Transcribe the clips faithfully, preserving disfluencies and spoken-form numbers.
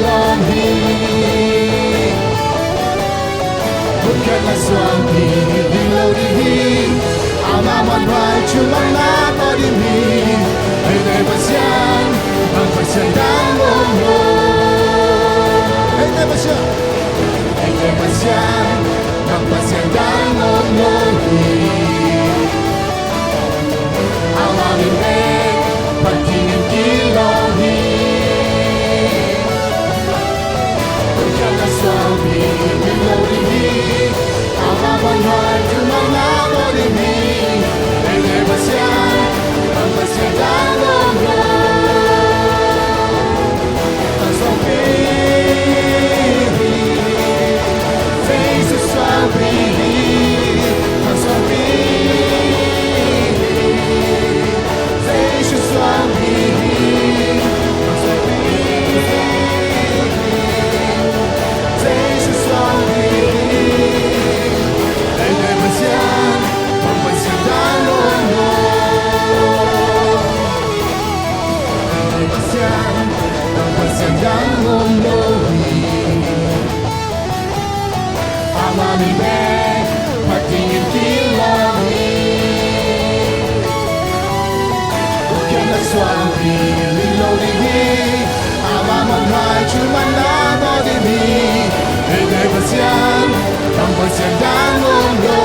Lawm hi. Hun khat na suangpi ding lo ding hi. Amah muanhuai thumanna tawh ding hi. Eite Pasian bang Pasian dang om lo. Eite Pasian, eite Pasian bang Pasian dang om lo hi. Amah min bek phat dingin kilawm hi. Hun khat na suangpi ding lo ding hi. Amah muanhuai thumanna tawh ding hi. Eite Pasian bang Pasian dang om lo. Hang suangpi hi. Jesu suangpi hi. Hang suangpi hi. Jesu suangpi hi. Hang suangpi hi. Jesu suangpi hi. Eite Pasian bang Pasian dang om lo. Pasian bang Pasian dang om lo hi. Amah min bek phat dingin kilawm hi. Hun khat na suangpi ding lo ding hi. Amah muanhuai thumanna tawh ding hi. Eite Pasian bang Pasian dang om lo.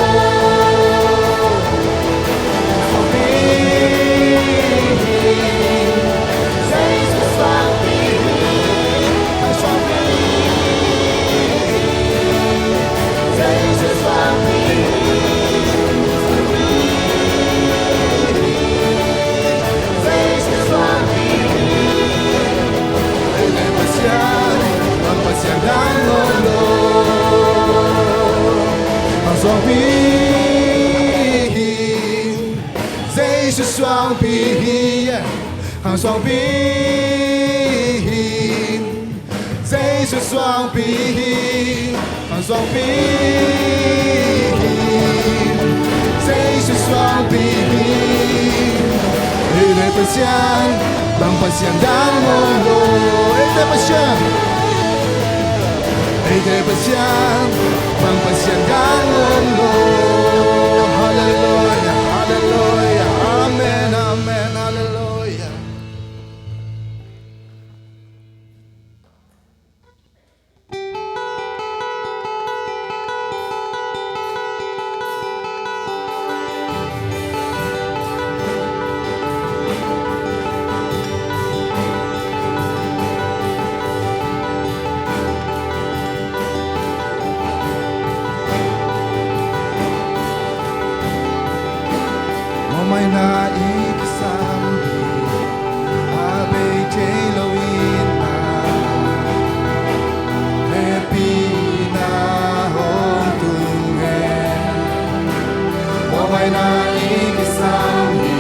Pasian bang Pasian dang om lo. Hang suangpi hi. Jesu suangpi hi. Hang suangpi hi. Jesu suangpi hi. Hang suangpi hi. Jesu suangpi hi. Eite Pasian bang Pasian dang om lo. Eite Pasian, eite Pasian bang Pasian dang om lo. Halleluia, halleluia. Amen, amen, halleluia. Muanhuaina i kisam hi. A bei thei lo in a, hehpihna hong tung e. Muanhuaina i kisam hi.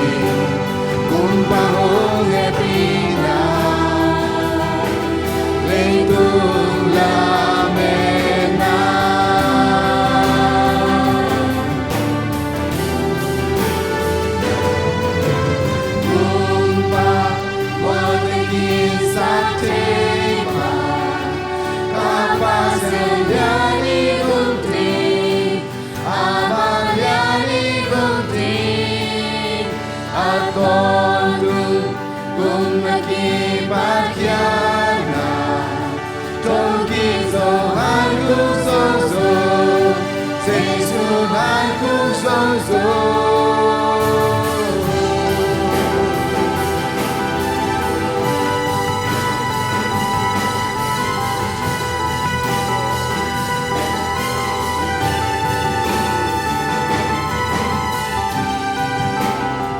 Kumpa hong hehpihna leitung lametna. Kumpa mual teng in sak thei ma, a Pasian lian i gum ding, amah lian i gum ding, a tawntung kum a kipat khiatna. Tawmkik Zo, Hankhuk Zo Zo, Jesu Hankhuk Zo Zo.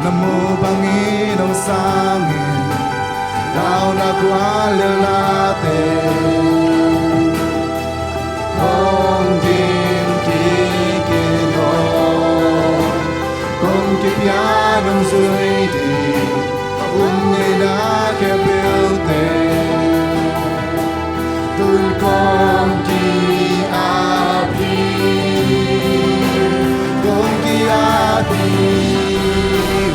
Na muh bangin hong sang in, na auna khual leulate hong dim kik in aw. Kong kipiak hong zui ding, um ngeina khempeuhte. Tun kong ki-ap hi, kong ki-ap hi.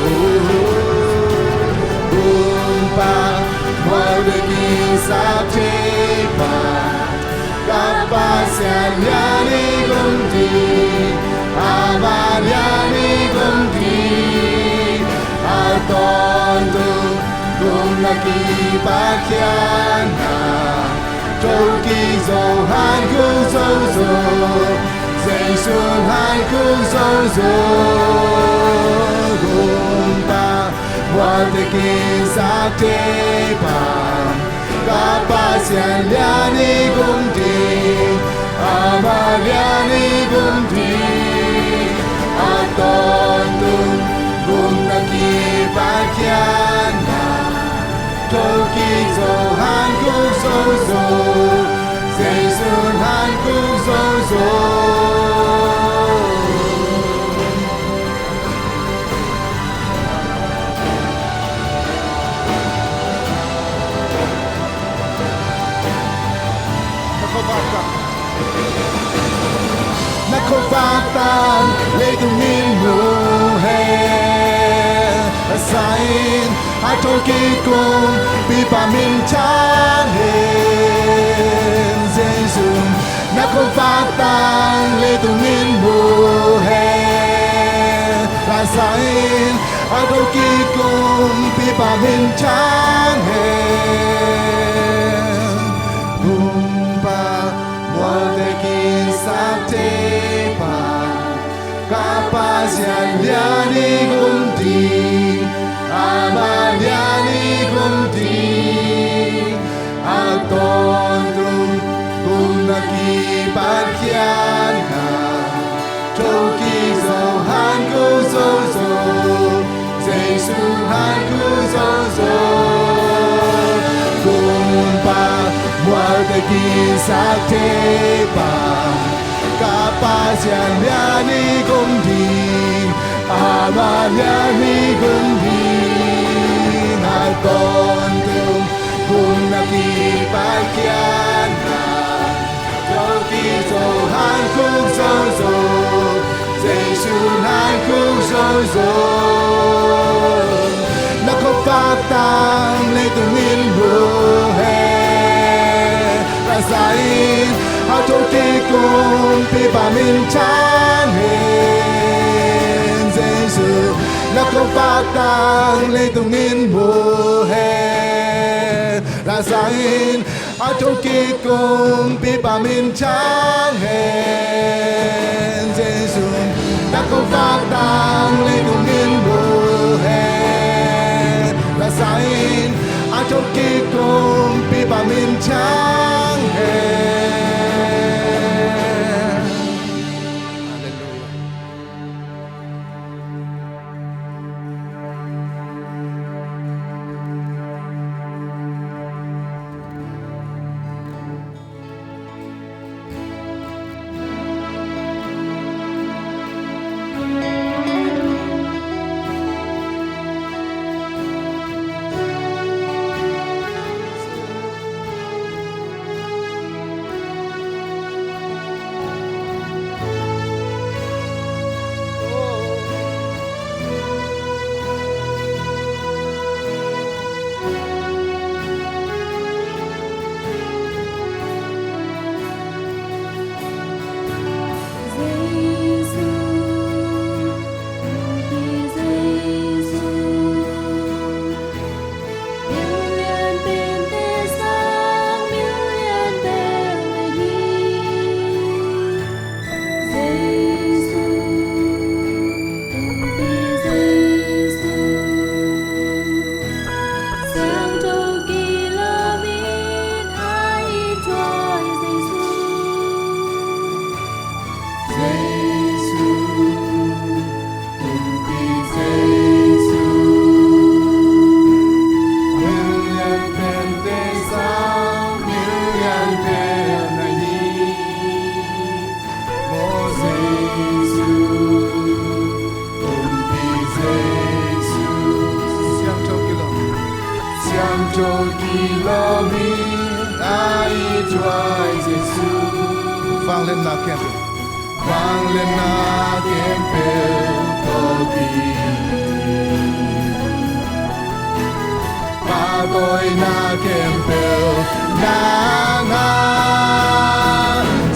Oh, Kumpa mual teng in sak thei lian i gum ding, amah lian i gum ding, a tawntung gupna kipat khiatna, thokik zo, hankhuk zo zo, Jesu'n hankhuk zo zo. Gumpa, mual teh kinsak thei Pa, ka Pasian lian i gum ding, amah lian i gum ding, a tawntung gupna kipat khiatna, thokik zo, hankhuk zo zo, Jesu'n hankhuk zo zo. Na khuavak tang, na khuavak tang leitung in mu hen. Lasain a thokik kumpipa min thang hen. Jesu'n na khuavak tang leitung in mu hen. Lasain a thokik kumpipa min thang hen. Gumpa, mual teh kinsak thei Pa, ka Pasian lian i gum ding, amah lian i gum ding, a tawntung gupna kipat khiatna, thokik zo, hankhuk zo zo, Jesu'n hankhuk zo zo. Gumpa, mual teh kinsak thei Pa, ka Pasian lian i gum ding, amah lian i gum ding, a tawntung gupna kipat khiatna, thokik zo, hankhuk zo zo, Jesu'n hankhuk zo zo. Na khuavak tang leitung in mu hen. Lasain a thokik kumpipa min thang hen. Jesu'n na khuavak tang leitung in mu hen. Lasain a thokik kumpipa min thang hen. Jesu'n na khuavak tang leitung in mu hen. Lasain a thokik kumpipa min thang hen. Halleluiah. Siangtho kilawm, siangtho kilawm in a it huai Jesu. Vangliatna khempeuh, vangliatna khempeuh tawh kipan, pahtawina khempeuh nang a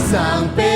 sang pen.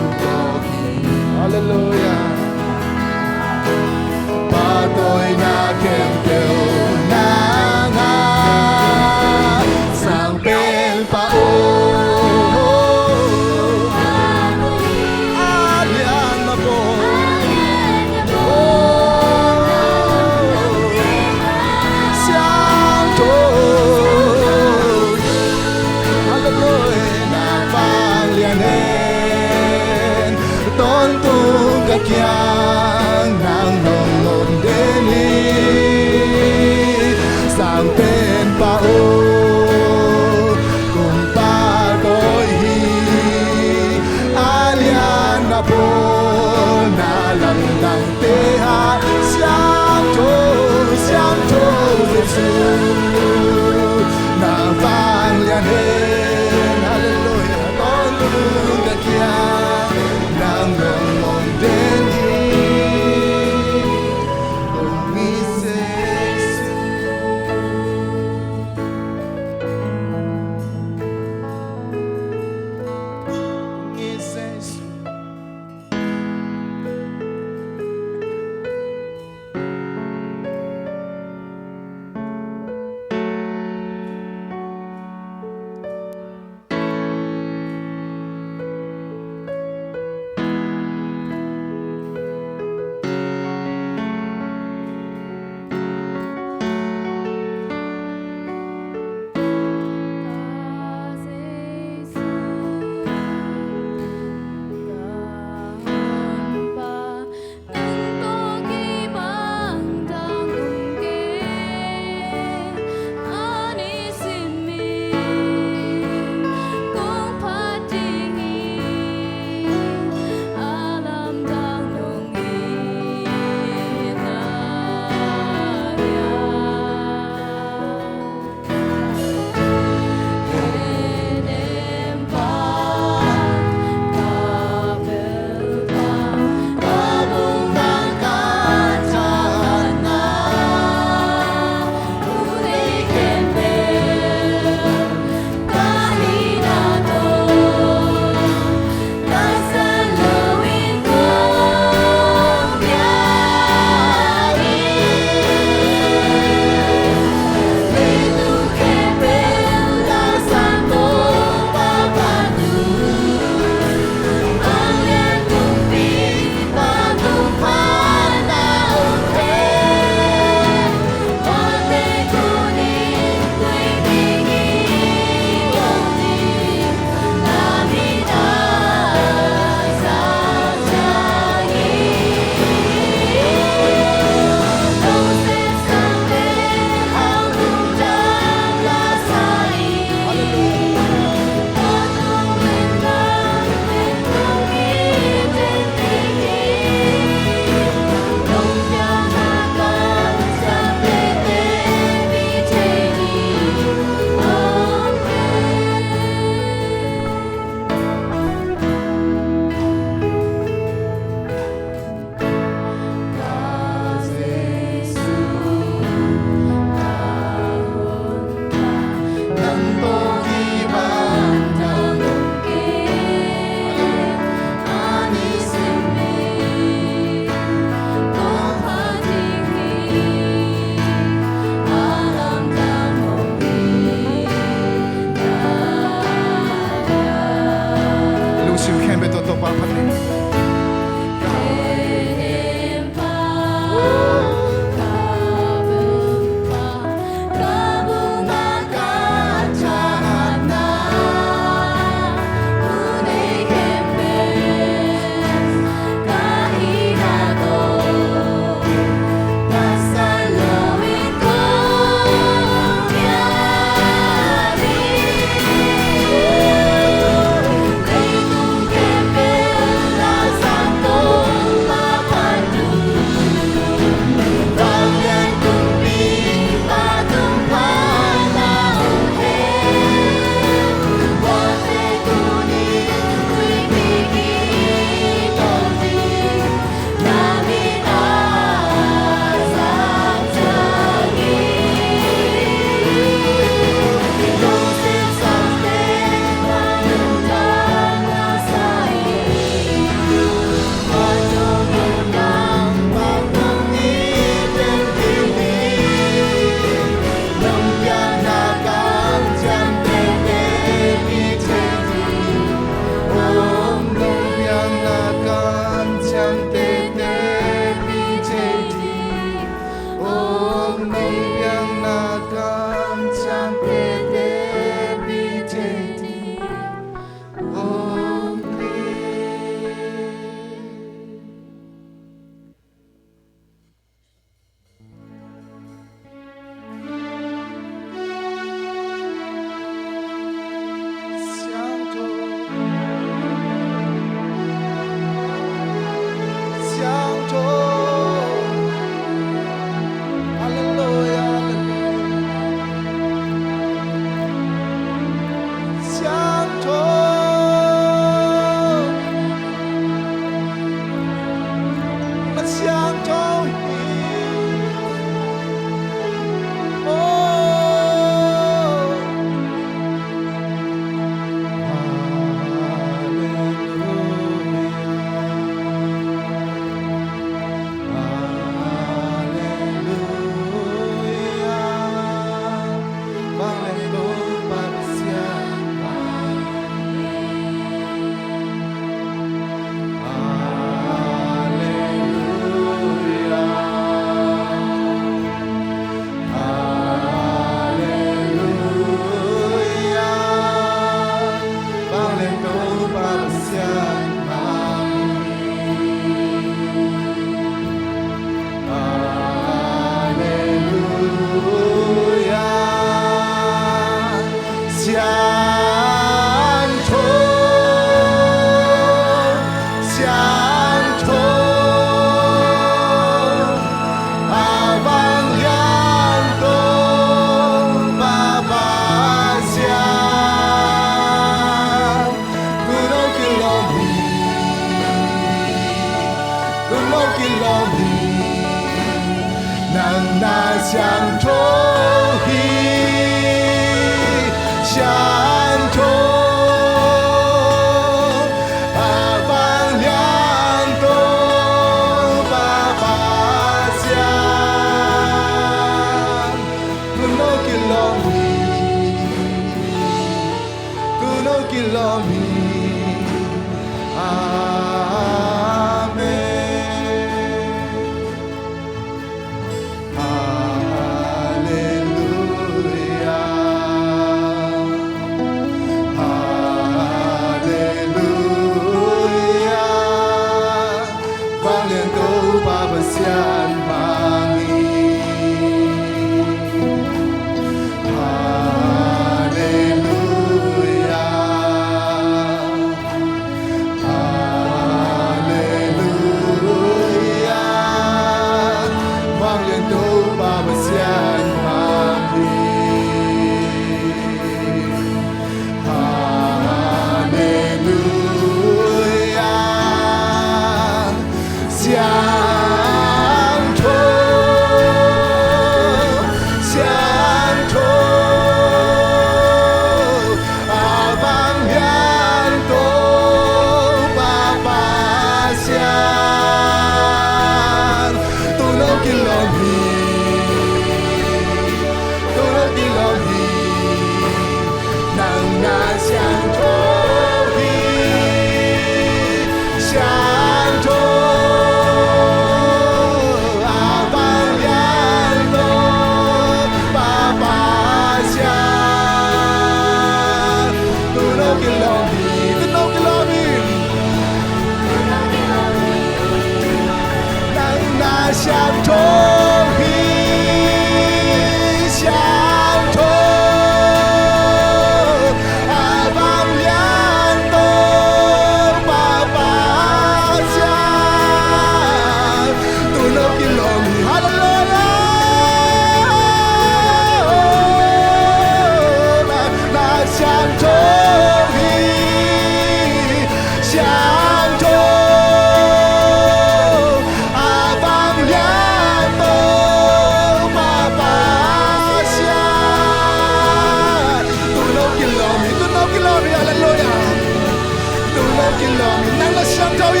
香投影，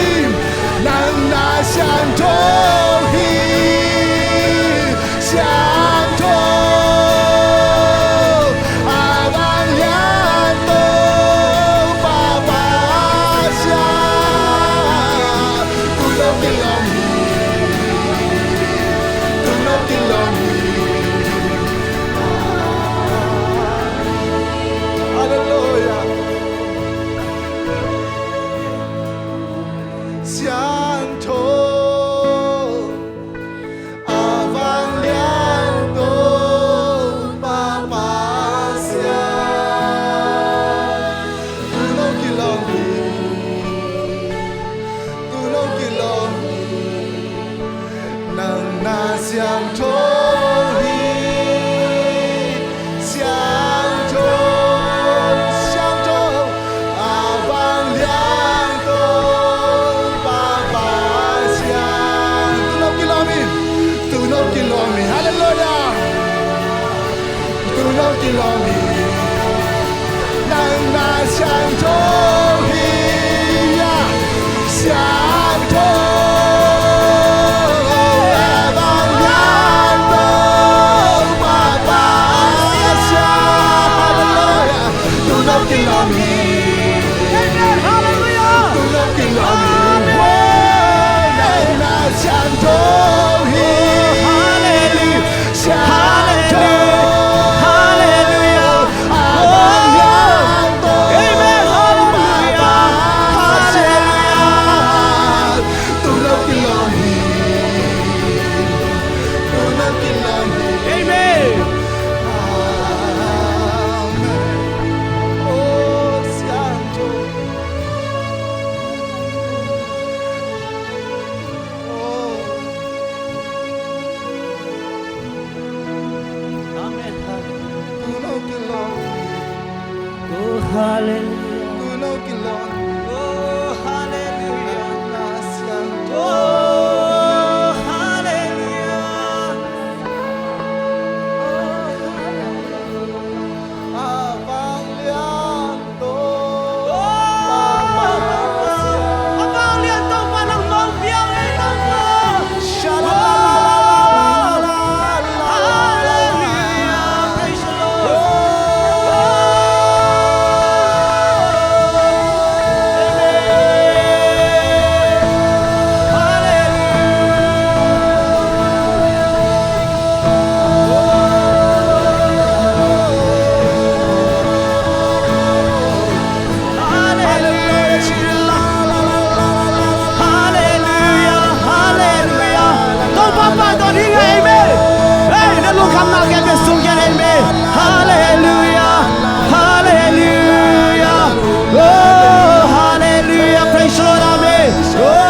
让那香投影，香投，阿爸亮灯，爸爸香，不落给了你，不落给了你。哈利路亚。 香投，阿爸亮灯，爸爸香，不落给了你，不落给了你。 让那香投影，香投，香投，阿爸亮灯，爸爸香。Tulop kilawm hi, tulop kilawm hi. Hallelujah. Tulop kilawm hi. Nang na siangtho hi a, siangtho, Amen. Hallelujah. Tulop kilawm hi. Amen. Hallelujah. Tulop kilawm hi. Amen. Nang na siangtho hi. Hallelujah. Hallelujah. Hallelujah. Oh. Amen. Hallelujah. Hallelujah. Amen. Amen. Oh, hallelujah. Oh, hallelujah. Oh, hallelujah. Hallelujah, hallelujah. Topa pahtawi ding hi, amen. Hey, na lungkhamna gen ve, sung gen, amen. Hallelujah, hallelujah. Oh, hallelujah. Praise the Lord, amen. Oh.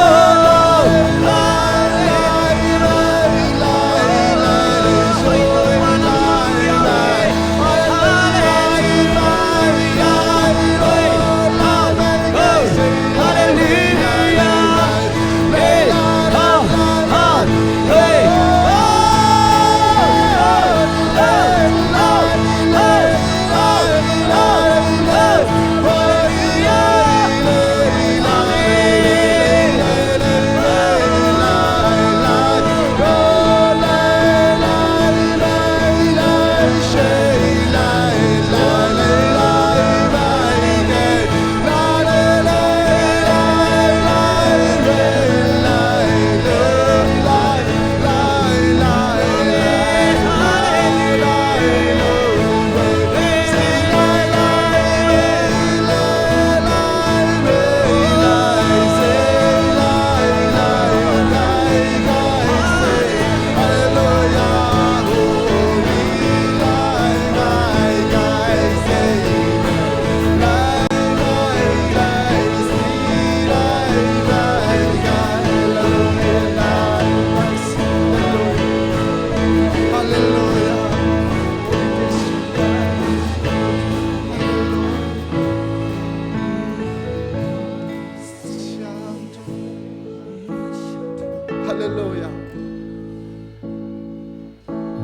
Hallelujah.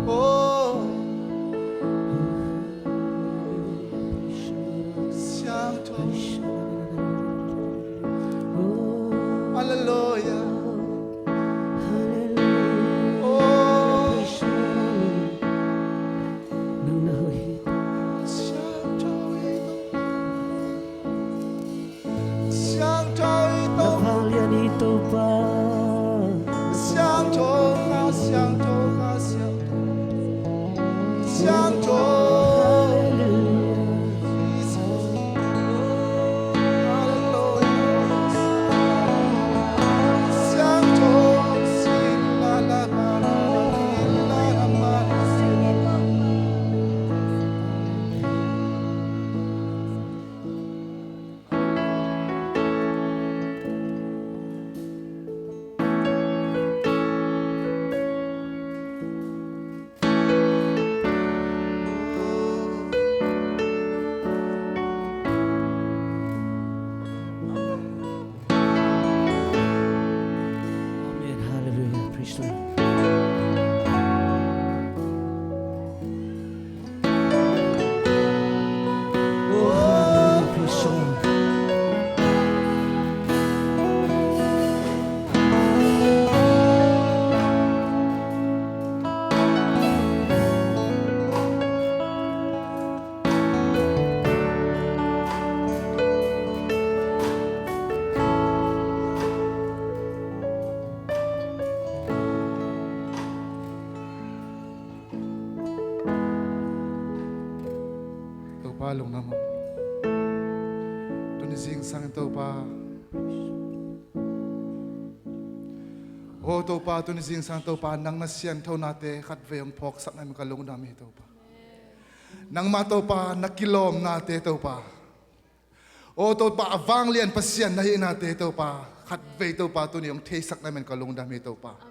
Oh. Siangtho. Ka lungdam. Tuni zingsang Topa, aw Topa, tuni zingsang Topa, nang na sianthonate khatvei hong phawksak na min ka lungdam hi Topa. Nangmah Topa, na kilawmnate Topa, aw Topa, a vanglian Pasian na hihnate Topa, khatvei Topa, tuni hong theisak na min ka lungdam hi Topa.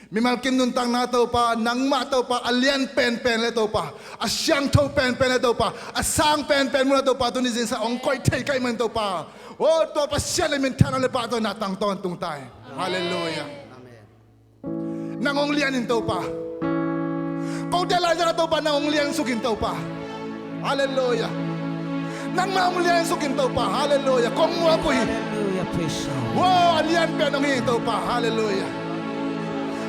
Mimal kim nuntakna Topa, nangmah Topa, a lian penpen le Topa, a siangtho penpen le Topa, a sang penpen munah Topa, tuni zingsang hong koih thei ka hih man Topa, aw Topa, Pasian le minthanna le pahtawina tang tawntung ta hi. Halleluiah. Nang hong lian in Topa. Kote laizang a Topa nang hong lian suk in Topa. Halleluiah. Nangmah hong lian suk in Topa. Halleluiah. Kong muak uh hi. Halleluiah. Praise the Lord. Wow, a lian pen hong hi Topa. Halleluiah.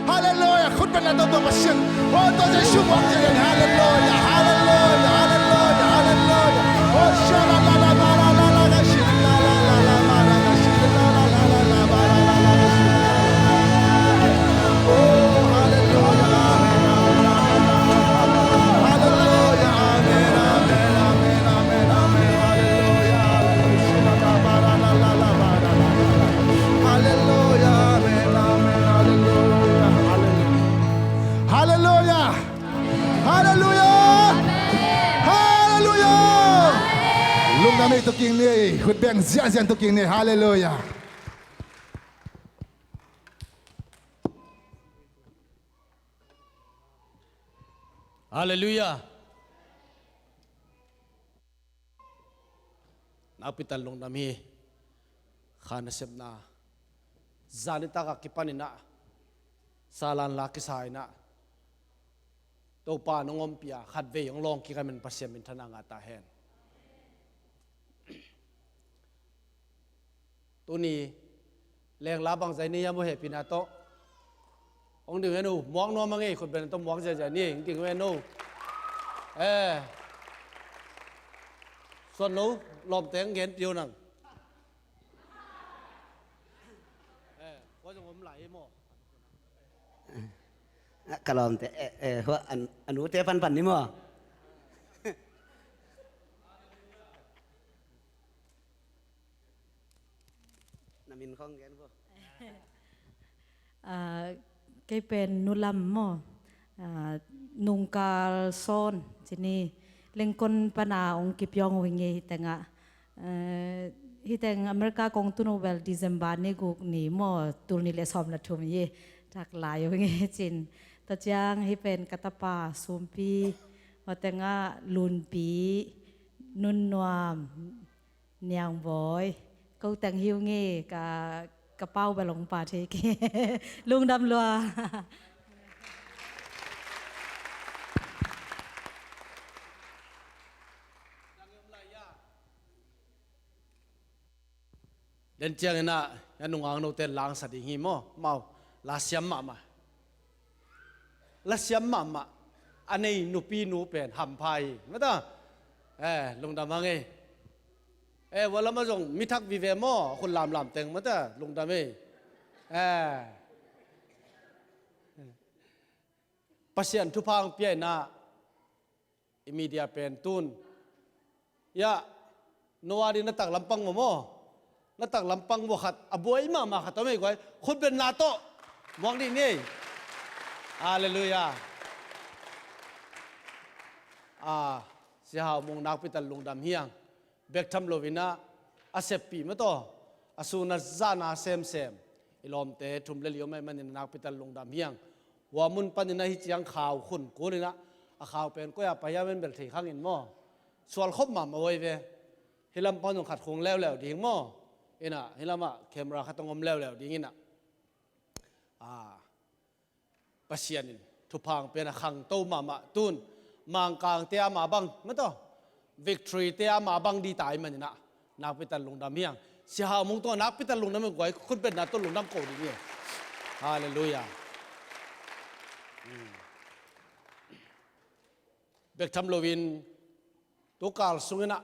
Halleluiah. Khut beng na Topa Pasian. Wow, Topa Jesu muak ciat in. Halleluiah. Halleluiah. Halleluiah. Halleluiah. Oh, shala la la la la la la la, shila la la la la la la, shila la la la la la la la la. Halleluiah. Halleluiah. Halleluiah. Lungdam ei, tu kingni ei, khut beng ziahziah tu kingni ei. Halleluiah. Halleluiah. Nakpi tak lungdam hi. Kha nasepna zan nitak a kipan in ah, salan la kisa in ah, Topa nong ompih a khatvei hong lawng kik a min Pasian minthanna ngah ta hen. Tuni lengla bangzah nei hiam, aw hehpihna tawh. Hong ding hen uh, muak nuam a ngei, khut beng tawh muak ziahziah ni, hong ding hen uh. Eh. Suan lo, lawmte hong genpih uh nang. Eh, kua zong om lai hi maw? Ka lawmte, eh, eh, hua, an, a nute panpan ni maw? Na min khong gen vo. Ah, kei pen Nu Lam maw. Ah, Nungkal Sawn ci ni, Lengkon pana hong kipiawng uh hi ngei hi tengah. Eh, hi teng America kong tun uh bel December ni guk ni maw, tul nih le sawm le thum hi. Thak lai uh hi ngei cin. Tua ciang hi pen ka tapa Sumpi, hua tengah Lunpi, Nunnuam, Niangbawi, ko teng hi uh ngei, ka, ka pau bel hong pha thei kei. Lungdam lua. Den ciangin ah, a nungak note langsa ding hi maw, mau, lasiam mahmah. Lasiam mahmah. A nei nupi nu pen hampha hi. Mata. Eh, lungdam hang ei. Eh, hua lamah zong mi thak vive maw, a khut lamlam teng mata, lungdam ei. Eh. Pasian thupha hong pia in ah, i media pen tun. Ya, Noah di na tak lampang maw maw. Na tak lampang maw khat, a buai mahmah khat om ei guai. Khut beng na tawh muak dih ni ei. Halleluiah. Ah, Sia Hau Mung nakpi tak lungdam hi hang. Bek tham loin ah, a seppih mataw, a sun a zan a semsem i lawmte thum le li om ahih manin nakpi tak lungdam hi hang. Hua mun panin ah hi ciang khau khun kunin ah, a khau pen koi a pai hiam en bel thei khang in maw. Sual khop mahmah uh ei ve. Hih lam pan zong khat khung leuleu ding maw. In ah, hih lamah camera khat hong om leuleu ding in ah. Ah. Pasian in thupha hong pia in ah, khangto mahmah tun, Mangkangte a mah bang mataw, Victory-te a mah bang ding ta ahih manin ah, nakpi tak lungdam hi hang. Sia Hau Mung tungah nakpi tak lungdam hi guai, khut beng na tawh lungdam ko ding hi. Halleluiah. Hmm. Bek tham loin, tu kal sungin ah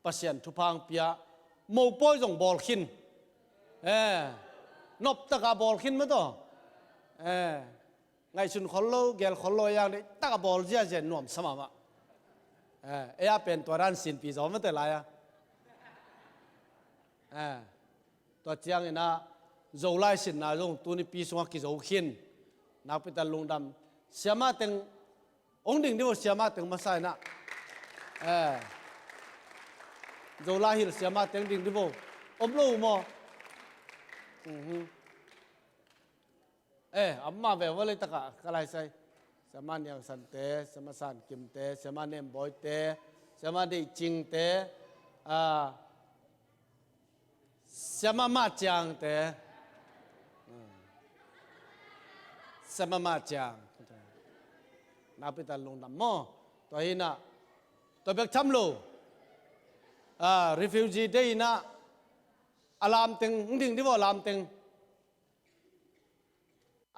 Pasian thupha hong pia, mopawi zong bawl khin. Eh, nop tak a bawl khin mataw. Eh, ngaihsun khol lo, gel khol lo a, yang deih tak a bawl ziahziah, nuamsa mahmah. Eh, ei a pen tua dan sinpi zaw mate lai a. Eh, tua ciangin ah Zolai sinna zong tunipi sungah kizo khin. Nakpi tak lungdam. Siamah teng hong ding di vo, siamah teng masa in ah. Eh, Zolai hilh siamah teng ding di vo. Om lo maw? Mhm. Eh, amah veve lei takah ka lai sai. Siamah Niang Sante, Siamah San Kimte, Siamah Nem Bawite, Siamah Deih Cingte, ah, Siamah Mah Ciangte, hmm, Siamah Mah Ciang. Nakpi tak lungdam maw. Tua hi in ah, tua bek tham lo. Ah, Refugee Day in ah, a lam teng, hong ding di vo, a lam teng.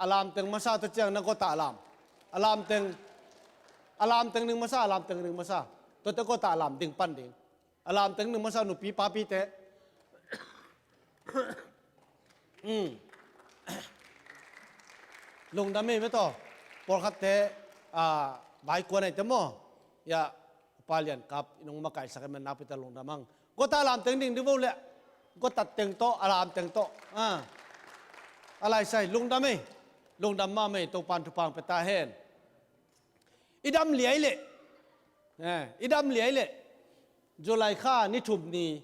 A lam teng masa tua ciang na gota a lam. A lam teng, a lam teng ding masa, a lam teng ding masa. Tua te gota a lam ding pan ding. A lam teng ding masa nupi papite. Hmm. Lungdam ei mate aw. Pawlkhatte, ah, vai kuan ai te maw. Ya, Pa Lian Kap in hong makaisak e, man nakpi tak lungdam hang. Gota lam teng ding di vo le. Gota teng tawh, a lam teng tawh. Ah. A lai sai, lungdam ei. Lungdam mahmah ei, Topan thupha hong pia ta hen. I dam liai leh. Eh, i dam liai leh. July kha ni thum ni,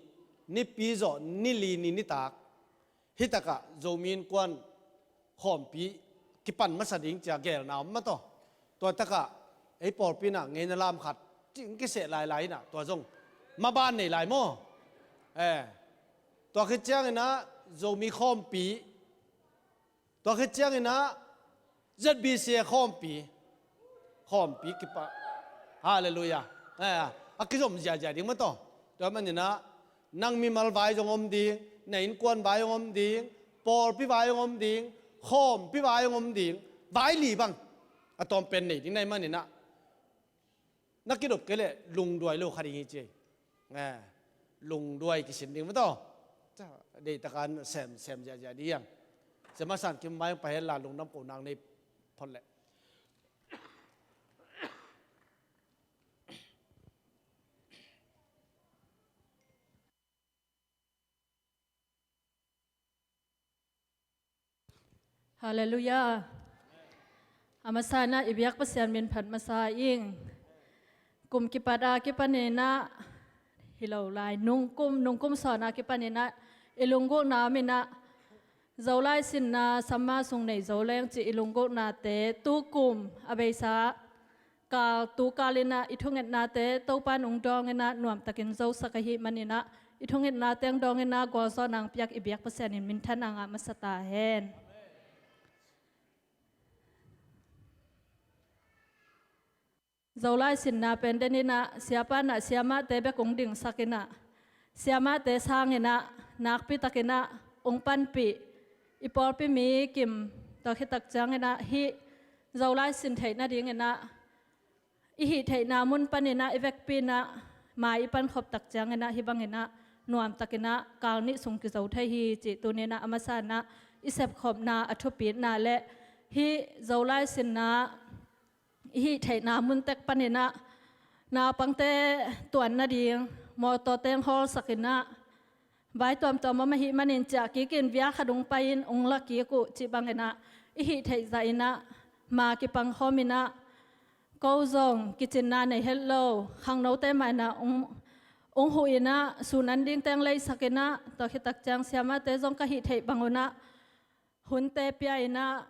nipi zawh ni li ni nitak. Hi takah Zomi Innkuan khawmpi kipan masa ding cia gelna om mate aw. Tua takah ei pawlpi in ah ngeina lam khat cing kiseh lailai in ah tua zong maban nei lai maw. Eh, tua khit ciangin ah Zomi khawmpi, tua khit ciangin ah Z B C A khawmpi, khawmpi kipan. Halleluiah. Eh, a kizom ziahziah ding mate aw. Tua manin ah nang mimal vai zong om ding, na innkuan vai zong om ding, pawlpi vai zong om ding, khawmpi vai zong om ding, vai li bang a tawm pen nei ding na hih manin ah, na kidop kei leh lungduai lo kha ding hi ci. Eh, lungduai kisin ding mate aw. Deih takin sem, sem ziahziah ding hi hang. Siamah San Kim mai hong pai hen la, lungdam kohna nei phot leh. Halleluiah. A masa in ah i biak Pasian min phat masa ing. Kum kipat a kipanin ah hi lo lai, nungkum, nungkum sawn a kipanin ah i lunggulhna om in ah, Zolai sinna summer sung nei zo leng cih i lunggulhnate tukum a beisa kal, tukal in ah i thungetnate Topan hong dawng in ah nuamtakin zosak ahih manin ah, i thungetnate hong dawng in ah gualzawhna hong piak i biak Pasian in minthanna ngah masa ta hen. Zolai sinna pen den in ah siapa in ah siamahte bek hong dingsak in ah, siamahte sang in ah nakpi takin ah hong panpih i pawlpi mi kim, tua khit tak ciangin ah hih Zolai sin theih nadingin ah i hih theihna mun panin ah i vekpi in ah mai i pankhop tak ciangin ah hih bangin ah nuamtakin ah kal nih sung kizo thei hi cih tuni in ah a masa in ah i sepkhopna a thupitna le hih Zolai sinna i hih theihna mun tek panin ah naupangte tuan nading mawtawte hong hawlsak in ah, vai tuamtuam om ahih manin ciah kik in, bia khat hong pai in hong la kik uh cih bangin ah i hih theih zah in ah ma kipang khawm in ah, ko zong kicinna nei het lo, khangnote mah in ah hong, hong huh in ah sun an dingte hong leisak in ah, tua khit tak ciang siamahte zong ka hih theih bang un ah hunte pia in ah,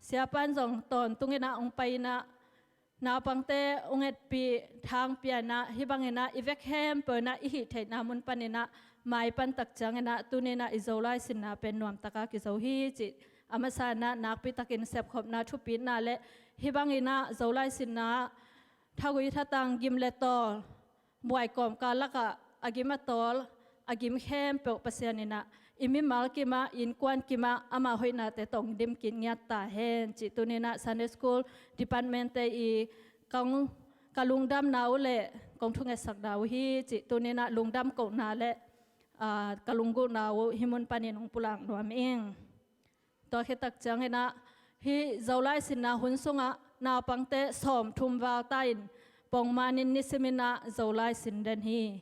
siapa in zong tawntung in ah hong pai in ah, naupangte hong etpih, thang pia in ah, hih bangin ah i vek khempeuh in ah i hih theihna mun panin ah mai pan tak ciangin ah tuni in ah i Zolai sinna pen nuamtaka kizo hi cih a masa in ah nakpi takin sepkhopna thupitna le hih bangin ah Zolai sinna thagui thatang gim le tawl buai kawmkal lakah a gim a tawl, a gim khempeuh Pasian in ah i mimal kimah, i innkuan kimah ama hoihnate tawh hong dim kik ngiat ta hen cih tuni in ah Sunday School Department-te i kong, ka lungdamna uh le kong thungetsakna uh hi cih tuni in ah lungdam kohna le, aa, ka lunggulhna uh hih mun panin hong pulak nuam ing. Tua khit tak ciangin ah hih Zolai sinna hun sungah naupangte sawmthum val ta in pongmanin nisimin ah Zolai sin den hi.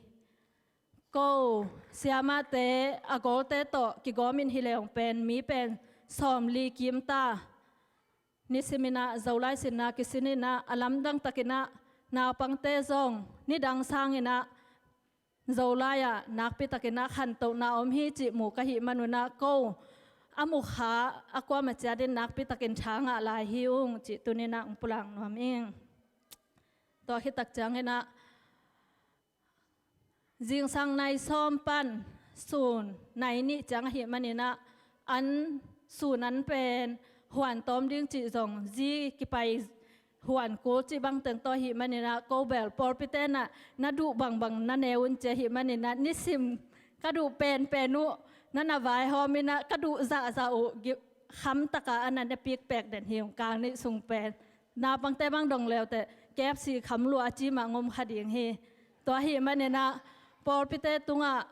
Ko siamahte a golte tawh kigawmin hi leng pen mi pen sawmli kim ta. Nisimin ah Zolai sinna kisininah a lamdang takinah naupangte zong nidang sanginah Zolai-ah nakpitakinah khantohna om hi cih mu ka hih manunah ko a mukha a kuama ciatin nakpitakin tha ngah lai hi ung cih tuninah ung pulak nuam ing. Tua khitak cianginah zingsang nai sawm pan sun nai nih ciang ahih maninah an sun an pen huan tawm ding cih zong zi kipai huan kul cih bangteng tawh ahih maninah ko bel pawlpi tenah na duh bangbang na ne un ci ahih maninah nisim ka duh penpen uh na na vaihawminah ka duh zahzah uh khamtaka a na na pikpek den hi ung kang nih sung pen. Naupangte bang dong leuteh K F C kham lua a cimah ngom kha ding hi. Tua ahih maninah pawlpite tungah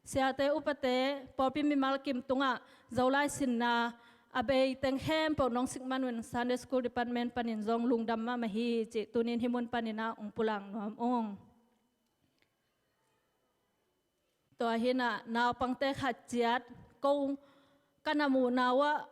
siate upate pawlpi mimal kim tungah Zolai sinna a bei teng khempeuh nong sik manun Sunday School Department panin zong lungdam mahmah hi cih tunin hih mun paninah ung pulak nuam ung. Tua hinah naupangte khat ciat ko ka na muhna uah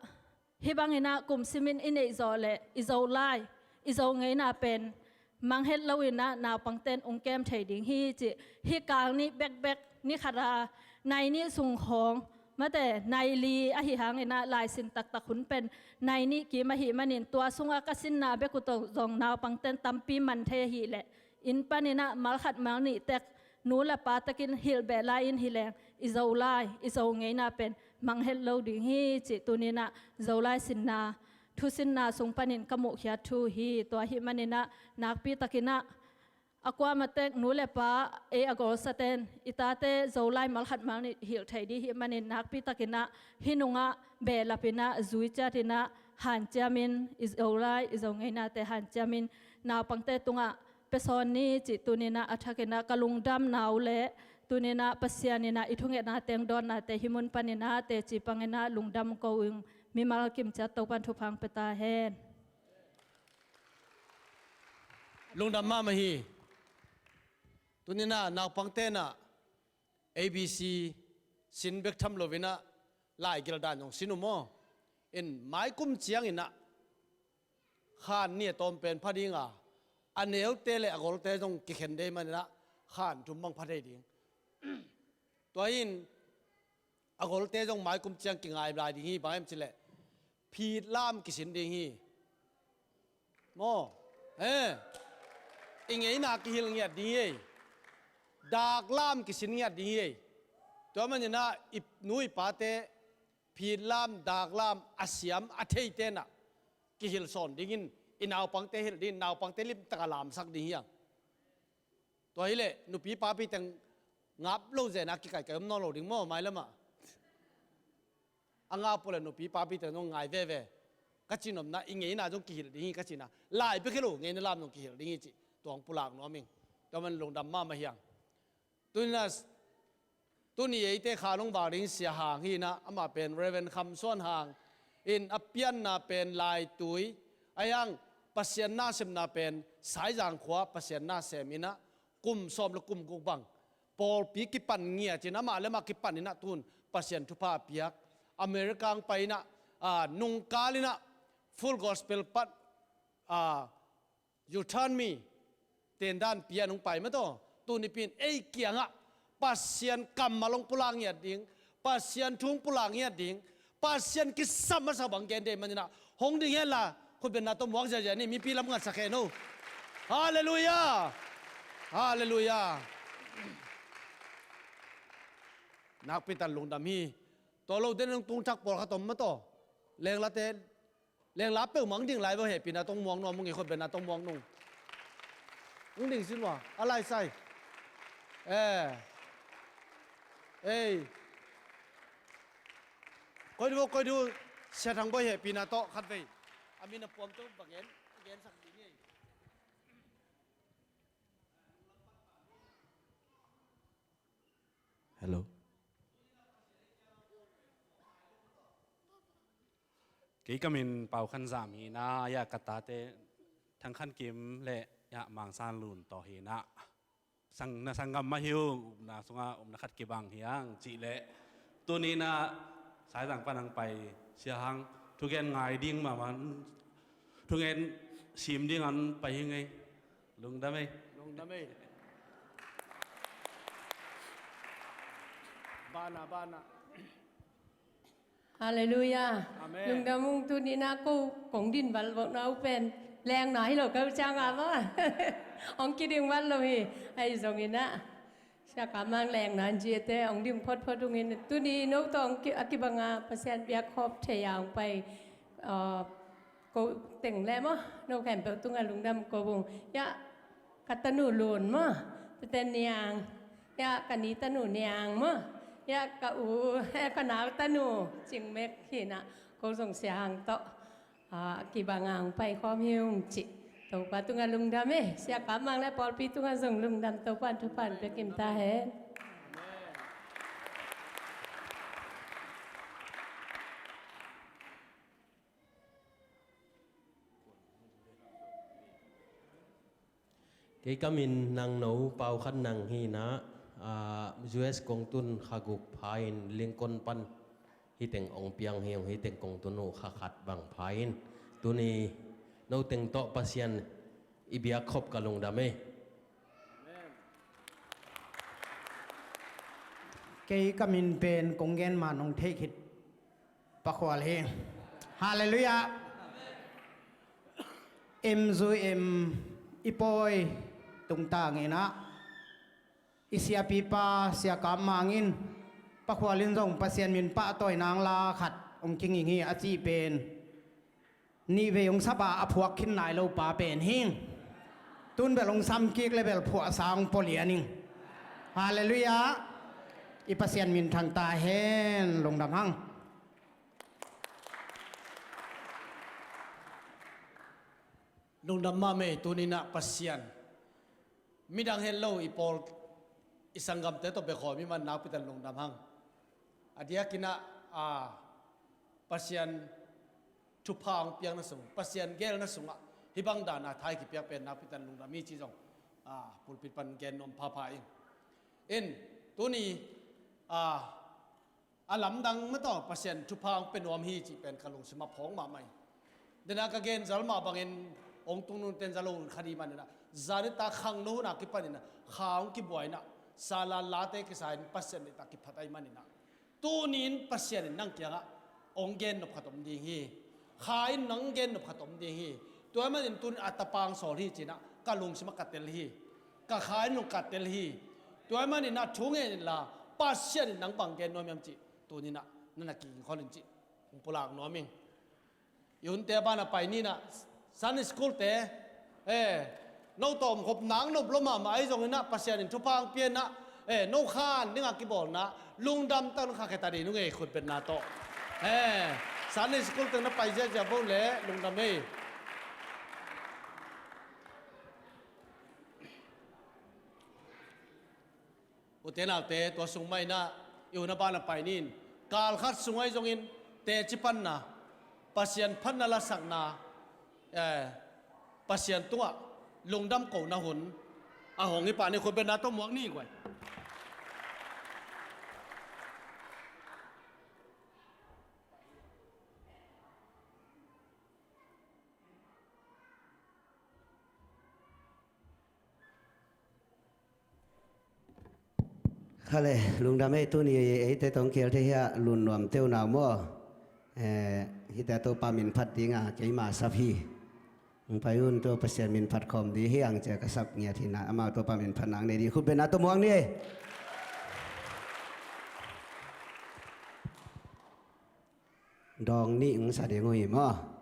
hih banginah kum simin i neih zawh leh i Zolai i Zo ngeina pen manghet loinah naupangten ung kem thei ding hi cih hih kang nih bekbek ni khata nai nih sung khawng mate nai li ahi hanginah laisin taktak hun pen nai nih kim ahih manin tua sungah ka sinna bek uh tawh zong naupangten tampi man thei ahih leh inn paninah malkhat malnih tek nu le pa tekin hilh beh lai-in hileng i Zolai i Zo ngeina pen manghet lo ding hi cih tuninah Zolai sinna thusinna sung panin ka muhkhiat thu hi. Tua ahih maninah nakpitakinah a kuama tek nu le pa ei a golsaten i tate Zolai malkhat malnih hilh thei dih hih manin nakpitakinah hih nungah behlapinah zui ciatinah hanciamin i Zolai i Zo ngeinate hanciamin naupangte tungah pia sawn ni cih tuninah a thakinah ka lungdamna uh le tuninah Pasian inah i thungetna teng dawnnate hih mun paninah teci panginah lungdam ko ung. Mimal kim ciat Topan thupha ong pia ta hen. Lungdam mahmah hi. Tuninah naupang tenah A B C sin bek tham loinah lai gildan zong sin uh maw? In maikum cianginah khan ni a tawm pen pha dinga a neute le a golte zong kikhen dei maninah khan thum bang pha thei ding. Tua in a golte zong maikum ciang kingai lai ding hi, bang em cileh phit lam kisin ding hi. Maw? Eh. I ngeina kihil ngiat ding hi ei. Dak lam kisin ngiat ding hi ei. Tua maninah i nu i pate phit lam dak lam a siam a thei tenah kihil sawn dingin i naupangte hilh dingin naupangte limtaka lamsak ding hiang. Tua hileh nupi papi teng ngap lo zena kikaikai om nawn lo ding maw mailamah? A ngap uh le nupi papi teng zong ngai veve. Ka cinopna i ngeina zong kihilh ding hi ka cina. Lai bek hi lo ngeina lam zong kihilh ding hi cih tuang pulak nuam ing. Tua man lungdam mahmah hiang. Tuni eite kha nong vak ding Sia Hang hinah amah pen Reverend Kham Suan Hang in a pianna pen Laitui a hiang Pasian na semna pen Saizang khua Pasian na sem inah kum sawm le kum guk bang pawlpi kipan ngiat in amah le amah kipan inah tun Pasian thupha a piak America ang pai inah nungkal inah Full Gospel pan U-turn mi tendan pian hong pai mataw. Tunipi in ei kiangah Pasian kammal hong pulak ngiat ding, Pasian thu hong pulak ngiat ding, Pasian kisam masa bang gen dei maninah hong ding henla khutbenna tawh muak ziazia ni. Mipi lam ngatsak hen o. Halleluiah. Halleluiah. Nakpitan lungdam hi. Tua lo den hong tungthak pawlkhat om mataw. Lenglate Lengla peuhmah ang ding lai vo hehpihna tawh muak nuam ung ei khutbenna tawh muak nung. Ang ding sin ua a laisai. Eh. Ei. Koi du koi du Sia Thang Boi hehpihna tawh khatvei a min a puam tawh bang en a gensak ding ei. Hello. Kei ka min Pau Khan Zam hi na, a ya ka tate Thang Khan Kim le Ya, Mang San Lun tawh hi na. Sang, na sanggam mah hi ung, upna sungah upna khat kibang hi hang cih leh. Tuni na Saizang pan hong pai Sia Hang, thugen ngai ding mahmah, thugen sim ding an pai hi ngei. Lungdam ei. Lungdam ei. Bana, bana. Halleluiah. Amen. Lungdam ung. Tuni na ko kong din val vok na uh pen lengna hi lo ka uh ciang a maw. Hong kiding val lo hi. Ahi zongin ah, Sia Kam Mang lengna an ci ete hong ding photphot ung in, tuni no tawh hong ki, a kibang a Pasian biak khawm thei a hong pai, ah, ko teng le maw, no khempeuh tungah lungdam ko ung. Ya, ka tanu Lun maw, tete Niang. Ya, ka ni tanu Niang maw. Ya, ka u, eh, ka nau tanu Cing Mek hi na, ko zong Sia Hang tawh, ah, kibang a hong pai khawm hi ung cih. Topa tungah lungdam ei. Sia Kam Mang le pawlpi tungah zong lungdam, Topa in thupha hong pia kim ta hen. Kei ka min Nang No Pau Khan Nang hi na, ah, U S kong tun kha guk pha in Lincoln pan hih teng hong piang hi ung, hih teng kong tun uh kha khat bang pha in. Tuni no teng tawh Pasian i biak khop ka lungdam ei. Kei ka min pen kong gen man hong theih khit Pa Khual hi. Halleluiah. M U M i pawi tungtang in ah, i siapipa Sia Kam Mang in, Pa Khual in zong Pasian min pahtawi nang la khat hong kinging hi a cih pen, nih vei hong sap a, a phuak khin nai lo pa pen hi. Tun bel hong sam kik le bel phuahsa hong pua lian ing. Halleluiah. I Pasian min thang ta hen, lungdam hang. Lungdam mahmah ei. Tuni na Pasian, midang het lo i pawl, i sanggamte tawh bekhawm i man nakpi takin lungdam hang. A diakin ah, a, Pasian thupha hong piakna sung, Pasian gelna sungah hih bang dan a tha i kipiak pen nakpi takin lungdam hi cih zong, a, pulpit pan gen nuam phapha ing. In, tuni, a, a lamdang mah tawh Pasian thupha hong pia nuam hi cih pen ka lungsim ah phawk mahmah hi. Dena ka gen zal mah bangin hong tung nunten zal lo kha ding manin ah, zan nitak khangno hun a kipanin ah kha hong kibuai in ah, sala late kisa in Pasian deihtak kiphat ahih manin ah, tuni in Pasian in nang kiangah hong gen nop khat om ding hi. Kha in nang gen nop khat om ding hi. Tua ahih manin tuni in a tapa hong sawl hi ci-in ah ka lungsim ah ka tel hi. Ka kha in zong ka tel hi. Tua ahih manin ah thu ngen inla, Pasian in nang bang gen nuam hiam cih tuni in ah na na kiging khol in cih hong pulak nuam ing. I hunte a ban a pai ni in ah, Sunday school te, eh, no tawh om khop nang nop lo mahmah ahi zongin ah, Pasian in thupha hong pia in ah, eh, no khan ding a kibawlna, lungdam tak na khakhia ta ding ung ei, khutbetna tawh. Eh, Sunday school teng na pai ziahziah vo leh lungdam ei. Ute naute, tua sung mah in ah, i hun a ban a pai ni in, kal khat sung ahi zongin teci panna, Pasian phatna lasakna, eh, Pasian tungah lungdam kohna hun a hong hi pah ni. Khutbetna tawh muak ni guai. Kha le, lungdam ei. Tuni eite tawh kihel thei hi a, lungnuam teuh na uh maw. Eh, hihte Topa min phat ding a keima sap hi. Hong pai un, tua Pasian min phat khawm ding hi hang ci-a ka sap ngiat hi in ah, amau Topa min phat nang nei ding. Khutbetna tawh muak ni ei. Dawng nih hong sa ding uh hi maw.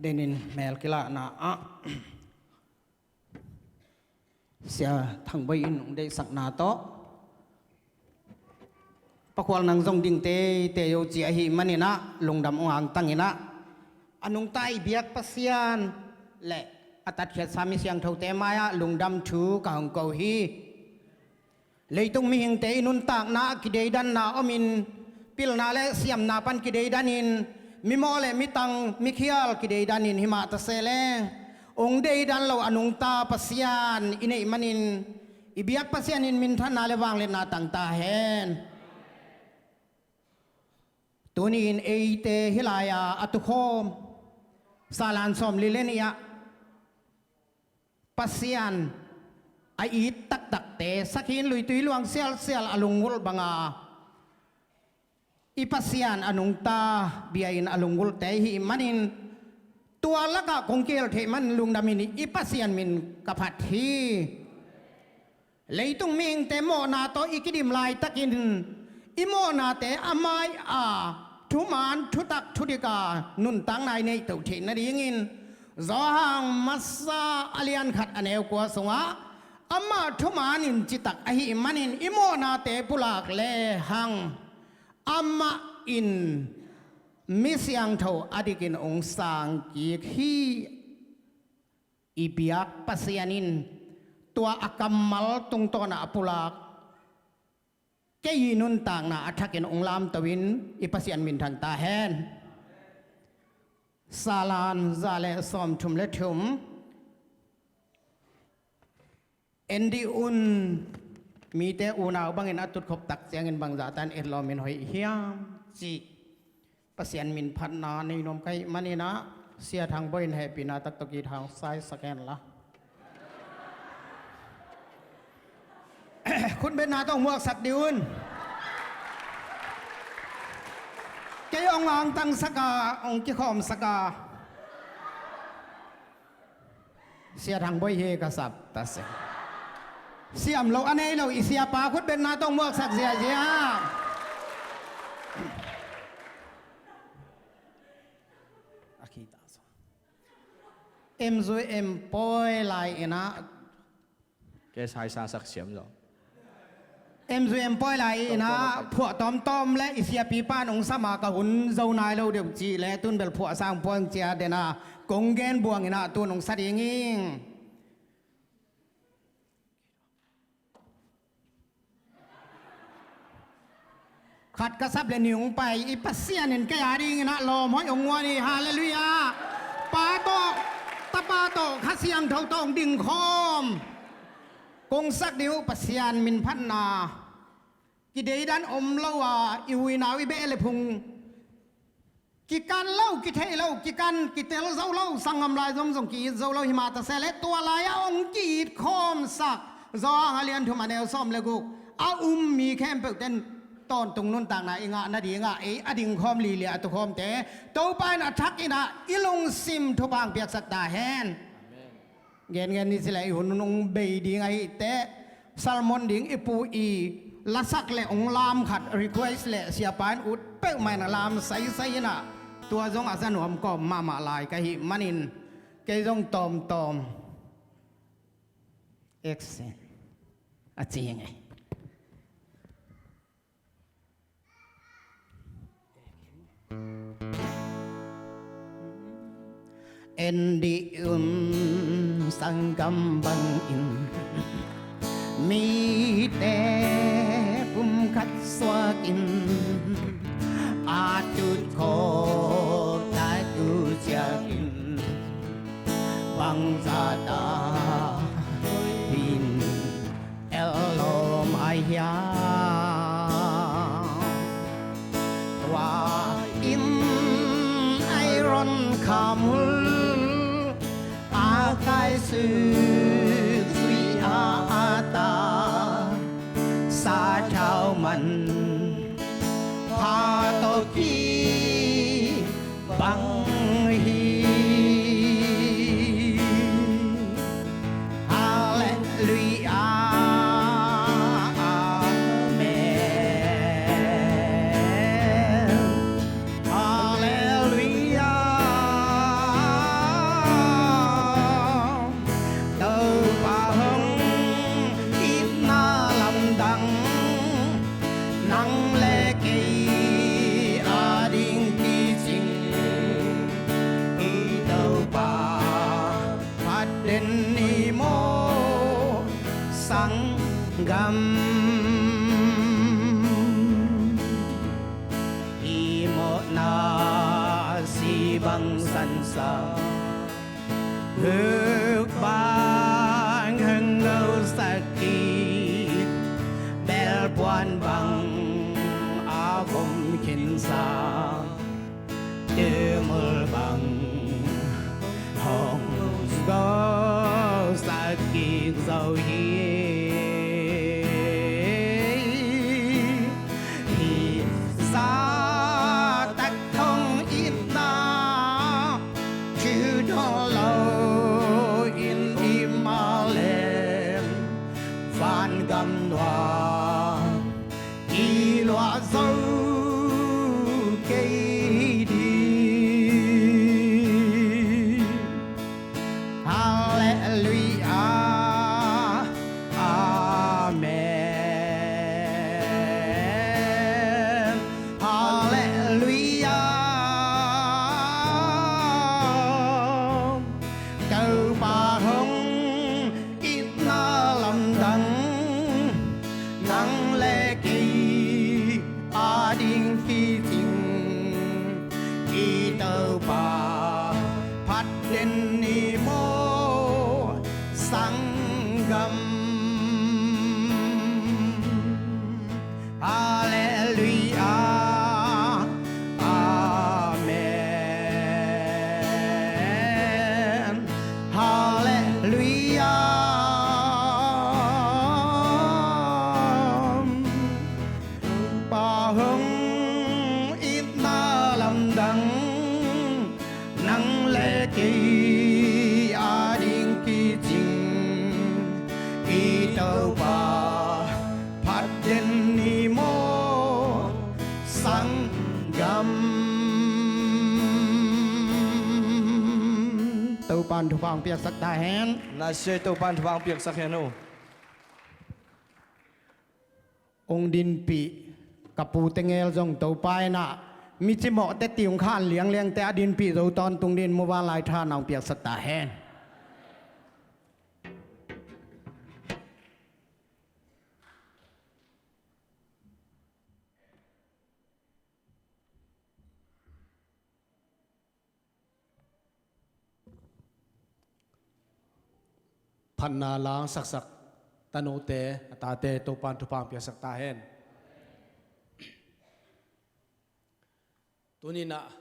Denin mel kilahna ah Sia Thang Bawi in hong deihsakna tawh, Pakhual nang zong ding teitei o ci ahih manin ah lungdam hong angtang in ah, a nungta i biak Pasian le a tatkhiatsa mi siangthote mai-ah lungdam thu ka hong ko hi. Leitung mihingte i nuntakna ah kideidanna omin, pilna le siamna pan kideidanin, mimawh le mitang mikhial kideidanin, himah ta se leng hong deidan lo a nungta Pasian i neih manin, i biak Pasian in minthanna le vangliatna tang ta hen. Tuni-in eite hih lai-a a tukhawm Salan sawmli le nih ah Pasian a it taktakte, sakhi in luitui luang sialsial a lunggulh banga, i Pasian a nungta bia-in a lunggulhte i hih manin, tua lakah kong kihel theih manin lungdamin i Pasian min ka phat hi. Leitung mihingte mawhna tawh i kidim laitakin, i mawhnate a mai-a thuman thutak thudik a nuntakna i neihtoh theih nadingin, Johan masa a lian khat a neu kua sungah, amah thumanin citak ahih manin i mawhnate pulak lehang, amah in mi siangtho a dikin hong sangkik hi. I biak Pasian in tua a kammal tungtawn ah a pulak, kei i nuntakna a thakin hong lamto in i Pasian minthang ta hen. Salan za le sawmthum le thum. En dih un, mite unau bangin a tutkhop tak ciangin bangzah tan etlawmin hoih hiam cih Pasian min phatna nei nuam ka hih manin ah, Sia Thang Bawi in hehpihna tak tawh guitar hong saisak hen la. Khutbetna tawh hong muaksak dih un. Kei hong angtangsak a, hong kikhawmsak a. Sia Thang Bawi hi ka sap ta se. Siam lo a nei lo i siapa khutbetna tawh hong muaksak ziazia. A khita so. M Z M pawi lai-in ah. Ke sai sa sak siam zo. M Z M pawi lai-in ah phuah tawmtawm le i siapipa in hong sam a, ka hun zo nai lo deuh cih le tun bel phuah sang puang cia den a, kong gen buang in ah tun hong sa ding ing. Khat ka sap le nih hong pai, i Pasian in kei a dingin ah lawm hoih hong guan hi. Halleluiah. Pa tawh, Tapa tawh, Kha Siangtho tawh hong dingkhawm kong sak ding uh Pasian min phatna. Kideidan om lo a, i huinau i beh le phung kikan lo, kitheih lo, kikan kitel zo lo, sanggam lai zom zong ki-it zo lo, himah ta se le tua lai-ah hong ki-it khawmsak Johan a lian thum a neu sawm le guk a um mi khempeuh ten tawntung nuntakna i ngah nadingah ei a dingkhawm lili a tukhawmte Topa in a thakin ah i lungsim thupha hong piaksak ta hen. Amen. Gengen ni sila i hun hong bei ding ahih teh, sermon ding i pu i lasak le hong lam khat request le siapa in ut peuhmah in a lam saisai in ah, tua zong a za nuam kawm mahmah lai ka hih manin kei zong tawmtawm action a ci ngei. En dih un, sanggam bangin mite pumkhat suakin a tutkhawm tak uh ciangin bangzah ta in el lawm a hiam. Tua in ai ron khamul a kai suk zui a a ta sa thau man pha tawh ki bang hi. Halleluiah. Amen. Halleluiah. Hih mawhna si bang sansa, huk bang hong gosak kik, belpuan bang a vom khinsa, tumul bang hong gosak kik zo hi. Hih zahtak hong itna, thudon lo in i mah leng, vangam nuam i luah zo kei ding. Halleluiah. Amen. Halleluiah. Topa hong itna lamdang, nang le kei a ding kicing, i Topa phat den ni maw, sanggam. Halleluiah. Amen. Halleluiah. Topa hong itna lamdang, nang le kei a ding kicing, i Topa phat den ni maw, sanggam. Topa in thupha hong piaksak ta hen. Nasiah Topa in thupha hong piaksak hen uh. Hong dinpih ka pu Tengel zong Topa in ah, mi cimawhte, ti hong khan liangliangte a dinpih zo tawntung dingin muvanlai tha na hong piaksak ta hen. Phatna langsaksak tanote, a tate, Topa in thupha hong piaksak ta hen. Tuni-in ah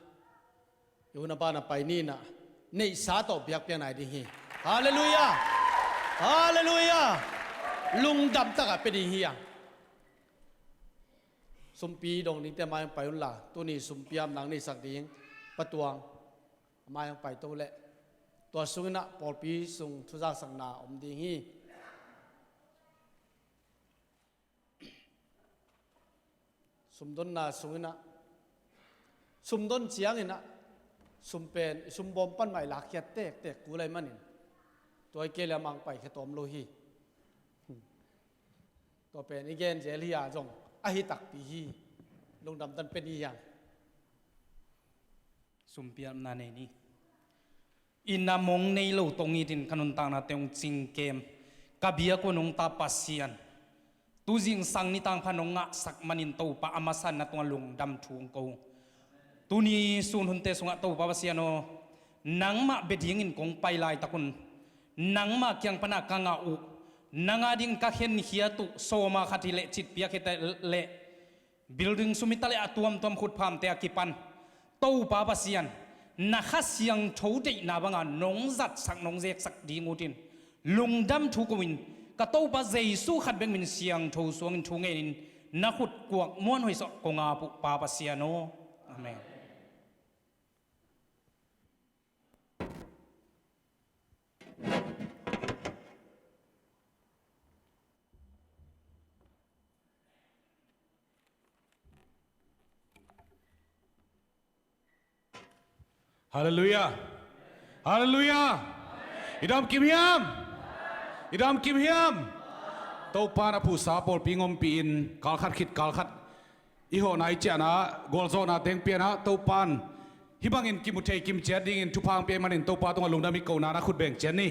i hun a ban a pai ni-in ah, neihsa tawh biakpiak nai ding hi. Halleluiah. Halleluiah. Lungdam takin pia ding hi hang. Sumpi dong dingte mai hong pai unla, tuni sumpi a nang neihsak ding Pa Tuang, a mai hong paito leh, tua sungin ah pawlpi sung thuzaksakna om ding hi. Sumdonna sungin ah, sumdon ciangin ah, sum pen i sumbawm pan mah i lakkhiat tektek kul ahih manin, tua hi kei leh a mang paikhia tawm lo hi. Tua pen i gen zel hi a, zong ahi takpi hi. Lungdam takin pia ni hang. Sumpiakna nei ni. Inn a mong nei lo tawh ngitin ka nuntaknate hong cingkem, ka biak un hong ta Pasian, tu zingsang nitak pha nong ngahsak manin Topa, a masa na tungah lungdam thu hong ko. Tuni sun hunte sungah Topa Pasian aw, nangmah bia dingin kong pai laitak un, nangmah kiang pana ka ngah uh, nang a dingin ka khenkhiat uh, sawma khat hi leh, citpiak hi ta leh, building sum hi ta leh, a tuamtuam khutphamte a kipan, Topa Pasian, na Kha Siangtho deihna banga nong zatsak, nong zeksak ding utin, lungdam thu ko-in, ka Topa Jesu khat bek min siangtho suangin thu ngenin, na khut kuak muanhuai sawh kong ap uh, Pa Pasian aw. Amen. Halleluiah. Halleluiah. I dam kim hiam? I dam kim hiam? Topa in a phuhsa pawlpi hong ompih in, kalkhat khit kalkhat i hawhna, i ciahna, gualzawhna teng pia-in ah, Topa in hih bangin kimu thei kim ciat dingin thupha hong pia ahih manin Topa tungah lungdam i kona, na khut beng ciat ni.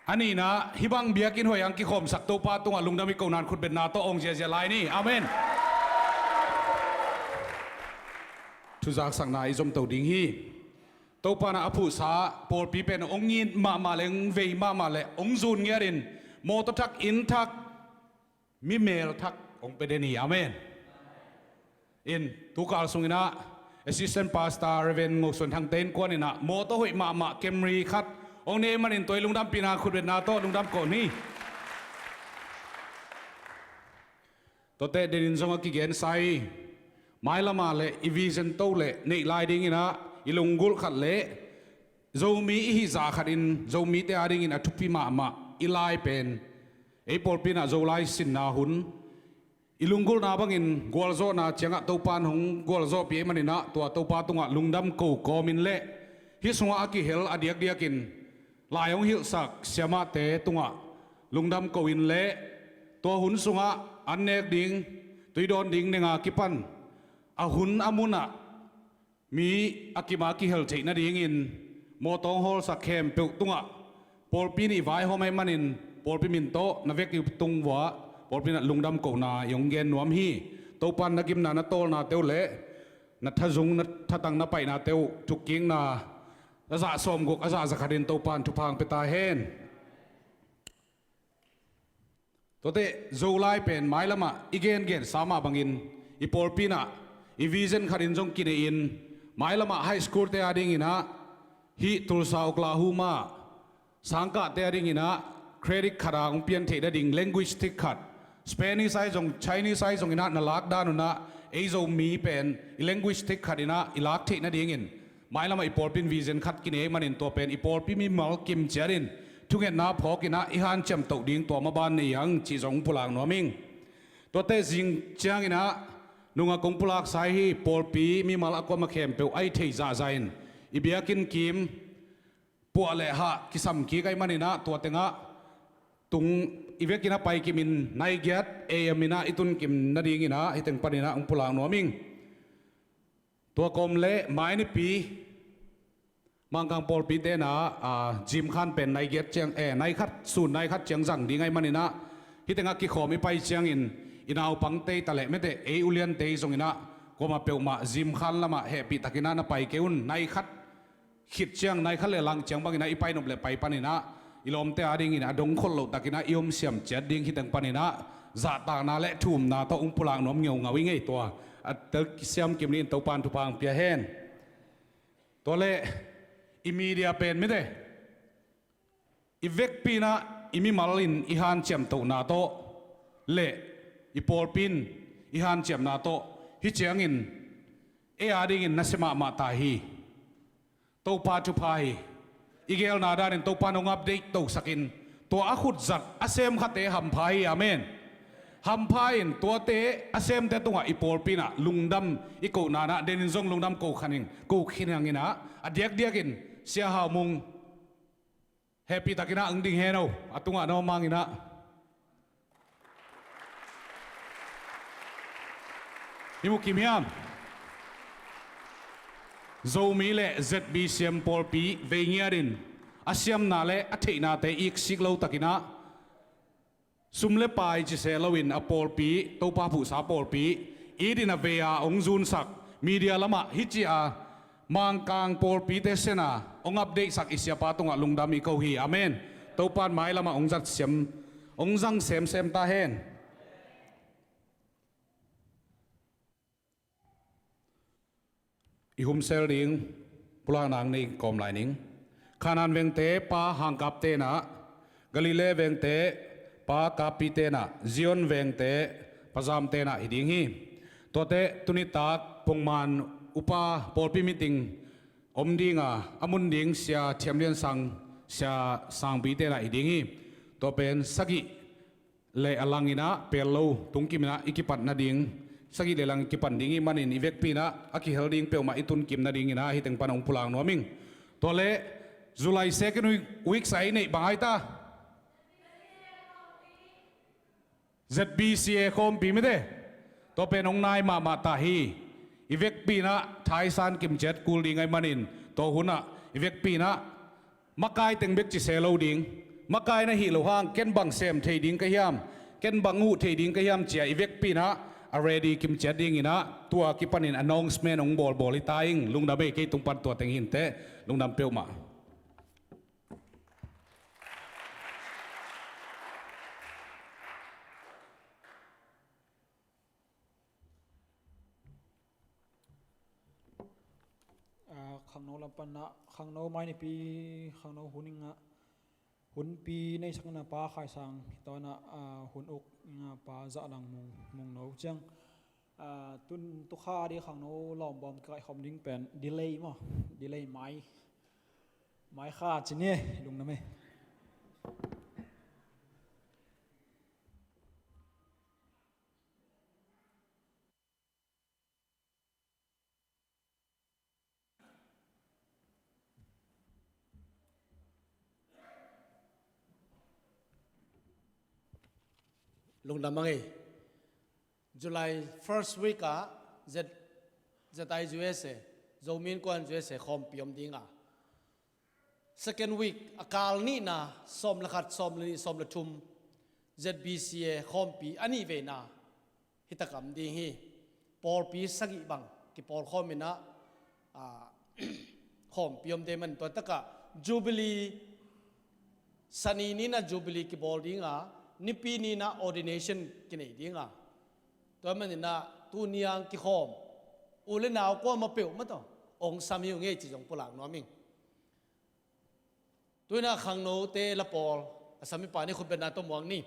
A nihna, hih bang biakinn hoih ah kikhawmsak Topa tungah lungdam i kohna in khutbetna tawh awng ziahziah lai ni. Amen. Thuzaksakna i zomto ding hi. Topa in a phuhsa pawlpi pen hong it mahmah le hong vei mahmah le hong zun ngiatin mawtaw thak, inn thak, mi mel thak hong pia den hi. Amen. In, tukal sungin ah Assistant Pastor Reverend Ngo Suan Thangte innkuan in ah mawtaw hoih mahmah Camry khat hong nei manin tua i lungdampihna khutbetna tawh lungdam kawm hi. Tuate denin zong a kigensa hi. Mailam ah le i vision to le neih lai dingin ah i lunggulh khat le Zomi i hih zah khatin Zomite adingin a thupi mahmah i lai pen, ei pawlpi in ah Zolai sinna hun i lunggulhna bangin gualzawhna ciangah Topa in hong gualzawhpih ahih manin ah tua Topa tungah lungdam ko kawmin le hih sungah a kihel a diakdiakin lai hong hilhsak siamahte tungah lungdam ko in le tua hun sungah an nek ding, tui dawn ding nenga kipan a hun a munah mi a kim a kihel theih nadingin mawtaw hong hawlsak khempeuh tungah pawlpi in i vaihawm ahih manin pawlpi min tawh na vekpi tung vuah pawlpi in ah lungdam kohna i hong gen nuam hi. Topa in na gimna na tawlnate uh le na thazung na thatang na paihnate uh thukkikna a zah sawmguk a zah zakhatin Topa in thupha hong pia ta hen. Tuate Zolai pen mailam ah i gengensa mah bangin i pawlpi in ah i vision khatin zong kinei in mailam ah high school-te adingin ah hih Tulsa, Oklahoma sangkahte adingin ah credit khat a hong pian theih nading language thick khat, Spanish ahi zong Chinese ahi zongin ah na lak dan un ah ei Zomi pen i language thick khatin ah i lak theih nadingin mailam ah i pawlpi in vision khat kinei ahih manin tua pen i pawlpi mimal kim ciatin thungetna phawkin ah i hanciam toh ding tua maban nei hang cih zong hong pulak nuam ing. Tuate zing ciangin ah nungak kong pulaksa hi. Pawlpi mimal a kuamah khempeuh a i theih zahzah in i biakinn kim puah le hah kisam kik ahih manin ah tua tengah tung i vekin a paikimin nai giat A M in ah i tunkim nadingin ah hih teng panin ah hong pulak nuam ing. Tua kawm le mai nipi Mangkang pawlpite in ah, ah, gym khan pen nai giat ciang, eh, nai khat, sun nai khat ciang zang ding ahih manin ah hih tengah kikhawm i pai ciangin i naupangte hi ta leh mete ei uliante hi zongin ah kuamah peuhmah gym khan lamah hehpih takin ah na pai kei un. Nai khat khit ciang, nai khat le lang ciang bangin ah i pai nop le pai panin ah i lawmte adingin a dong kholh loh takin ah i om siam ciat ding. Hih teng panin ah zahtakna le thumna tawh hong pulak nuam ngeungau i ngei tua a tel kisiam kim ni in Topa in thupha hong pia hen. Tua le i media pen mite i vekpi in ah i mimal in i hanciam tohna tawh le i pawlpi in i hanciamna tawh hih ciangin ei adingin nasia mahmah ta hi. Topa thupha hi. I gelna danin Topa in hong update tosakin tua a khutzat a semkhate hampha hi. Amen. Hampha in tuate a semte tungah i pawlpi in ah lungdam i kohna in ah denin zong lungdam ko khin hang in ah a diakdiakin Sia Hau Mung hehpih takin ah hong ding hen aw. A tungah na om hangin ah hih mu kim hiam? Zomi le Z B C M pawlpi vei ngiatin a siamna le a theihnate iksik lo takin ah sum le pai cise loin a pawlpi, Topa phuhsa pawlpi itin a vei a hong zunsak media lamah hih ci a Mangkang pawlpite sena hong update sak i siapa tungah lungdam i ko hi. Amen. Topa in mailamah hong zat siam, hong zang semsem ta hen. I humsel ding pulakna nei kawm lai ning. Kanaan vengte pa Hangkapte in ah, Galilee vengte pa Kappite in ah, Zion vengte pa Zamte in ah hi ding hi. Tuate tunitak pongman upa pawlpi meeting om ding a, a mun ding Sia Thiam Lian Sang, Sia Sangpite in ah hi ding hi. Tua pen sagih le a lang in ah pel lo tungkim in ah i kipat nading, sagih le lang i kipan ding ih manin i vekpi in ah a kihel ding peuhmah i tunkim nading in ah hih teng pan hong pulak nuam ing. Tua le July second week, week sa i neih bang ai ta? Z B C A khawmpi mite. Tua pen hong nai mahmah ta hi. I vekpi in ah thaisan kim ciat kul ding ahih manin tua hun ah i vekpi in ah makai teng bek cise lo ding, Makai na hih loh hang, ken bang sem thei ding ka hiam, ken bang uh thei ding ka hiam ci-a i vekpi-in ah a ready kim ciat dingin ah, tua kipanin announcement hong bawlbawl hi ta ing. Lungdam ei, kei tung pan tua teng hi inteh. Lungdam peuhmah. Ah, khangno lam pan ah, khangno mai nipi, khangno hun ing ah, hunpi neihsakna Pa Khai Sang, hi tawn ah, ah, hun uk ing ah Pa Zah Lang Mung, Mung No ciang. Ah, tun tu kha ding khangno lawmbawm kikaih khawm ding pen delay maw, delay mai, mai kha ci ni, lungdam ei. Lungdam ang ei. July first week ah Z-, Z I U S A, Zomi Innkuan U S A khawmpi om ding a, second week, a kal nihna, sawm le khat, sawm le nih, sawm le thum, Z B C A khawmpi a nih veina hi tak a om ding hi. Pawlpi sagih bang kipawlkhawm in ah, ah, khawmpi om ding man, tua tak ah Jubilee, Sani ni-in ah Jubilee kibawl ding a, Nipi ni-in ah ordination kinei ding a, tua manin ah tuni-a kikhawm u le nau kuamah peuhmah tawh hong sam hi ung ei ci zong pulak nuam ing. Tu-in ah khangnote la pawl a sam mipa ni khutbetna tawh muang ni.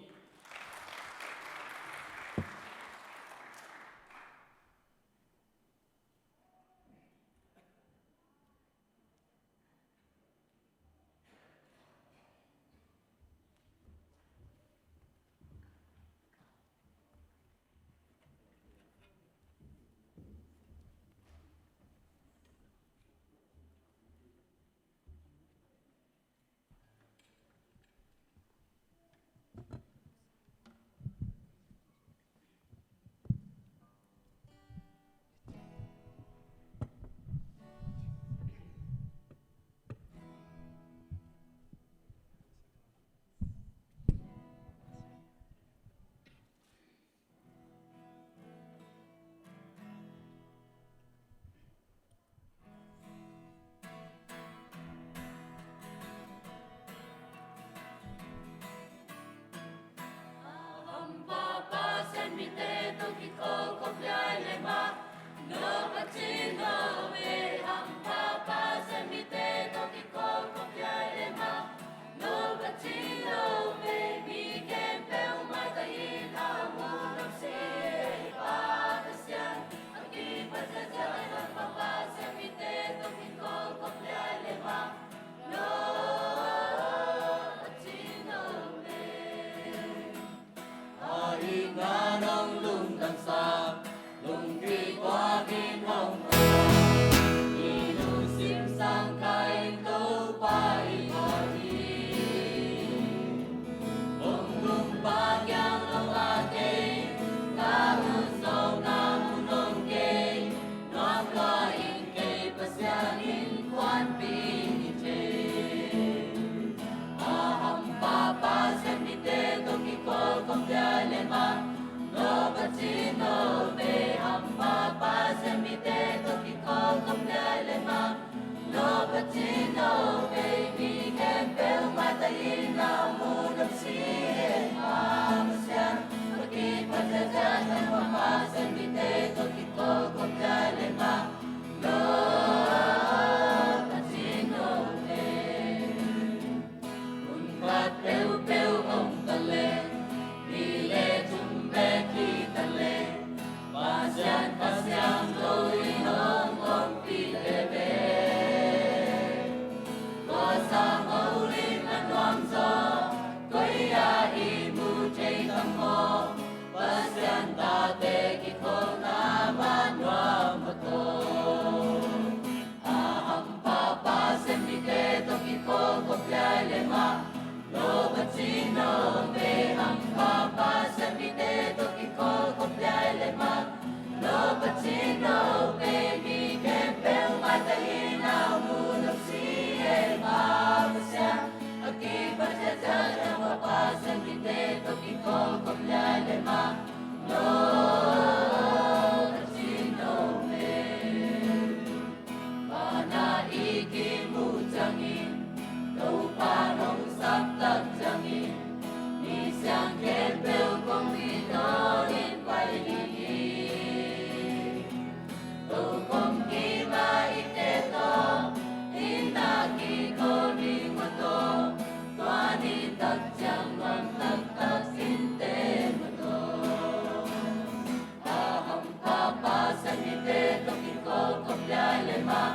Pana i kimu ciangin, Topa hong saptak ciangin, mi siang khempeuh kong vitawn in pai ding hi. Tokhom kima i te tawh, i na kiko ding mah tawh, tua ni tak ciang nuam taktak in te mah tawh. A hampha Pasian mite tawh kikolkhop liai le mah,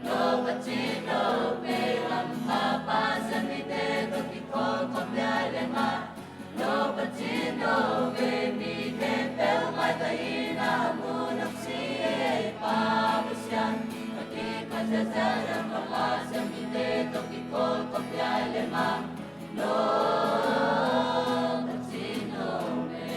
lo ka ci lo pe. Hampha Pasian mite tawh kikolkhop liai le mah, lo ka ci lo pe. Mi khempeuh maita in a mu nok si e Pa Pasian, ka kiphat ziahziah Hampha Pasian mite tawh kikolkhop liai le mah, lo ka ci lo pe.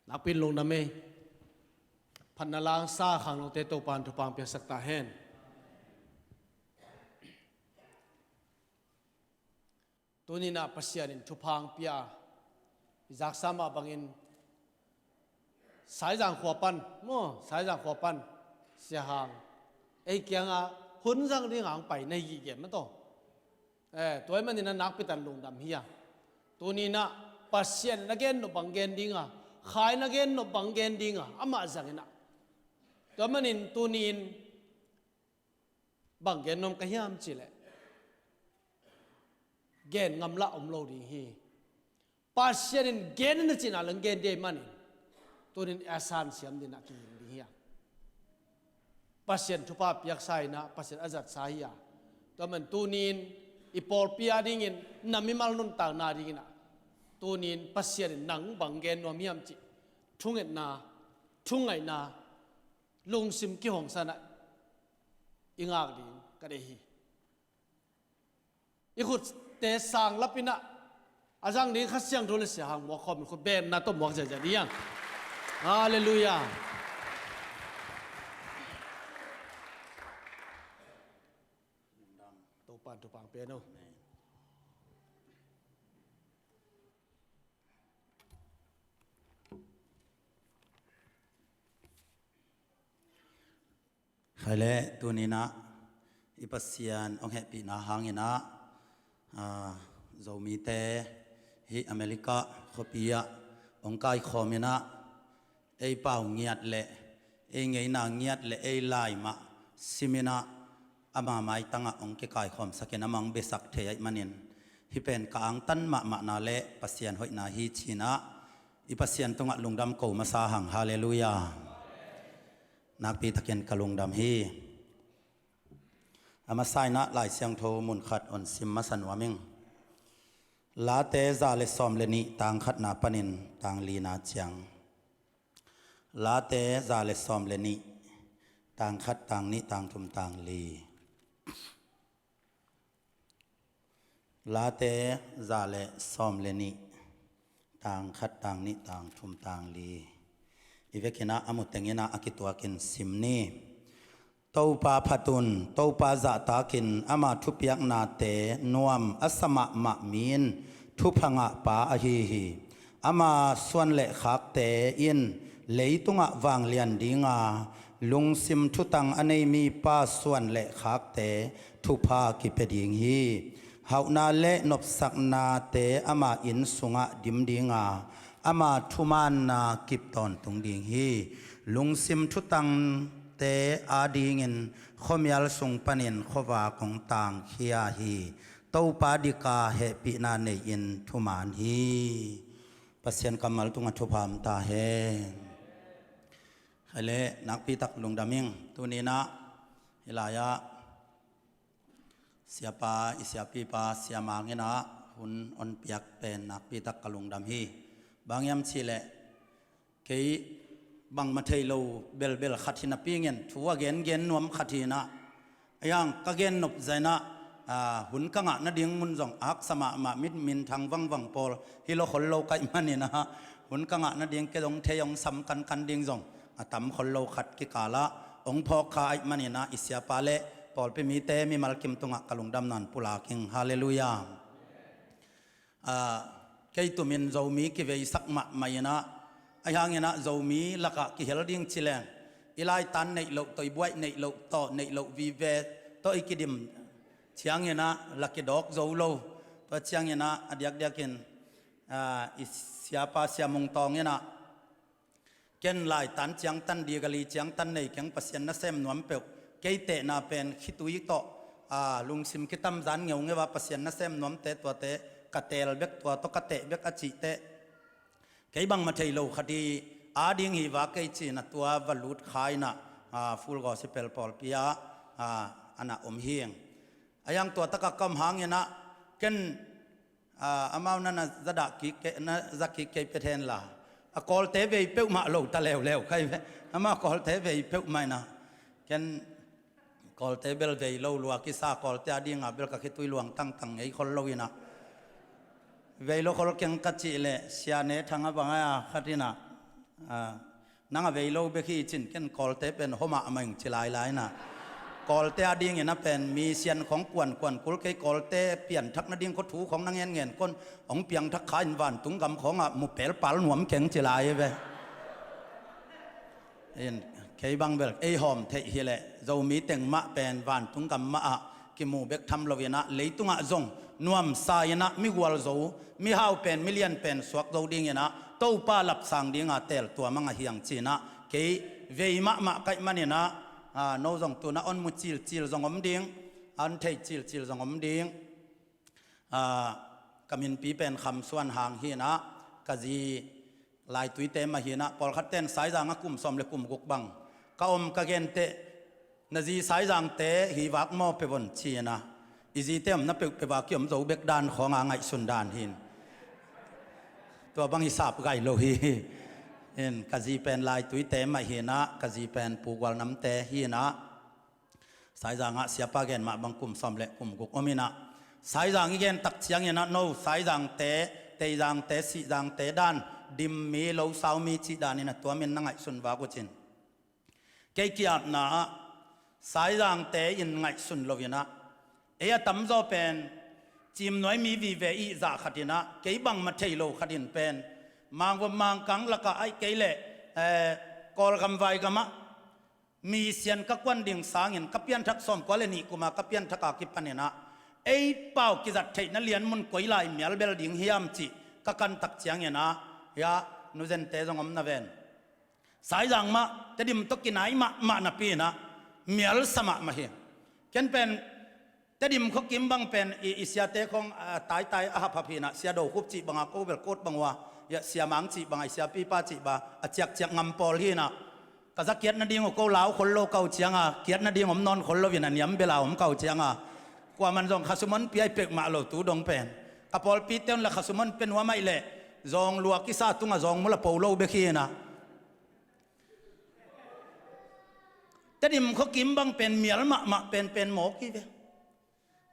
Nakpi in lungdam ei. Phatna la sa khang lote Topa in thupha piaksak ta hen. Tuni-in ah Pasian in thupha pia, i zaksa mah bangin Saizang khua pan, maw, Saizang khua pan Sia Hang ei kiangah hun zang dingin hong pai na hi gige mah tawh. Eh, tua ahih manin ah nakpi takin lungdam hi a. Tuni-in ah Pasian in a gen nop bang gen ding a, Kha in a gen nop bang gen ding a, amah zangin ah. Tua ahih manin tuni-in bang gen nuam ka hiam cih leh, gen ngam lah om lo ding hi. Pasian in gen in a cihna leng gen ding ahih manin, tuni-in a san siam dingin ah kiging ding hi a. Pasian thupha piaksa in ah, Pasian a zatsa hi a. Tua ahih manin tuni-in i pawlpi a dingin, na mimal nuntakna dingin ah, tuni-in Pasian in nang bang gen nuam hiam cih thungetna, thungaihna, lungsim kihongsanna i ngak ding ka deih hi. I khutte sang lap in ah, a zang ding Kha Siangtho le Sia Hang muak khawm in khut bengna tawh muak ziahziah ding hi hang. Halleluiah. Topa'n thupha pia hen aw. Amen. Khai le tuni-in ah i Pasian hong hehpihna hangin ah, aa, Zomite hih America khuapi ah hong kaikhawm in ah, ei pau ngiat le ei ngeina ngiat le ei lai mah sim in ah, ama maitangah hong kikaikhawmsak in, amah hong biasak thei ahih manin, hih pen ka angtan mahmahna le Pasian hoihna hi ci-in ah, i Pasian tungah lungdam ko masa hang. Halleluiah. Nakpi takin ka lungdam hi. A masa in ah Lai Siangtho mun khat hong sim masa nuam ing. Late za le sawm le nih, tang khatna panin tang lina ciang. Late za le sawm le nih, tang khat, tang nih, tang thum, tang li. Late za le sawm le nih, tang khat, tang nih, tang thum, tang li. I vekin ah a mu teng in ah a kituakin sim ni. Topa phat un, Topa zahtakin, ama thupiaknate nuam a sa mahmah mi in thupha ngahpa ahi hi. Ama suan le khakte in leitungah vanglian dinga, lungsim thutang a nei mipa suan le khakte thupha kipia ding hi. Hauhna le nopsaknate ama inn sungah dim dinga, ama thumaanna kip tawntung ding hi. Lungsim thutangte adingin khuamial sung panin khuavak hong tangkhia hi. Topa dika hehpihna nei-in thuman hi. Pasian kammal tungah thupha om ta hen. Khai le nakpi tak lungdam ing. Tuni-in ah hih lai-ah siapa, i siapipa Sia Mang in ah hun hon piak pen nakpi tak ka lungdam hi. Bang hiam cih leh, kei bangmah thei lo belbel khat hi napi-in, thu a gengen nuam khat hi-in ah, a hiang ka gen nop zah in ah, Hun ka ngah nading mun zong a haksa mahmah, mit minthang vangvang pawl hi lo khol lo ka hih manin ah, hun ka ngah nading kei zong thei hong sam kankan ding zong a tam khol lo khat kikal ah hong phawk kha ahih manin ah, i siapa le pawlpi mite mimal kim tungah ka lungdamna pulak ing. Halleluiah. Kei tumin Zomi kiveisak mahmah in ah, ahi hangin ah Zomi lakah kihel ding ci leng i laitan neih loh tawh, i buaih neih loh tawh, neih loh vive tawh i kidim ciangin ah la kidawk zo lo. Tua ciangin ah a diakdiakin i siapa Sia Mung Tawng in ah, ken laitan ciangtan, digali ciangtan nei keng, Pasian nasem nuam peuh. Kei tehna pen khitui tawh lungsim kitamzan ngeungeu a, Pasian nasem nuamte tuate ka teel bek, tua tawh ka teh bek a cih teh, kei bangmah thei lo khat hi, a ding hi vak kei ci-in ah tua va lut kha in ah, Full Gospel pawlpi ah a na om hi ing. Ahi hang tua takah ka om hangin ah, ken amau na na za dah kik kei, na za kik kei pet hen la, a Kawlte vei peuhmah lo ta leuleu kha hi ve. Amau Kawlte vei peuhmah in ah, ken Kawlte bel vei lo lua kisa, Kawlte a dingah bel ka khitui luang tangtang ngei khol lo in ah, vei lo khol keng ka cih leh Sia Ne Thang a bang a khat in ah, nang a vei lo bek hi cin, ken Kawlte pen hua mahmah ing ci lailai in ah, Kawlte a dingin ah pen mi sian khong kuankuan kul kei, Kawlte pianthak nading khua thu khong na ngenngen kon hong piangthak kha in vantung gam khongah mu pelpal nuam keng ci lai hi ve. In, kei bang bel ei hawm theih hi leh Zomi teng mah pen vantung gam mah ah kimu bek tham lo in ah, leitungah zong nuamsa in ah migual zo, mihau pen, milian pen suak zo dingin ah Topa lapsang dinga teel tuam a ngah hi ing ci-in ah, kei vei mahmah ka hih manin ah, no zong tu-in ah hon mu cilcil zong om ding, hon thei cilcil zong om ding. Ka minpi pen Kham Suan Hang hi in ah, ka zi Laituite mah hi in ah, pawlkhatte in Saizang ah kum sawm le kum guk bang ka om ka gen teh, na zi Saizangte hi vak maw, pe von ci-in ah, i zite omna peuh pe vak hi, om zo bek dan khawng a ngaihsun dan hi in, tua bang i sap gai lo hi. In, ka zi pen Laituite mah hi in ah, ka zi pen Pu Gual Namte hi in ah, Saizang ah siapa gen mah bang kum sawm le kum guk om in ah, Saizang i gen tak ciangin ah, no Saizangte, Teizangte, Sihzangte dan, dim mi, lo sau mi cih dan in ah tua min na ngaihsun vak uh cin. Kei ki-apna ah Saizangte in ngaihsun lo in ah, ei a tamzaw pen Cimnuai mi vive i zah khat in ah, kei bangmah thei lo khat in pen Mangvop Mangkang lakah ahih kei leh Kawlgam Vaigam ah mi sian ka kuan ding sangin, ka pianthak sawmkua le nih kum a ka pianthak a kipan in ah, ei pau kizat theihna lian mun koi lai mial bel ding hiam cih ka kan tak ciangin ah, hiah Nu Zente zong om na ven. Saizang mah Tedim tawh kinai mahmah napi in ah mial sa mahmah hi. Ken pen Tedim khua kim bang pen i, i siate khong a taitai a haphap hi in ah, Sia Do Khup cih bang a, ko bel kot bang uh a, hiah Sia Mang cih bang a, i siapipa cih bang a, a ciakciak ngam pawl hi in ah, ka za kiat nading uh ko lau khol lo ka uh ciang a, kiat nading om nawn khol lo in a, niam bel a om ka uh ciang a, kuaman zong khasum hon pia hi peuhmah lo tu dong pen. Ka pawlpite un la khasum hon pia nuam ahih leh zawng lua kisa tungah zawng mul a po lo bek hi in ah, Tedim khua kim bang pen mial mahmah penpen mawk hi ve.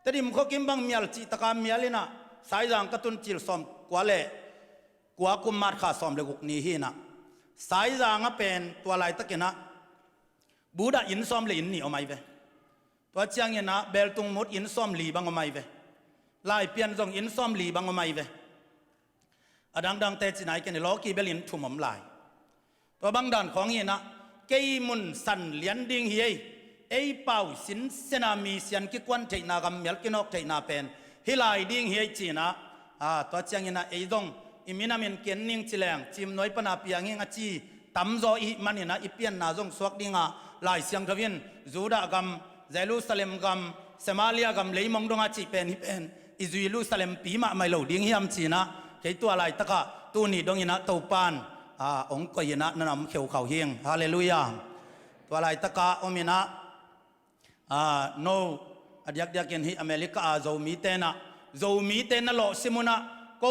Tedim khua kim bang mial cih taka mial in ah, Saizang ka tun cil sawmkua le kua kum March kha sawm le guk ni hi in ah, Saizang ah pen tua laitakin ah Buddha inn sawm le inn nih om ahi ve. Tua ciangin ah Beltung Mut inn sawm li bang om ahi ve. Laipian zong inn sawm li bang om ahi ve. A dangdangte cih nai ken hi, lawki bel inn thum om lai. Tua bang dan khawng hi in ah, kei mun san lian ding hi ei, ei pau sinsen a mi sian kikuan theihna, gam mial kinawk theihna pen hih lai ding hi ei ci in ah, tua ciangin ah ei zong i minamin ken ning ci leng, Cimnuai pan a piang ing a ci tamzaw i hih manin ah, i pianna zong suak ding a, Lai Siangtho in Judah gam, Jerusalem gam, Samaria gam, leimong dong a cih pen hih pen i Jerusalem pi mahmah hi lo ding hiam ci in ah, kei tua laitakah tuni dongin ah Topan hong koih in ah na na om kheukhau hi ing. Halleluiah. Tua laitakah om in ah, no a diakdiakin hih America a Zomite in ah, Zomite na lawhsim un ah, ko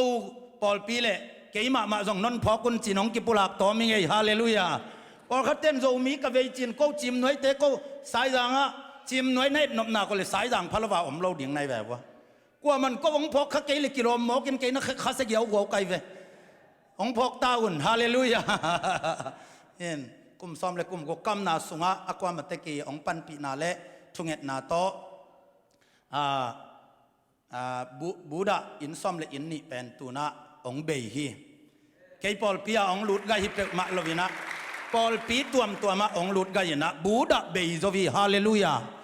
pawlpi le kei mahmah zong non phawk un ci-in hong kipulak tawm hi ing ei. Halleluiah. Pawlkhatte in Zomi ka vei ci-in, ko Cimnuaite, ko Saizang ah Cimnuai na etnopna ko le Saizang phalova om lo ding nai ve vua. Kuaman ko hong phawk kha kei le kilawm mawkin kei na kha, kha se giau guau kai ve. Hong phawk ta un. Halleluiah. In kum sawm le kum guk kamna sungah a kuamah teki hong panpihna le thungetna tawh, a, a, Bu-, Buddha inn sawm le inn nih pen tunah hong bei hi. Kei pawlpi ah hong lut gai hi peuhmah loinah, pawlpi tuamtuamah hong lut gai inah Buddha bei zo hi. Halleluiah.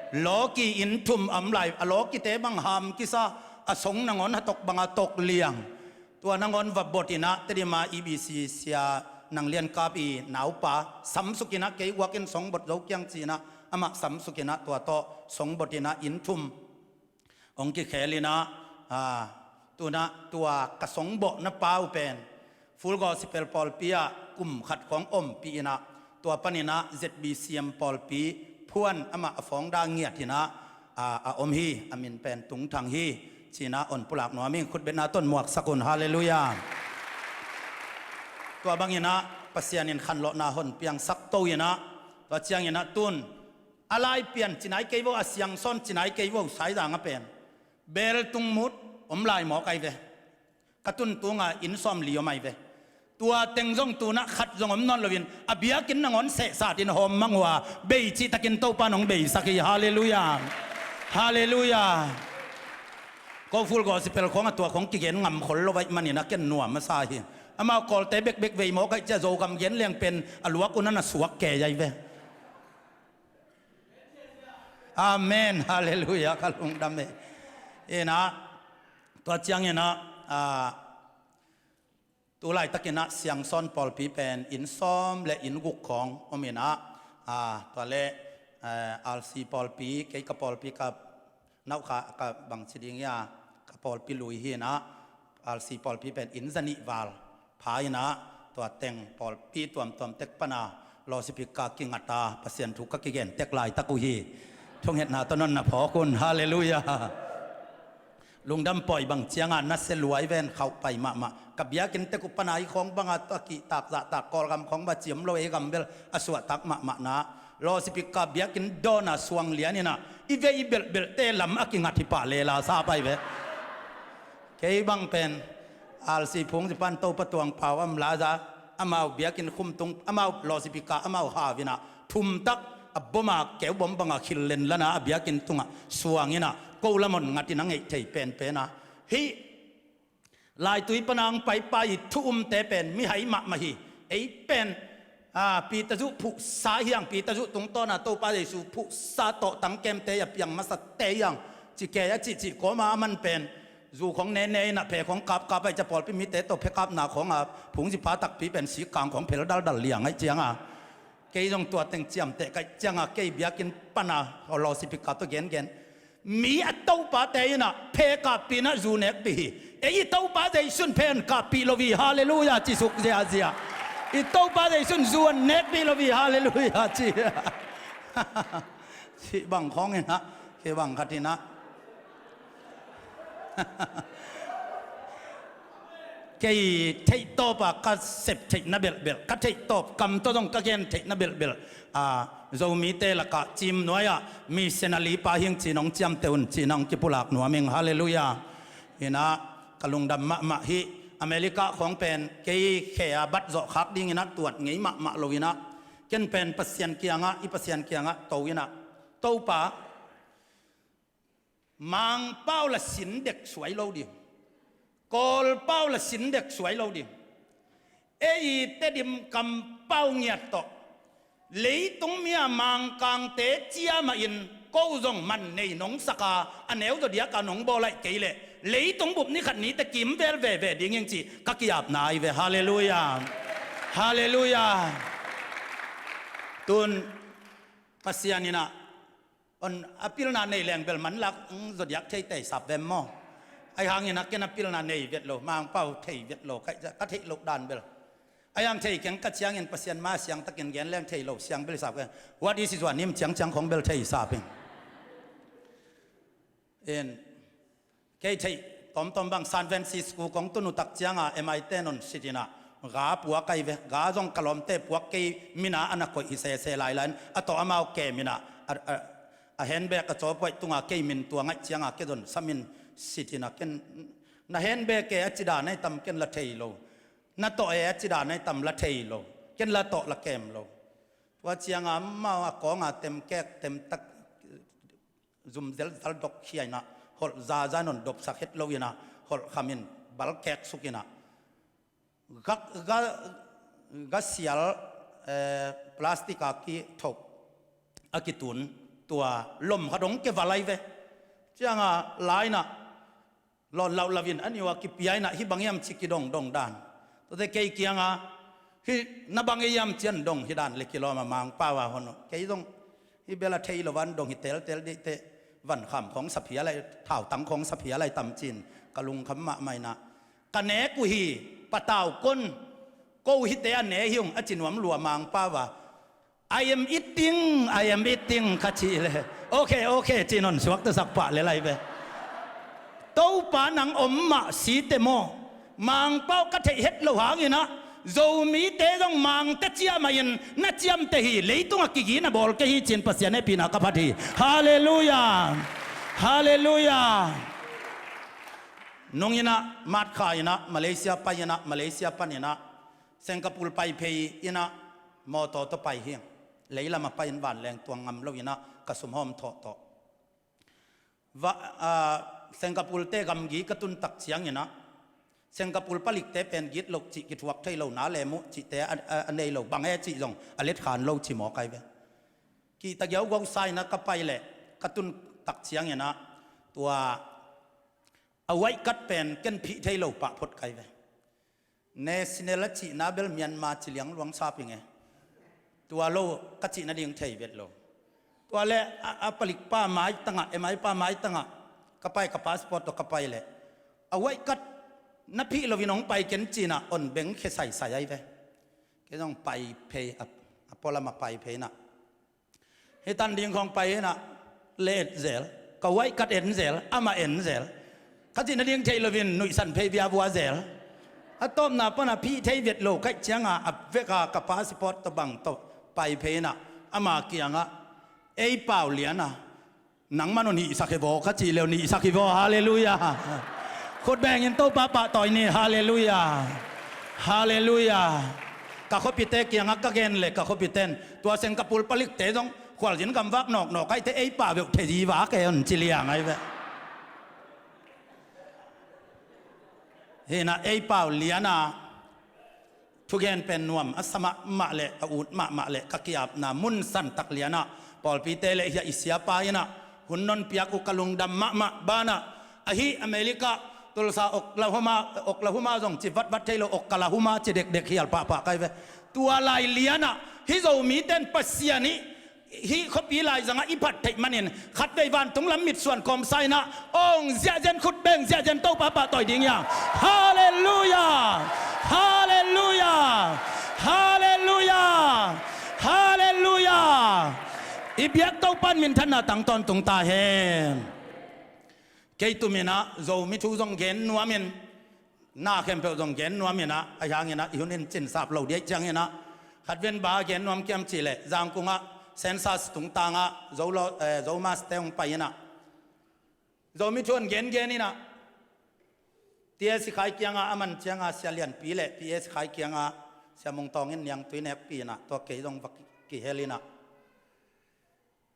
Lawki inn thum a om lai, a lawkite bang ham kisa, a song nangawn hatok banga tok liang. Tua nangawn va bot inah Tedim a E B C sia Nang Lian Kap i naupa samsuk inah kei uakin song bot zo kiang ci inah amah samsuk inah tua tawh song bot inah inn thum hong kikhel inah, a, tunah tua ka songbawhna pa uh pen Full Gospel pawlpi ah kum khat khawng ompih inah tua paninah Z B C M pawlpi phuan amah a founder ngiat inah, a, a om hi. A min pen Tung Thang hi. Cinah hong pulak nuam ing. Khutbetna tawh muaksak un. Halleluiah. Tua banginah Pasian in khanlawhna hong piangsak to inah tua cianginah tun a lai pian ci nai kei vo, a siangsawn ci nai kei vo, Saizang a pen beltung mut om lai mawk ai ve. Ka tun tunga inn sawm li om ai ve. Tua teng zong tunah khat zong om nawn loin a biakinn nangawn sehsatin hawm mang uh a, bei cihtakin Topa nong beisak hi. Halleluiah. Halleluiah. Ko Full Gospel khawng a tua khawng kigen ngam khol lo vaih manin a ken nuam a sa hi. Amau Kawlte bekbek vei mawk ai cia Zogam gen leng pen a luak un a na suak kei ai ve. Amen. Halleluiah. Ka lungdam e. Inah tua cianginah, a, tu laitakinah siangsawn pawlpi pen inn sawm le inn guk khawng om inah, a, tua le, eh, R C pawlpi, kei ka pawlpi ka nauhkha ka bangci ding ia ka pawlpi lui hi inah, R C pawlpi pen inn zanih val pha inah tua teng pawlpi tuamtuam tek pana lawsipika kingata Pasian thu ka kigen tek laitak uh hi. Thungetna tawh nong na phawk un. Halleluiah. Lungdam pawi bang cianga nasia luai ven khauh pai mahmah. Ka biakinn tek uh pana i khawng banga tua kihtak zahtak Kawlgam khawng ba ciam lo ei gam bel a suahtak mahmahna. Lawsipika biakinn dawna suang lian inah i vei i belhbelhte lam a kingat hi pah lela sa pai ve. Kei bang pen R C phungzipan Topa tuang pau am laza amau biakinn khumtung amau lawsipika amau hau inah thumtak a boma keu bom banga khil lenlana a biakinn tungah suang inah ko lamon ngatin a ngeih thei penpena hih laitui pana ang paipai i thu umte pen mihai mahmah hi. Ei pen, a, Peter zuh phuhsa hiang, Peter zuh tungtawna Topa Jesu phuhsa tawh tangkemte a piang masate hiang ci kei a cihcih kawma a man pen zu khawng nene inah phe khawng kapkap ai cia pawlpi mite tawh phe kapna khawnga phungzipa takpi pen sikkang khawng phel daldal liang ai cianga kei zong tua teng ciamteh kaih cianga kei biakinn pana lawsipika tawh gengen mi a topate inah phe kappi inah zu nekpi hi. Ei i Topa Zeisun phe an kappi lo hi. Halleluiah. Cisuk ziazia i Topa Zeisun zu an nekpi lo hi. Halleluiah. Ci cih bang khawng inah kei bang khat inah kei theihtawpa ka sep theihna belhbelh ka theihtawp kam tawh zong ka gen theihna belhbelh, a, Zomite lakah Cimnuai-ah missionary pa hing ci nong ciamteh un ci nong kipulak nuam ing. Halleluiah. Inah ka lungdam mahmah hi. America khawng pen kei khe a bat zawh khak dinginah tuat ngei mahmah lo inah ken pen Pasian kiangah i Pasian kiangah to inah Topa Mangpau la sin dek suai lo ding. Kawlpau la sin dek suai lo ding. Ei i Tedim kampau ngiat tawh leitung mia Mangkangte ciamah in ko zong man nei nong saka a neu zaw diaka nong bawl aih kei leh leitung bup ni khat nite kimvel veve ding ing cih ka kiapna ai ve. Halleluiah. Halleluiah. Tun Pasian inah on a pilna nei leng bel manlak ong zodiak thei tei sap vem maw? Ai hangin a ken a pilna nei vet lo, Mangpau thei vet lo, ka, ka theih loh dan bel. Ai hang thei keng ka ciangin Pasian ma siang takin gen leng thei lo siang bel sap keng. What is it, nim ciangciang khong bel thei sap in. In Kei theih tawmtawm bang San Francisco kong tun uh tak cianga M I T non sitinah ga puak ai ve. Ga zong ka lawmte puak kei mina a na koih hi sese lailai in a tawh amau ke mina a, a, a handbag a cawpuaih tunga kei min tua ngaih cianga kei zon samin sitina ken na handbag e a ci dan ahi tam ken la thei lo. Na tawh e a ci dan ahi tam la thei lo. Ken la tawh la kem lo. Tua cianga amau a kawnga temkek temtak zum zelzal dok khiaina holh zaza non dopsak het lo ina holh khamin balkek sukina ga, ga, ga sial, eh, plastic a kithoh a kitun tua lom kha dong kevalai ve. Cianga laina lawn lauh lauhin a niu a kipia ina hih bang hiam ci kidongdong dan. Tuate kei kianga hih na bang ei hiam cian dong hi dan le kilawm a Mangpau a hon uh kei zong hih bel a thei lo van dong hi teltel deihte van kham khong saphia lai thautang khong saphia lai tam cin ka lungkham mahmah ina ka nek uh hi patau kon ko hite a ne hi ung a ci nuam lua Mangpau a I am eating, I am eating ka cih le okay okay cin hon suaktasak pah le lai ve. Topa nang om mah site maw? Mangpau ka theih het lo hanginah Zomite zong mangte ciah mahin na ciamte hi leitungah kigina bawl kei hi cin Pasian hehpihna ka phat hi. Halleluia. Halleluia. Nunginah matkha inah Malaysia pai inah Malaysia pan inah Singapore pai phei inah mawtaw tawh pai hi. Leilamah pai in vanleng tuang ngam lo inah ka sumhawm thawh tawh. Singapore te gamgi ka tuntak cianginah Singapore palikte pen git loh cih kithuak thei lo na lem uh cihte a nei lo bang e cih zong a letkhan lo ci mawk ai ve. Kihta giauguau sa inah ka pai leh ka tuntak cianginah tua a waihkat pen ken phih thei lo pah phot kai ve. National a cihna bel Myanmar ci liang luang sap ing e. Tua lo ka cihna ding thei vet lo. Tua le a, a palikpa maitangah emaipa maitangah ka pai ka passport tawh ka pai leh a waihkat na phih loin hong pai ken cinah on beng khe saisai ai ve. Kei zong pai phei a, a pualamah pai phei inah Hih tan ding khawng pai inah le et zel ka waihkat en zel amah en zel ka cihna ding theih loin nuihsan phei viavua zel. A tawpna pana phih thei vet lo kaih cianga a veka ka passport tawh bang tawh pai phei inah ama kiangah ei pau liana nangman un hihsak hi vaw ka cih leu nihsak hi vaw. Halleluia. Khut bengin Topa pahtawi ni. Halleluia. Halleluia. Ka khuapite kiangah ka gen le ka khuapiten tua Singapore palikte zong khualzin gamvak nawknawk aite ei pah veuh thezi vak e hon ci liang ai ve. Hinah ei pau liana thugen pen nuam a sa mahmah le a ut mahmah le ka kiapna mun santak lianah pawlpite le hia i siapa inah hun non piak uh ka lungdam mahmah banah ahi America Tulsa Oklahoma, Oklahoma zong ci vatvat thei lo Oklahoma ci dekdek hial pahpah kai ve. Tua lai lianah hih Zomiten Pasian ih hih khuapi laizangah i phat theih manin khatvei vantung lam mitsuan kawmsa inah awng ziahzen khut beng ziahzen Topa pahtawi ding hiang. Halleluia. Halleluia. Halleluia. Halleluia. I biak Topan minthanna tang tawntung ta hen. Kei tuminah Zomi thu zong gen nuamin na khempeuh zong gen nuam inah a hianginah i hun in cinsap lo diaih cianginah khatven ba gen nuam kiam cihleh Zangkungah census tungtangah Zo maste hong pai inah Zomi thuan gengen inah T S Khai kiangah a man cianga Sia Lianpi le P S Khai kiangah Sia Mungtawng in niangtui nekpi inah tua kei zong va kihel inah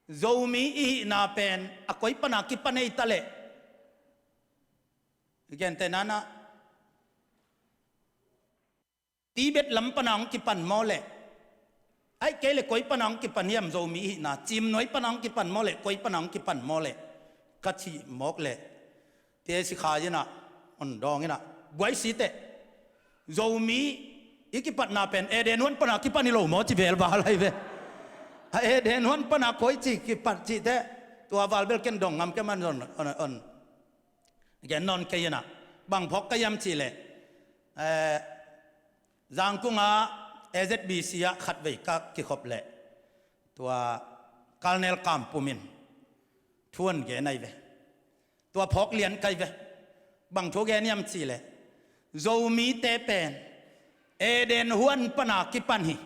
Zomi i hihna pen a koi pana kipan ei ta leh Gentehna inah Tibet lam pana hong kipan maw leh aih kei le koi pana hong kipan hiam Zomi i hihna Cimnuai pana hong kipan maw leh koi pana hong kipan maw leh ka cih mawk leh T S Khai inah hon dawng inah buai siteh Zomi i kipatna pen Eden huan pana kipan hi lo maw ci vel val ai ve. A Eden huan pana koi ci kipat cihteh tua val bel ken dong ngam ke man zon on gen nawn kei inah bang phawk ka hiam cihleh Zangkungah A Z B C ah khatvei ka kikhop leh tua Colonel Kam Pum in thuan gen ai ve. Tua phawk lian kai ve. Bang thu gen hiam cihleh Zomite pen Eden huan pana kipan hi.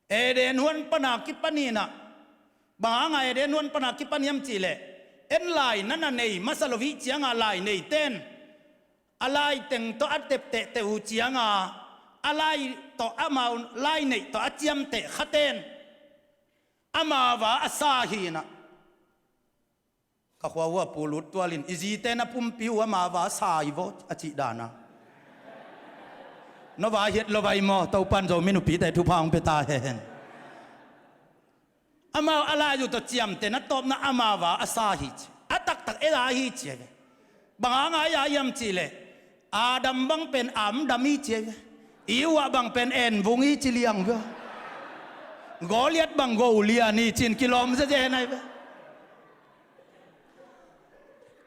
Eden huan pana kipan inah Bang hanga Eden huan pana kipan hiam cihleh, en lai na na nei masa lo hih cianga lai neiten a lai teng tawh a teptehte uh cianga a lai tawh amau lai neih tawh a ciamteh khaten amau a sa hinah. Ka khua uh a pu Lut Tual in i zite na pumpi uh amau a sa hi vaw a cih dana. No va hiat lo vai maw, Topan Zomi nupite thupha hong pia ta hen. Amau a lai uh tawh ciamteh na tawpna amau a sa hi ci. A taktak ei a hi ci ve. Bang hanga ei a hiam cihleh, Adam bang pen amdam hi ci ve. Eva bang pen envung hi ci liang ve. Goliat bang Goliat hi cin kilawm zezen ai ve.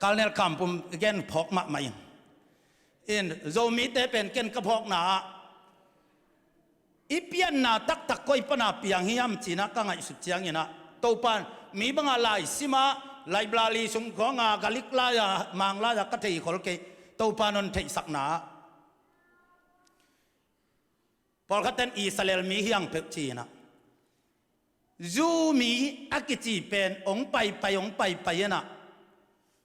Kalnel Kampum gen phawk mahmah in. In Zomite pen ken ka phawkna ah i pianna taktak koi pana piang hiam cinah ka ngaihsut cianginah, Topan mi banga lai simah, library sung khawnga galik lai-a mang lai-a ka theikhol kei, Topan hon theihsakna ah pawlkhatten Israel mi hiang peuh cinah Zu mi a kici pen hong paipai hong paipai inah,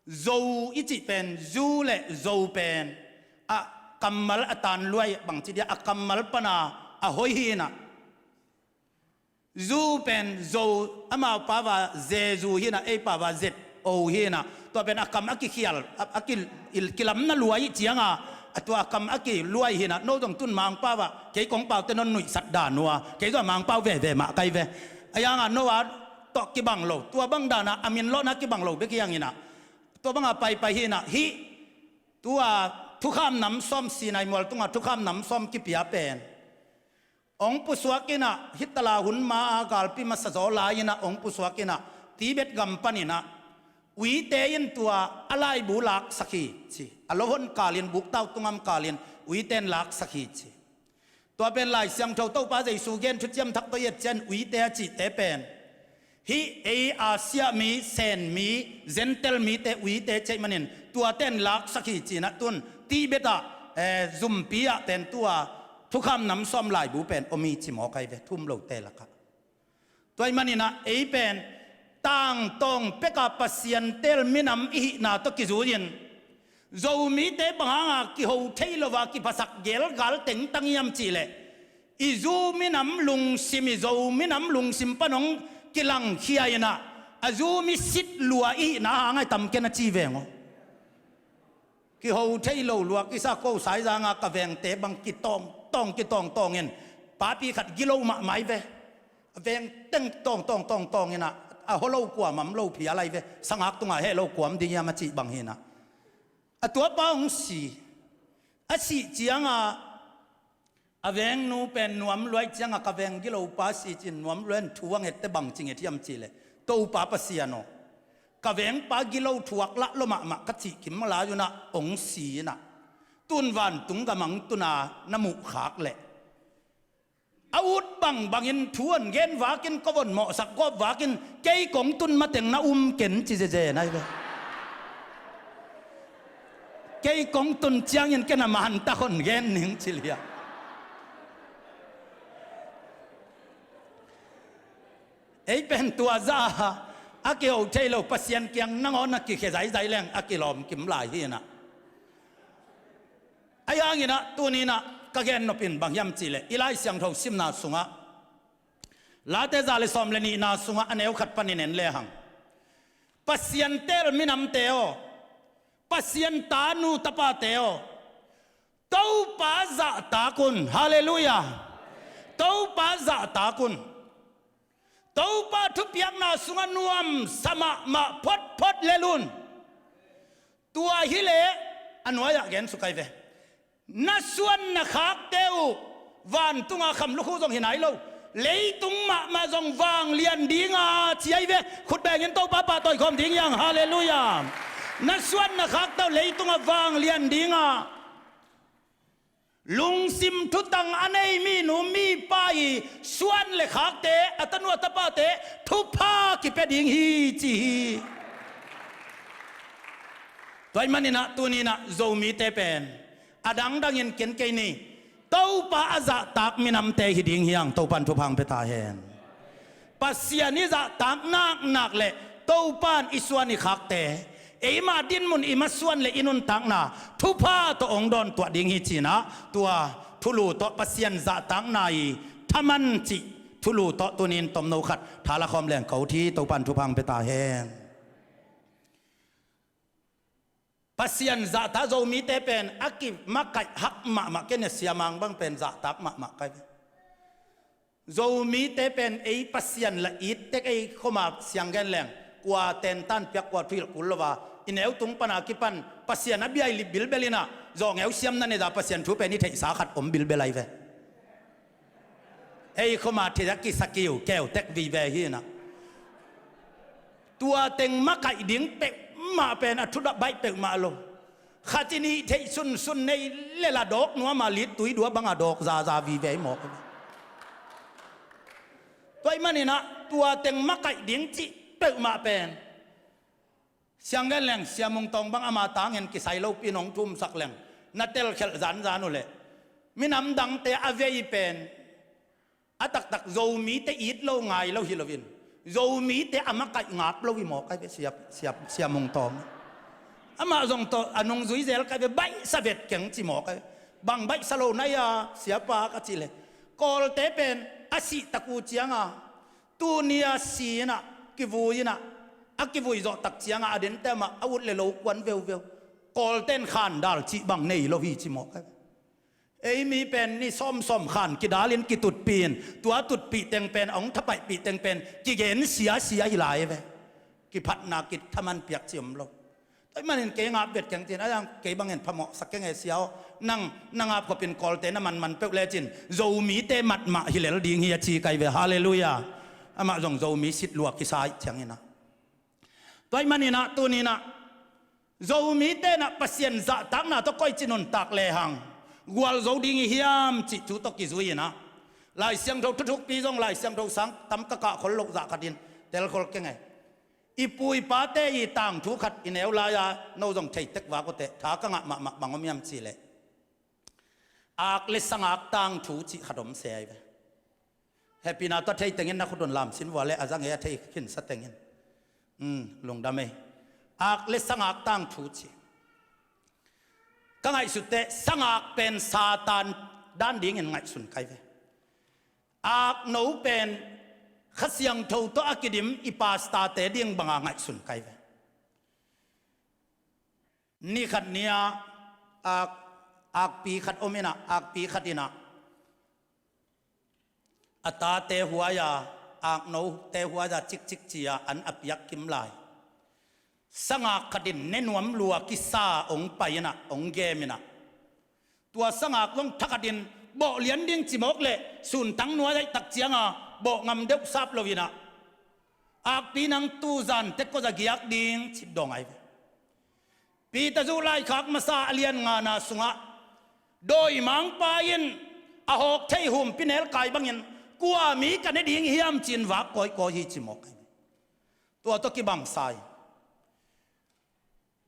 Zo i cih pen, Zu le Zo pen a kammal a tanluai bangci dia a kammal pana a hoi hinah. Zu pen Zo, amau pau a Zezu hinah, ei pau a Zet O hinah, tua pen a kam a kikhial a, a ki, il, kilamna luai cianga a tua a kam a kiluai hinah. No zong tun mangpau ah kei kong paute non nuihsat dan uh a, kei zong a mangpau veve mah kai ve. A hianga no a tawh kibang lo, tua bang dana a min lawhna kibang lo bek hianginah, tua banga paipai hinah. Hih tua thukham nam sawm, Sinai mual tunga thukham nam sawm kipia pen hong pusuak inah, hih tala hun ma a galpi masa zaw lai inah hong pusuak inah, Tibet gam paninah uite in tua a laibu laksak hi ci. A lohon kalin, buktau tungam kalin uite in laksak hi ci. Tua pen Lai Siangtho Topa Jesu gen thuciam thak tawh i et cian uite a cihte pen hih ei Asia mi, Sen mi, Gentile mite uite cih manin tuate in laksak hi cinah tun Tibet ah, eh, zumpi ah pen tua thukham nam sawm laibu pen om hi ci maw kai ve, thum lote lakah. Tua ih maninah ei pen tangtawng peka Pasian teel minam i hihna tawh kizui-in Zomite bang hanga kiho thei lo a kiphasak gelgal tengtang hiam cihleh, i Zu minam lungsim, i Zo minam lungsim pan hong kilangkhia inah a Zu mi sit lua i hihna hang ai tam ken a ci veng aw. Kiho thei lo lua kisa ko Saizanga ka vengte bang kitawngtawng kitawngtawng in papi khat gilo mahmah hi ve. A veng teng tawngtawng tawngtawng inah, a holo kuamah om lo phial ai ve. Sangak tunga heh lo kuam ding hiam a cih bang hinah. A tuapa hong si. A sih cianga a vengnu pen nuam luai cianga ka veng gilopa si cin nuam luai in thu a ngette bang ci nget hiam cihleh, Topa Pasian aw, ka vengpa gilo thuak lah lo mahmah ka cih kim lai unah hong si inah, tun vantung gamang tuna na muhkhak leh a ut bangbangin thu hon gen vakin, ko von mawhsak gawp vakin, kei kong tun mateng na um ken ci zezen ai ve. Kei kong tun ciangin ken a mantak hon gen ning ci liah. Ei pen tua za a kiho thei lo Pasian kiang nangawn a kikhia zaizai leng a kilawm kim lai hinah. Ahi hanginah tuninah ka gen nopin bang hiam cihleh, i Lai Siangtho simna sungah, Late za le sawm le nihna sungah a neu khat panin en lehang, Pasian teel minamte aw, Pasian tanu tapate aw, Topa zahtak un. Halleluiah. Topa zahtak un. Topa thupiakna sungah nuamsa mahmah photphot lel un. Tua hileh a nuai-ah gen suk ai ve. Na suan na khakte uh vantunga kham lukhu zong hi nai lo, leitung mahmah zong vanglian dinga ci ai ve. Khut bengin Topa pahtawi khawm ding hiang. Halleluiah. Na suan na khakte uh leitunga vanglian dinga, lungsim thutang a nei minu mipa i suan le khakte, a tanu a tapate thupha kipia ding hi ci hi. Tua ih maninah tuninah Zomite pen a dangdangin ken kei ni, Topa a zahtak minamte hi ding hiang. Topan thupha hong pia ta hen. Pasian i zahtak naknak le Topan i suan i khakte, eima dinmun i masuan le i nuntakna thupha tawh hong dawntuah ding hi ci-in ah, tua thulu tawh Pasian zahtakna i thaman cih thulu tawh tuni-in tomno khat thala khawm leng ka ut hi. Topan thupha hong pia ta hen. Pasian zahtak Zomite pen a kimakaih hak mahmah, kei nih a siamang bang pen zahtak mahmah ka hi ve. Zomite pen ei Pasian la it tek, ei khoma siang gen leng kua tentan piak, kua thuhilh kul lo a, i neu tung pana kipan Pasian a biailip bilbel in ah, zawngeu siam na nei a, Pasian thu pen i theihsa khat om bilbel ahi ve. Ei khoma thei a kisakiu keu tek vive hi in ah. Tua teng makaih ding peuhmah pen a thu dah baih peuhmah lo. Khat in hih theih sunsun nei le la dawk nuam a, littui dua bang a dawk zaza vive hi mawk. Tua ahih manin ah tua teng makaih ding cih peuhmah pen, siang gen leng Sia Mung Tawng bang ama tangin kisai lopi-in hong thumsak leng, na telkhialh zanzan uh leh, minam dangte a vei pen a taktak Zomite it lo ngai lo hi loin, Zomite a makaih ngap lo hi mawk ahi ve. Sia, Sia, Sia Mung Tawng amah zong tawh a nungzui zel ka hi ve, baihsa vet keng ci mawk ahi ve. Bang baihsa lo na hia, siapa, ka cih leh, Kawlte pen a sih tak uh cianga tuni a si in ah, kivui in ah, a kivui zawh tak cianga a dente mah a ut le lo kuan veuveu. Kawlten khandal cih bang nei lo hi ci mawk ahi ve. Ei mi pen ni sawmsawm khan kidalin kitutpih in, tua tutpih teng pen, a hong thapaihpih teng pen kigen siasia hi lai ve. Kiphatna kithaman piak ci om lo. Tua ahih manin kei ngap vet keng ci-in, a yang kei bangin phamawhsak keng e sia aw. Nang na ngap khopin Kawlte na manman peuh lecin Zomite mat mah hi lel ding hi a ci ka hi ve. Halleluiah. Amah zong Zomi sit lua kisa ahih ciangin ah. Tua ahih manin ah tuni-in ah Zomite in ah Pasian zahtakna tawh koici nuntak lehang gualzo ding i hiam cih thu tawh kizui-in ah, Lai Siangtho thuthukpi zong Lai Siangtho sang tam ka kah khol loh zah khatin telkhol keng e. I pu i pate i tangthu khat i neu lai-a no zong thei tek vak uh teh, tha ka ngah mahmah, bang om hiam cih leh, ak le sangak tangthu cih khat om se ahi ve. Hehpihna tawh thei tengin na khut un lamsin vua le, a za ngei a thei khinsa tengin. Um, lungdam ei. Ak le sangak tangthu ci. Ka ngaihsut teh sangak pen Satan dan dingin ngaihsun ka hi ve. Akno pen Kha Siangtho tawh a kidim i pastorte ding banga ngaihsun ka hi ve. Ni khat ni-a ak, akpi khat om in ah, akpi khat in ah a tate huai-a, aknote huai-a cikcik ci-a an a piak kim lai, sangak khat in ne nuam lua kisa hong pai in ah, hong gem in ah, tua sangak zong thakhat in bawh lian ding ci mawk leh, suntang nuai-a i tak cianga bawh ngam deuh sap lo in ah, akpi nang tuzan teh kua za giak ding ci dong ahi ve. Peter zuh laikhak masa a lian ngana sungah dawimangpa in a hawk theih humpinelkai bangin kua mi ka ne ding hiam ci-in vak kawikawi hi ci mawk ahi ve. Tua tawh kibangsa hi.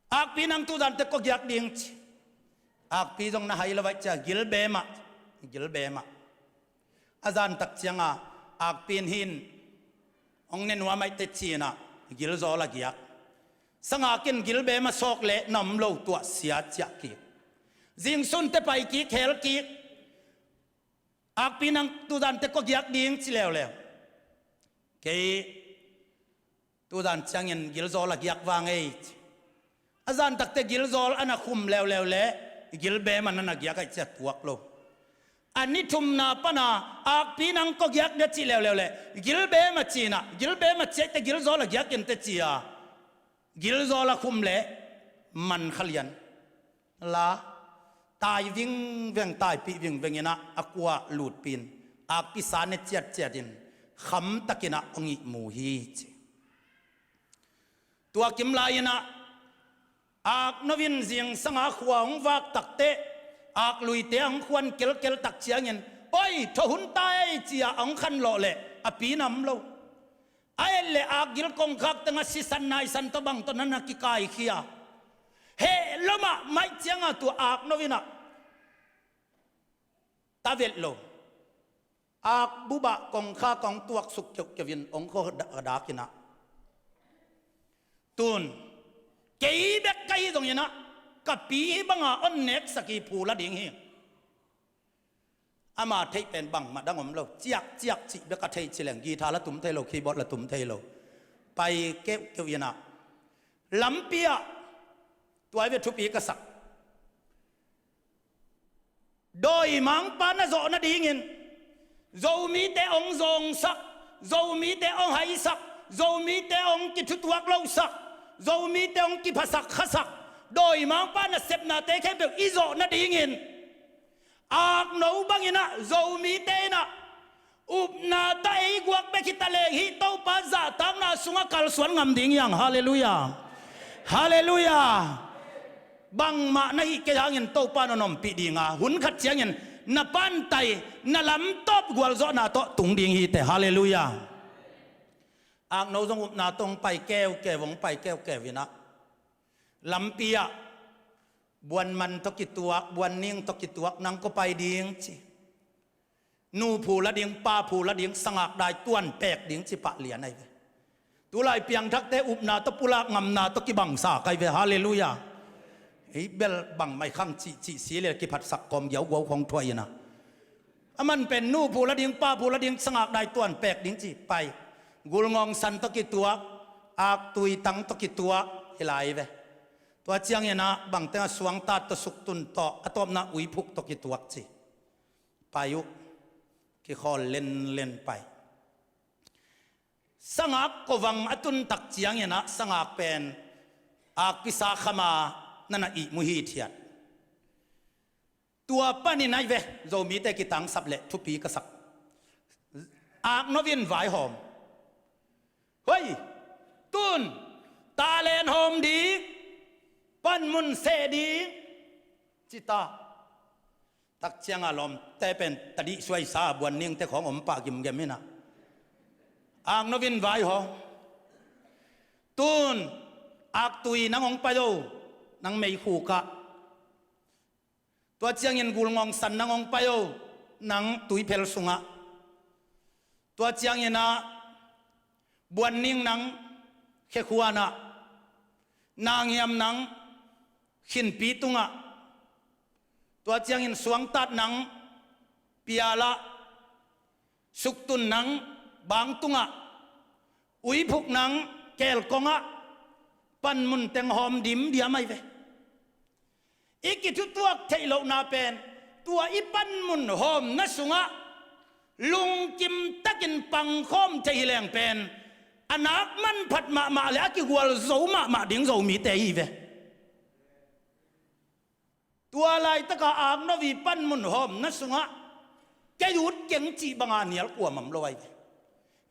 Akpi nang tuzan teh kua giak ding ci. Akpi zong na hai lo vai cia, gilbe mah, gilbe mah. A zantak cianga akpi in hin hong ne nuam aih teh ci-in ah gilzawl a giak. Sangak in gilbe mah sawk leh na om lo, tuah sia ciah kik. Zingsun teh pai kik, hel kik. Akpi nang tuzan teh kua giak ding ci leuleu. Kei tuzan ciangin gilzawl a giak vang ei ci. A zantak teh gilzawl a na khum leuleu leh gilbe mah na na giak aih cia tuak lo. A ni thumna pana akpi nang kua giak dia ci leuleu leh gilbe mah ci-in ah, gilbe mah ciah teh gilzawl a giak in teh ci-a gilzawl a khum leh man kha lian la, tai vingveng, taipih vingveng in ah a kua lutpih in, akpi sa ne ciatciat in khamtakin ah hong ihmu hi ci. Tua kim lai-in ah akno in zingsanga khua hong vak tak teh, akluite a hong khuan kelkel tak ciangin, oi, thawh hun ta ei ci-a a hong khanlawh leh a pi na om lo. A et leh akgil kongkhak tengah sisan naisan tawh bang tawh na na kikaikhia. Heh lo mahmah cianga tua akno in ah tavet lo. Akbubah kongkha kong tuaksuk keuhkeuh in hong kho da-, dakinah. Tun, kei bek ka hi zonginah, ka pi hih banga hon neksak hi phu la ding hi. Ama theih pen bangmah dang om lo. Ciakciak cih bek a thei ci leng, guitar la tum thei lo, keyboard la tum thei lo. Pai keuhkeuh inah. Lampi ah, tua hi ve thupi ka sak. Dawimangpa na zawh nadingin, Zomite hong zawngsak, Zomite hong haisak, Zomite hong kithutuak losak, Zomite hong kiphasak khasak, dawimangpa nasepnate khempeuh i zawh nadingin, akno banginah Zomite inah upna tawh ei guak bek hi ta leng, hih Topa zahtakna sungah kalsuan ngam ding hi hang. Halleluiah. Halleluiah. Bangmah na hih kei hangin Topa na ompih dinga, hun khat ciangin na pantai, na lamtawp gualzawhna tawh tung ding hi teh. Halleluiah. Akno zong upna tawh hong pai keukeu, hong pai keukeu inah, lampi ah buanman tawh kituak, buanning tawh kituak, nang kua pai ding ci. Nu phu la ding, pa phu la ding, sangak dai tuan pek ding ci pah lian ahi ve. Tulai piangthakte upna tawh pulak ngamna tawh kibangsa kai ve. Halleluiah. Ei bel bangmah i khang cihcih si le kiphatsak kawm giauguau khong thuai inah. A man pen nu phu la ding, pa phu la ding, sangak dai tuan pek ding ci pai. Gulngawng san tawh kituak, aktui tang tawh kituak hi lai ve. Tua cianginah bangteng a suangtat tawh suktun tawh, a tawpna uiphuk tawh kituak ci. Pai uh, kikhawl lenlen pai. Sangak kovang a tuntak cianginah sangak pen akpisa khama nana ihmu hithiat. Tua panin ahi ve, Zomite kitangsap leh thupi ka sak. Akno in vaihawm. Hoi, tun, talen hawm ding, panmun seh ding, cita. Takcianga lawmte pen tadih suaisa buanningte khawng om pah gimgem inah. Akno in vaihawm. Tun, aktui nang hong pai o, nang meikhukah. Tua ciangin gulngawng san nang hong pai o, nang tuiphel sungah. Tua cianginah buanning nang khekhuanah, nanghiam nang khinpi tungah. Tua ciangin suangtat nang pialah, suktun nang bang tungah, uiphuk nang keelkongah, panmun teng hawm dimdiam ahi ve. I kithutuak theih lohna pen tua i panmun hawmna sungah lungkim takin pangkhawm thei hi leng pen a nak manphat mahmah le a kigualzo mahmah ding Zomite hi ve. Tua laitaka akno i panmun hawmna sungah kei ut keng cih banga nial kuamah om lo ahi ve.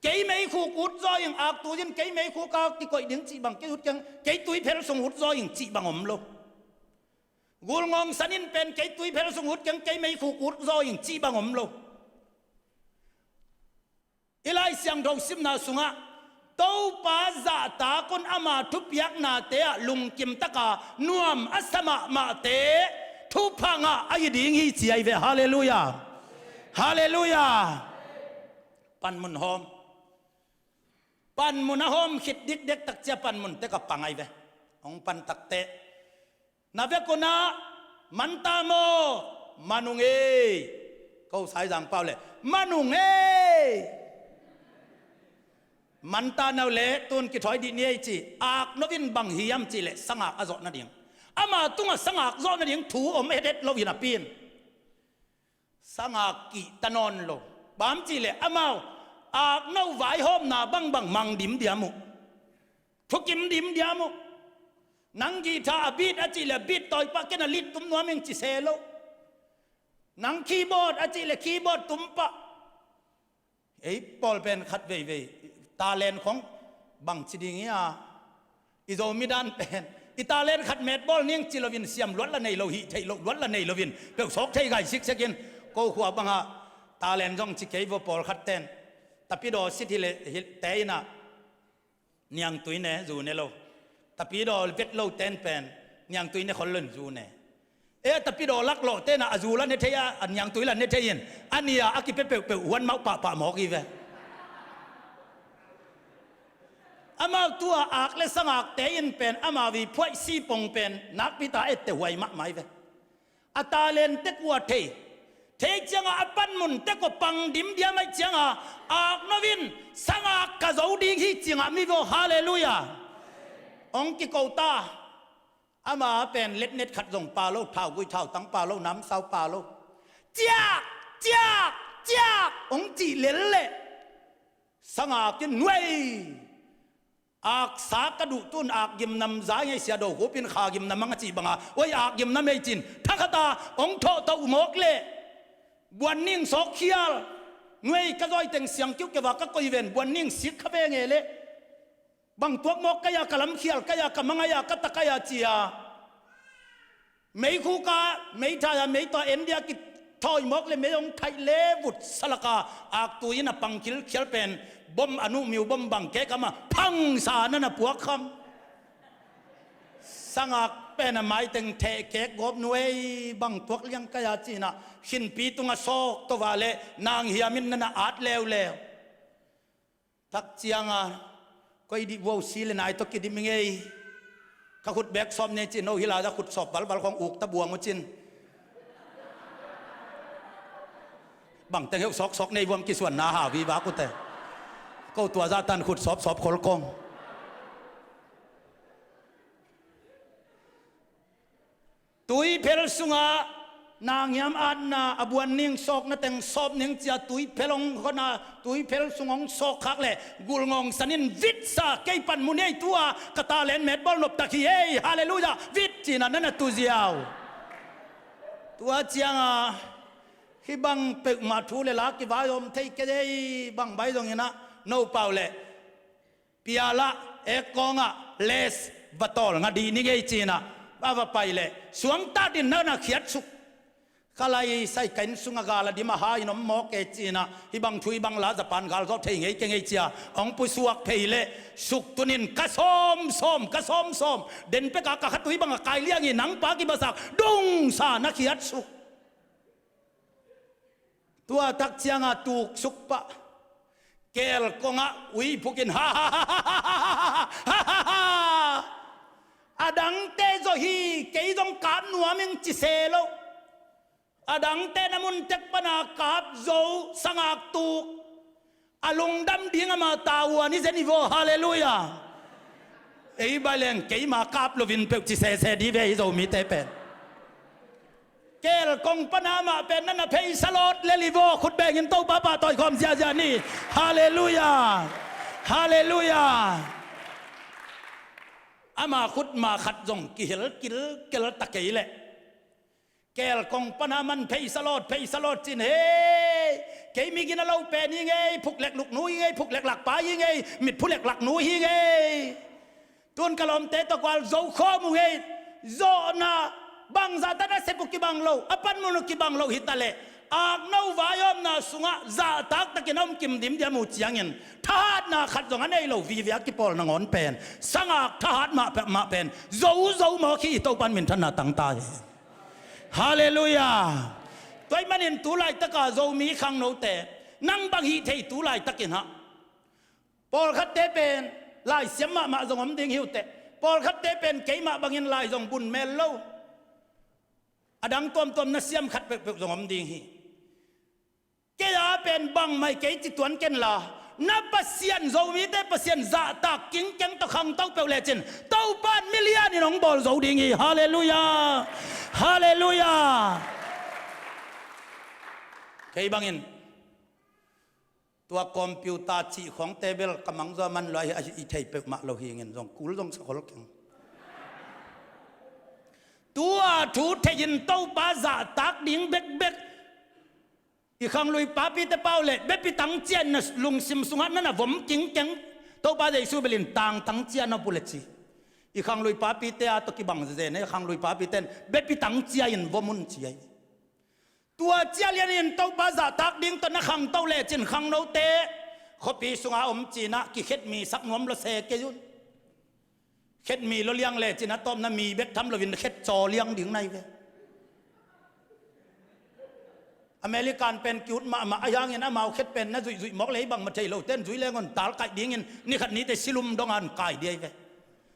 Kei meikhuk ut zaw ing, aktui in kei meikhuka kikoih ding cih bang kei ut keng, kei tuiphel sung ut zaw ing cih bang om lo. Gulngawng san in pen kei tuiphel sung ut keng, kei meikhuk ut zaw ing cih bang om lo. I Lai Siangtho simna sungah Topa zahtak un ama thupiaknate ah lungkim taka nuam a sa mahmahte thupha ngah ahi ding hi ci ahi ve. Halleluiah. Halleluiah. Panmun hawm. Panmun a hawm khit dikdek takcia panmun tek a pang ahi ve. Hong pan takteh na vek unah man ta maw, man ung ei. Ko Saizang pau le man ung ei. Man ta nau le tun kithawi dih ni ei ci. Akno in bang hiam cih leh sangak a zawh nading, ama tungah sangak zawh nading thu om hethet lo hi napi in sangak kihta nawn lo. Bang hiam cih leh amau akno vaihawmna bangbang mang dimdiam uh, thukim dimdiam uh. Nang guitar a beat a cih leh beat tawi pah, ken a lead tum nuam ing ci se lo. Nang keyboard a cih leh keyboard tum pah. Ei pawl pen khat veivei talent khong bangci ding hi a, i Zomi dan pen i talent khat metbawl ning ci loin siam luat la nei lo, hih theih loh luat la nei loin peuh sawk thei gai siksekin, ko khua bangah talent zong ci kei vaw. Pawlkhat ten tapidaw sit hi leh hi te inah niangtui ne zu ne lo. Tapidaw vet lo ten pen niangtui ne khol loin zu ne. E, tapidaw laklawh tenah a zu la ne thei a, a niangtui la ne thei in, a nia a kipia peuhpeuh huan mauh pahpah mawk hi ve. Amau tua ak le sangakte in pen amau i phuaih sipong pen nakpita etteh huai mahmah hi ve. A talent tek uh a thei, thei ciangah a panmun tek uh pang dimdiam aih ciangah, ak no in sangak ka zo ding hi ci ngah mi vaw, halleluiah. Hong kiko ta. Ama pen letnet khat zong pha lo, thaugui thautang pha lo, namsau pha lo. Ciak, ciak, ciak hong cih lel leh sangak in nuai. Aksa ka duh tun ak gimnam za ngei sia do hupin kha gimnam ang a cih banga, oi ak gimnam ei cin thakhata hong thawhtoh mawk leh buan ning sawk khial. Nuai ka zawi teng siang kiuh keva ka koi ven buan ning sik kha ve nge leh. Bang tuak mawk kai-a ka lamkhial kai-a ka mangai-a ka ta kai-a cia. Meikhuka meithai-a meitaw endia kithawi mawk le mei hong thaih le vut salaka aktui in a pang khilkhial pen bom a nuhmiu bom bang kekama phangsa nana puak kham. Sangak pen a maiteng theh kek gawp nuai bang tuak liang kai-a cinah khinpi tunga sawk tova le nang hiamin nana at leuleu. Tak cianga koi dih vuau si le nai tawh kidim i ngei. Ka khut bek sawp nei cin, no hila za khut sawp balbal khong uk ta buang uh cin. Bangteng heuh sawksawk nei vuam kisuanna hau hi vak uh te. Ko tua zah tan khut sawpsawp khol kong. Tuiphel sungah nangiam atna a buan ning sawkna teng sawp ning cia tuiphel hong hona tuiphel sung hong sawkkhak le gulngawng sanin vitsa kei pan mu nei tua ka talent metbawl noptak hi ei, halleluiah, vit cina nana tuziau. Tua cianga hih bang peuhmah thu le la kivaiawm thei kei ei, bang bai zonginah no pau le pialah ek kawngah les va tawl nga dih ni ngei cinah a va pai leh suangtatin nana khiatsuk. Ka lai saikain sungah gal a dim a ha in om mawk e cinah hih bang thu hih bang la Japan gal zawh thei ngei kei ngei cia hong pusuak phei leh suktunin ka sawmsawm ka sawmsawm den peka ka khatui bangah kai liang hi nangpa kibasak dungsa na khiatsuk. Tua tak cianga tuksuk pah kelkongah uiphukin ha ha ha ha ha ha ha ha ha. A dangte zaw hi, kei zong kap nuam ing ci se lo. A dangte na mun tek pana kap zo sangak tuk. A lungdam ding ama tavuan i zen i vaw, halleluiah. Ei bai leng keima kap lovin peuh ci sese di ve hi Zomite pen. Kelkong pana amah pen nana pheisa lawt lel i vaw, khut bengin Topa pahtawi khawm ziahziah ni. Halleluiah. Halleluiah. Ama khutma khat zong kihel kilkel ta kei leh kelkong pana man pheisa lawt pheisa lawt cin hei. Kei migina lo pen hi ngei, phuklek luknu hi ngei, phuklek lakpa hi ngei, mitphu lek laknu hi ngei. Tun ka lawmte tawh kual zo khawm uh ngei. Zawhna bangzahtan a sep uh kibang lo, a panmun uh kibang lo hitaleh akno vaiawmna sungah zahtaktakin a om kim dimdiam uh ciangin thahatna khat zong a nei lo vive a kipawl nangawn pen sangak thahat mah peuhmah pen zo zo mawk hi. I Topan minthanna tangta hi. Halleluiah. Tua ahih manin tu laitaka Zomi khangnote nang bang hih thei tu laitakin hah. Pawlkhatte pen laisiam mahmah zong om ding hi uh teh. Pawlkhatte pen keimah bangin lai zong bun mel lo. A dang tuamtuam na siam khat peuhpeuh zong om ding hi. Kei a pen bangmah kei ci tuan kenla na Pasian, Zomite Pasian zahtak kingkeng tawh khangto peuh lecin Topan milianin hong bawl zo ding hi. Halleluiah. Halleluiah. Kei bangin tua computer cih khawngte bel ka mangzaw man lua hi, a hi i thei peuhmah lo hi ngin zong kul zong sa khol keng. Tua thu theihin Topa zahtak ding bekbek i khanglui papite pau le bepi tangcia in na lungsim sungah nana vom kingkeng. Topa Jesu belin tangtang cia na pule ci. I khanglui papite a tawh kibang zene i khanglui papite in bepi tangcia in vom un ci ahi. Tua cia lianin Topa zahtak ding tawh na khangto lecin khangnote khuapi sunga om cinah kikhetmi sak nuam lo se kei un. Khetmi lo liang lecin a tawpna mi bek tham loin khet caw liang ding nai ve. American pen kiut mahmah a, hiangin amau khet pen na zuihzuih mawk lei bangmah thei lo ten zui leng hon talkaih dingin nikhat nite silum dong an kai diai ve.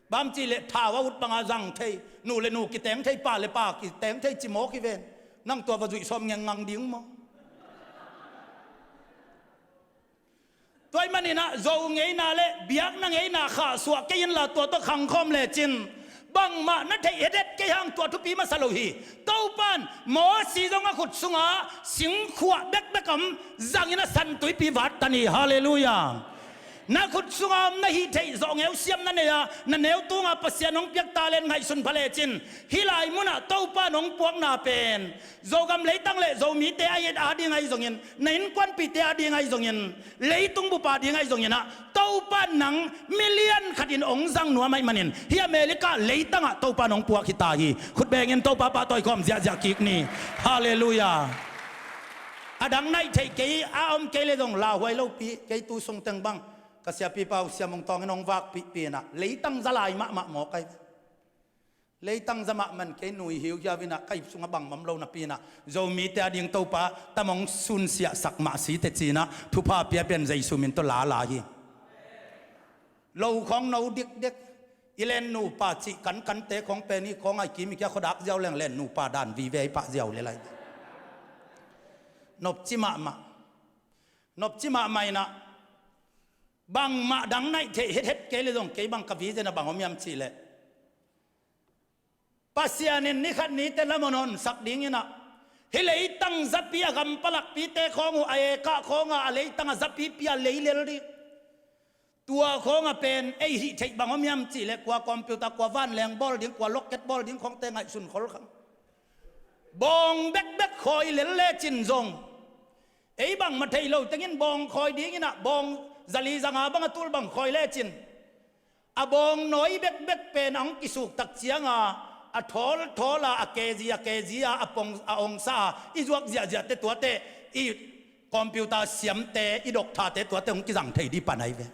Bang cih leh thau a ut banga zang thei, nu le nu kiteng thei, pa le pa kiteng thei ci mawk hi ven. Nang tua va zuih sawm ngengngang ding maw? Tua ahih maninah Zo ngeina le biakna ngeina khahsuah kei inla tua tawh khangkhawm lecin bangmah na theih hethet kei hang tua thupi masa lo hi. Topan Mosi zong a khut sunga singkhuah bekbek om zangin a san tuipi vat ta ni. Halleluiah. Na khut sunga om na hih theih zawh ngeu siam na nei a, na neu tunga Pasian hong piak talent ngaihsun pha lecin hih lai munah Topan hong puakna pen Zogam leitang le Zomite a it a ding ahi zongin, na innkuanpihte a ding ahi zongin, leitung bupa ding ahi zonginah Topa nang milian khatin hong zang nuam ahih manin hih America leitangah Topa nong puak hi ta hi. Khut bengin Topa pahtawi khawm ziahziah kik ni. Halleluiah. A dang naih theih kei a om kei le zong lauhuai lopi kei tu sungteng bang ka siapipa uh siamung tawngin hong vakpihpi inah leitang za lai mahmah mawk ahi. Leitang za mahmah kei nui hiuhiau inah ka ip sungah bangmah om lo napi inah Zomite a ding Topa tam hong sunsiahsak mah si teh ci-inah thupha pia pian Jesu min tawh lala hi. Lo khawng no dikdik i len nupa cih kankante khawng pen i khawng a i kim i kia khuadak ziau leng len nupa dan vive i pah ziau le lai. Nopci mahmah. Nopci mahmah inah bangmah dang naih theih hethet kei le zong kei bang ka vision a bang om hiam cih leh Pasian in nikhat nite lam hon honsak dinginah hih leitang zapi a gam palakpite khawng uh a ekah khawnga a leitang a zapipi a leilel ding. Tua khawnga pen ei hih theih bang om hiam cih leh kua computer, kua vanleng bawl ding, kua locket bawl ding khawngte ngaihsun khol khang. Bawng bekbek khawi lel lecin zong ei bangmah thei lo tengin bawng khawi dinginah bawng zali zanga bang a tul bang khawi lecin a bawng nawi bekbek pen a hong kisuk tak cianga a thawlthawla a kezi a kezi a a pong a ongsa a i zuak ziahziahte tuate i computer siamte i dokthate tuate hong kizang thei dih pan ahi ve.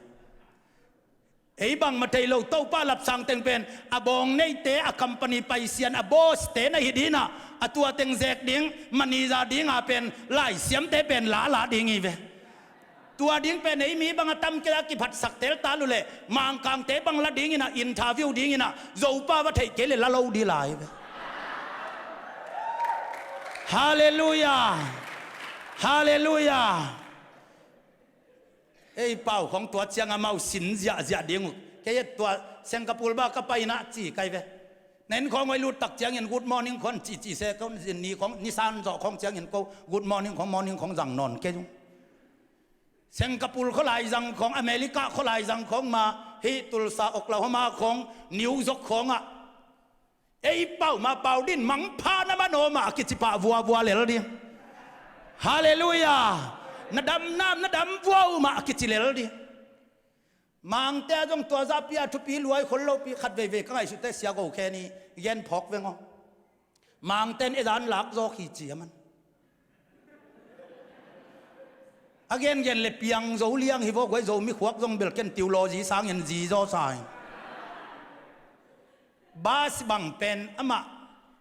Ei bangmah thei lo Topa lapsang teng pen a bawng neite a company paisian a boss te na hi dinah a tua teng zek ding manager dinga pen laisiamte pen lala ding hi ve. Tua ding pen ei mi banga tam kei a kiphatsak teltal uh leh Mangkangte bang la dinginah interview dinginah Zopa va theih kei le la lo dih lai ve. Halleluiah. Halleluiah. Ei pau khawng tua ciang amau sin ziahziah ding uh kei et tua Singapore ba ka painah ci kai ve. Na inn khawng oi lut tak ciangin good morning khon cihcih se ko ni khawng nisan zawh khawng ciangin ko good morning khawng morning khawng zang nawn kei zung. Singapore khualai zang khawng America khualai zang khawng ma hih Tulsa Oklahoma khawng New York khawngah ei pau ma pau din mangpha na manawmah a kici pah vuavua lel ding. Halleluiah. Na damnam na dam vua uh mah a kici lel ding. Mangte a zong tua zahpi a thupi luai khol lopi khat veivei ka ngaihsutte sia go khe ni gen phawk veng aw. Mangten ezan lak zawk hi ci a man. A gengen le piang zo liang hi vawk guai zo mikhuak zong belken tiulo zi sangin zi zaw sa hi. Bas bang pen amah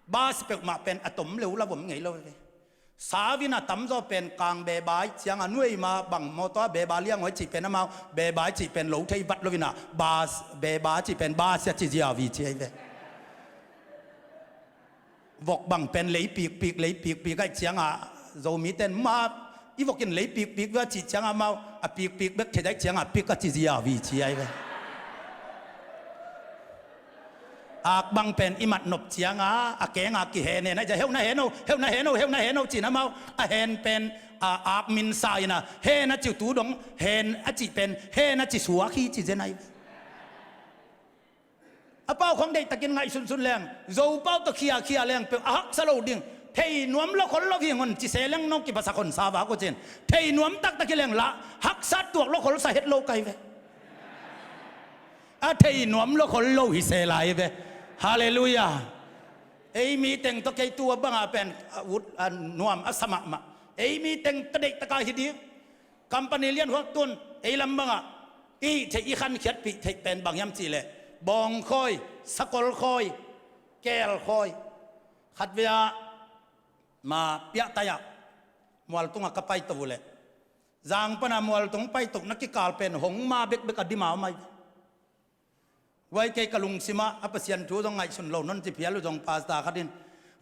bas peuhmah pen a tom leu la vom ngei lo ve. Savin a tamzaw pen kang bebai cianga nueima bang mawtaw a beba liang hoi cih pen amau bebai cih pen lo thei vat loinah bas beba cih pen bas a ci ziau hi ci ahi ve. Vok bang pen lei pikpik lei pikpik aih cianga Zomiten ma i vokin lei pikpik ve a cih cianga mau a pikpik bek thei daih cianga pik a ci ziau hi ci ahi ve. Ak bang pen i mat nop cianga a kenga kihen hen a heuh na hen o heuh na hen o heuh na hen o cina mau a hen pen a ak min sa ina hen a ci tu dong hen a cih pen hen a ci suak hi ci zen ahi ve. A pau khong deihtakin ngaihsunsun leng Zopau tawh khiakhia leng peuh a haksa lo ding. Thei nuam lo khol lo hi ngon ci se leng nong kiphasak hon sa vak uh cin thei nuam taktak hi leng lah haksa tuak lo khol sa het lo kai ve. A thei nuam lo khol lo hi se lai ve. Halleluiah. Ei mi teng tawh kei tu a banga pen a ut a nuam a sa mahmah. Ei mi teng tawh deihtaka hi ding. Company lian huak tun ei lam bangah i hih theih i khankhiatpih theih pen bang hiam cihleh bawng khawi, sakol khawi, keel khawi. Khatvei ah ma piahtai ah Mualtung a ka paito uh leh, zang pana mualtung paito na kikal pen hong ma bekbek a dima om ai. Huai kei ka lungsimah a Pasian thu zong ngaihsun lo non ci phial uh zong pasta khat in,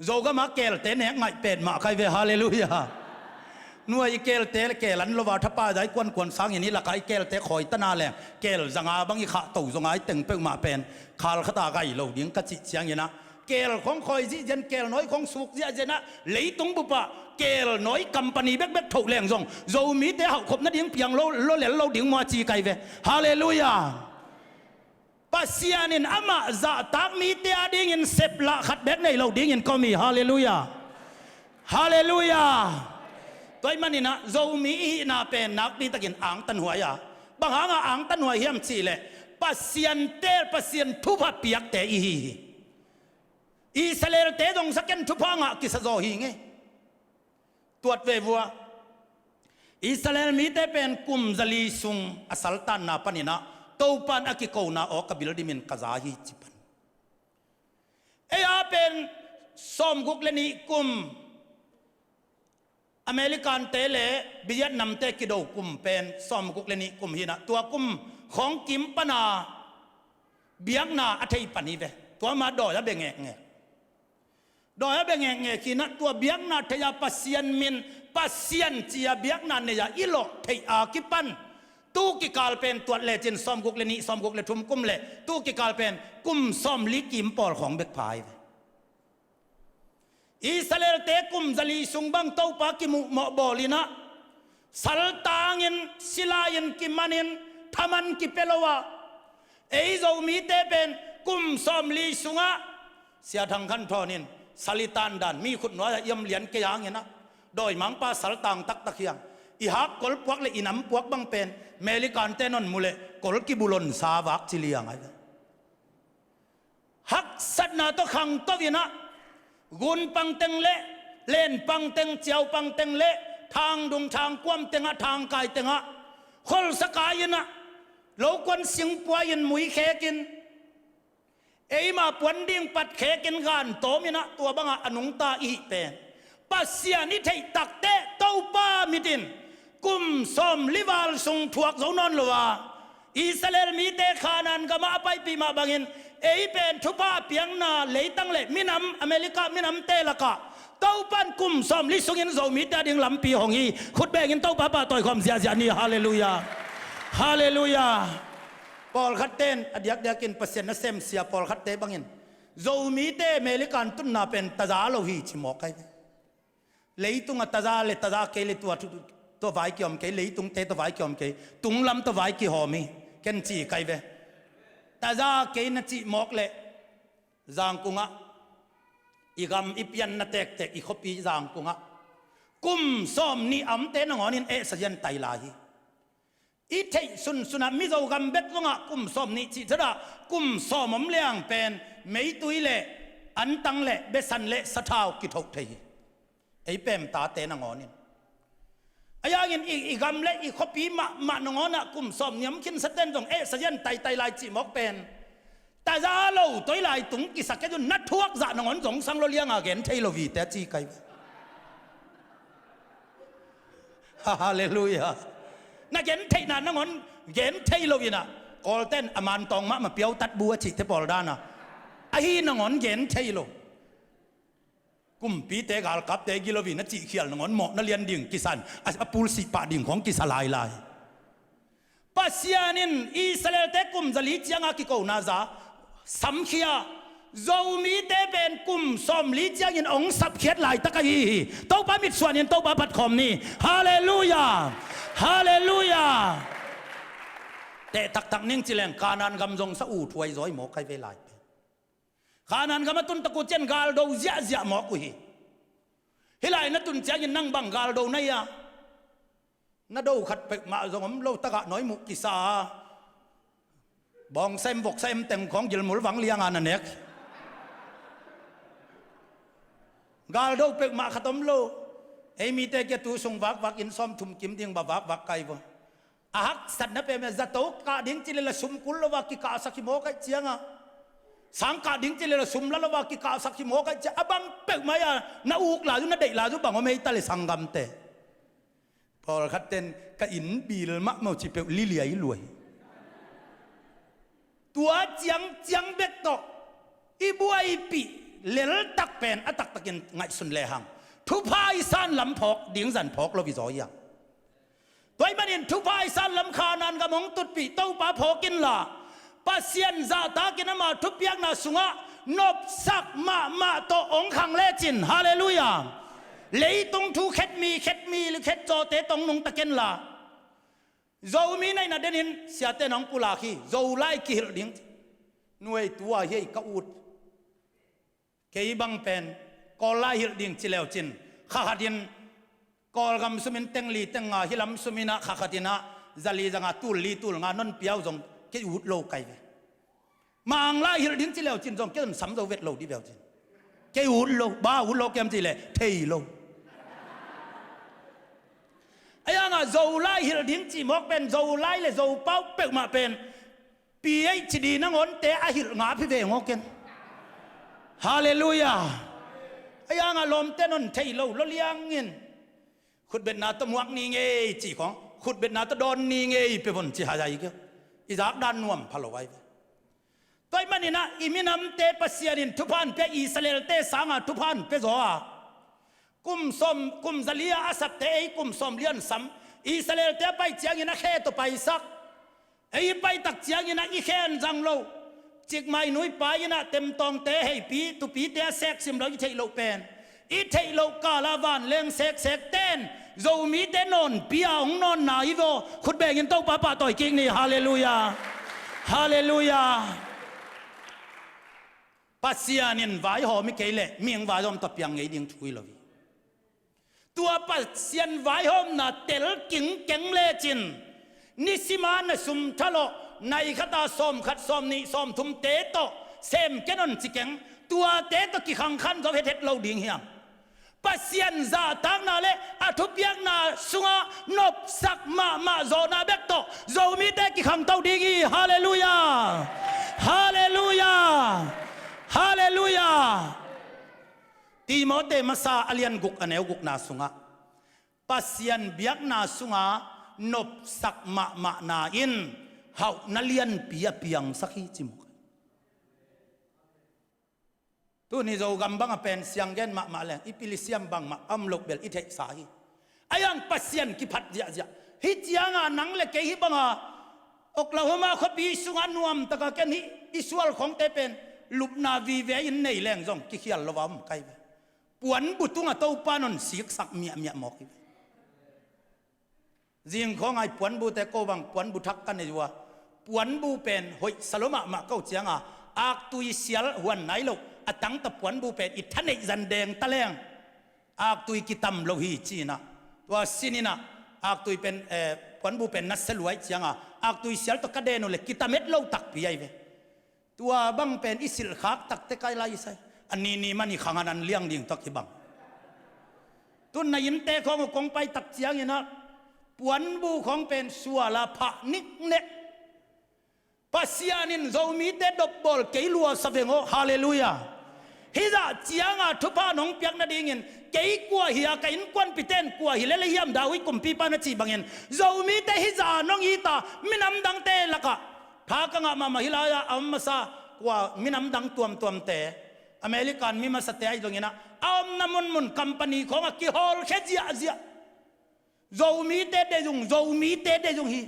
Zogam a kelte nek ngaih petmah kai ve, halleluiah. Nuai i kelte le kel an lo va thapa zai kuankuan sangin i laka i kelte khawitana leng kel zanga bang i khahto zonga i teng peuhmah pen khal khata gai lo ding ka cih cianginah, kel khong khawi zihzian, kel nawi khong suk ziahzianah, leitung bupah kel nawi company bekbek thoh leng zong Zomite hauhkhop nading piang lo, lo lel lo ding mua ci kai ve. Halleluiah. Pasian in amah zahtak mite adingin seplah khat bek nei lo dingin ka om hi. Halleluiah. Halleluiah. Tua ahih maninah Zomi i hihna pen nakpitakin angtanhuai a, bang hanga angtanhuai hiam cihleh, Pasian tel, Pasian thupha piakte i hi hi. Israelte zong saken thupha ngah kisa zaw hi ngei. Tuat ve vua, Israel mite pen kum zali sung a saltanna paninah Topan a kikona aw ka bil dimin ka za hi ci pan. Ei a pen sawmguk le nih kum, Americante le Vietnamte kido kum pen sawmguk le nih kum hinah, tua kum khawng kim pana biakna a thei pan hi ve. Tua ma dawi a bia ngekngek. Dawi a bia ngekngek hinah, tua biakna thei a Pasian min, Pasian ci a biakna nei a i lawh theih a kipan tu kikal pen tuat lecin sawmguk le nih, sawmguk le thum kum le tu kikal pen kum sawmli kim pawl khawng bek pha hi ve. Israelte kum zali sung bang Topa kimuhmawh bawlinah saltangin, silai-in kimanin, thaman kipia lo ah, ei Zomite pen kum sawmli sungah Sia Thang Khan Thawn in sali tandan mi khut nuai-ah i om lian kei hanginah, dawimangpa saltang taktak hiang, i hak kol puak le i nam puak bang pen Americante non mu leh kol kibulon sa vak ci liang ai. Haksatna tawh khangto inah, gun pangteng le len pangteng, ciau pangteng le thangdung thangkuam tengah, thangkai tengah, kholsa kai inah, lokuan singpuai in mui khekin, eima puan ding pat khekin gantawm inah tua bangah a nungta i hih pen Pasian i theih takteh Topa mitin kum sawmli val sung thuak zo nawn lo a, Israel mite Khanan gamah a paipih mah bangin ei pen thupha piakna leitang le minam, America minamte lakah Topan kum sawmli sungin Zomite ading lampi hong hi. Khut bengin Topa pahtawi khawm ziahziah ni. Halleluiah. Halleluiah. Pawlkhatte in a diakdiakin Pasian nasem sia pawlkhatte bangin Zomite American tunna pen taza lo hi ci mawk ai ve. Leitung a taza le taza kei le tua thu, tua vai kiom kei, leitungte tua vai kiom kei, tunglam tua vai kihawm hi. Ken ci kai ve. Taza kei na cih mawk leh Zangkungah, i gam i pianna tektek i khuapi Zangkungah kum sawmnih a omte nangawnin ehsa zian tai lai hi. I theih sunsunah Mizo gam bek zongah kum sawmnih cih zadah kum sawm om liang pen meitui le antang le besan le sathau kithoh thei hi. Ei pemtate nangawnin a yangin i, i gam le i khuapi mahmah nangawnah kum sawmnih om khinsaten zong ehsa zian taitai lai cih mawk pen taza lo toi lai tung kisak kei zun na thuak zah nangawn zong sang lo lianga gen thei lo vite a ci kai. Halleluiah. Na gen theihna nangawn gen thei lo inah, Kawlten a mantawng mahmah piautat bu a cihte pawl dana ahi nangawn gen thei lo. Kumpite galkapte gilo in a cihkhial nangawn mawh na lian ding kisan, a, a pulsih pah ding khawng kisa lailai. Pasian in Israelte kum zali cianga kikona za samkhia Zomite pen kum sawmli ciangin hong sapkhiat laitak ahi hi. Topa mitsuanin Topa phatkhawm ni. Halleluiah. Halleluiah. Teh taktak ning cileng Kanan gam zong sa uh thuai zawi mawk ai ve lai pen. Khanan gam a tun tak uh cian galdo ziahziah mawk uh hi. Hih lai na tun ciangin nang bang galdo na hi a, na do khat peuhmah zong om lo, tagah nawi muh kisa a, bawngsa em voksa em teng khawng gilmul vang lianga na nek. Galdo peuhmah khat om lo. Ei mite kia tu sung vakvak inn sawmthum kim ding ba vakvak kai vo. A haksatna peuhmah zato kah ding ci lel a sum kul lo a kikahsak hi mawk aih cianga, sang kah ding ci lel a sum la lo a kikahsak hi mawk aih cianga, a bang peuhmah a na uk lai uh, na deih lai uh bang om ei ta le sanggamte. Pawlkhat ten ka inn bill mahmah uh ci peuh liliai lua hi. Tua ciangciang bek tawh i buaipih leltak pen a taktakin ngaihsun lehang thupha i san lam phawk ding zan phawk lo i zaw hiang. Tua ahih manin thupha i san lam Khanaan gam hong tutpih Topa phawk inla, Pasian zahtakin ama thupiakna sungah nopsak mahmah tawh hong khang lecin, halleluiah, leitung thu khetmi khetmi khetcawte tawh hong nungtak inla, Zomi naihna denin siate na hong pulak hi. Zolai kihilh ding ci. Nuai, tua hi ei ka ut. Kei bang pen Kawl lai hilh ding ci leucin, kha khatin Kawlgam sumin teng li teng nga, hih lam suminah kha khatinah zali zanga tul li tul nga non piau zong kei ut lo kai ve. Mang lai hilh ding ci leucin zong kei zon sam zo vet lo di beucin. Kei ut lo, ba ut lo kem ci leh thei lo. Ayanga Zolai hilh ding ci mawk pen, Zolai le Zopau peuhmah pen P H D nangawnte a hilh ngap hi ve ngawken. Halleluiah. Ayanga lawmte non thei lo, lo liangin khutbetna tawh muak ni ngei ci khawng, khutbetna tawh dawn ni ngei pe von ci hai ai keu. I zak dan nuam pha lo ai ve. Tua ahih maninah i minamte Pasian in thuphan pia, Israelte sanga thuphan pia zaw a, kum sawm, kum zali a a sapte ei kum sawm lian sam. Israelte a pai ciangin a khe tawh paisak. Ei i paitak ciangin a i khen zang lo. Cikmai nuipa inah temtawngte heipi tupite a sek sim lo i theih loh pen, i theih loh kala vanleng seksek ten Zomite nawnpi a hong nawnna hi vaw. Khut bengin Topa pahtawi kik ni. Halleluiah. Halleluiah. Pasian in vaihawm hi kei leh mi hong vaihawm tawh piang ngei ding thu hi lo hi. Tua Pasian vaihawmna tel kingkeng lecin, nisima na sum thalawh, nai khata sawm khat, sawm nih, sawm thumte tawh sem ken on ci keng, tuate tawh kikhangkhan zo hethet lo ding hiam? Pasian zahtakna le a thupiakna sungah nopsak mahmah zawhna bek tawh Zomite kikhangto ding hi. Halleluiah. Halleluiah. Halleluiah. Timote masa a lian guk a neu gukna sungah Pasian biakna sungah nopsak mahmahna in hauhna lianpi a piangsak hi ci mawk. Tuni Zogam banga pen sianggen mahmah leng i pilisiam bangmah a om loh bel i theihsa hi. Ayang Pasian kiphat ziahziah. Hih cianga nang le kei hih banga Oklahoma khuapi sungah nuamtaka ken hih i sual khawngte pen lupna vive in nei leng zong kikhial lo a om kai ve. Puanbu tunga Topa non siksak miahmiah mawk hi ve. Zingkhawng ai puanbute ko bang puanbu thak ka nei uh a, puanbu pen hoihsa lo mahmah ko cianga aktui sial huan nai lo a tangta puanbu pen i thaneih zan deng ta leng aktui kitam lo hi cinah, tua sininah aktui pen, eh, puanbu pen nasia luai cianga aktui sial tawh ka den uh le kitam et lo takpi ai ve. Tua bang pen i silhkhak takte kai lai i sai. A nini man i khang a nan liang ding tak hi bang. Tun na innte khawng uh kong pai tak cianginah puanbu khawng pen suala phah niknek. Pasian in Zomite dopbawl kei lua sa veng aw. Halleluiah. Hizah cianga thupha nong piak nadingin kei kua hi a, ka innkuanpite in kua hi lele hiam, David kumpipa na cih bangin Zomite hizah nong ita minam dangte lakah Tha ka ngah mahmah hi lai-ah a om masa kua minam dang tuamtuamte, American mi masate ahi zonginah a omna munmun company khawngah kihawlkhia ziahziah. Zomite deih zung, Zomite deih zung hi.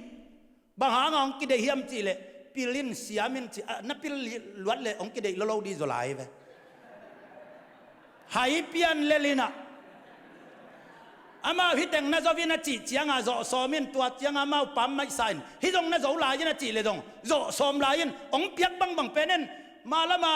Bang hanga hong kideih hiam cihleh pil in siam in ci, ah, na pil luat leh hong kideih lolo dih zaw lai ve. Hai pian lel inah amau hih teng na zo in a cih cianga zawh sawm in, tua cianga amau pam maihsa in, hih zong na zo lai in a cih leh zong zawh sawm lai in, hong piak bangbang pen in. Mah lama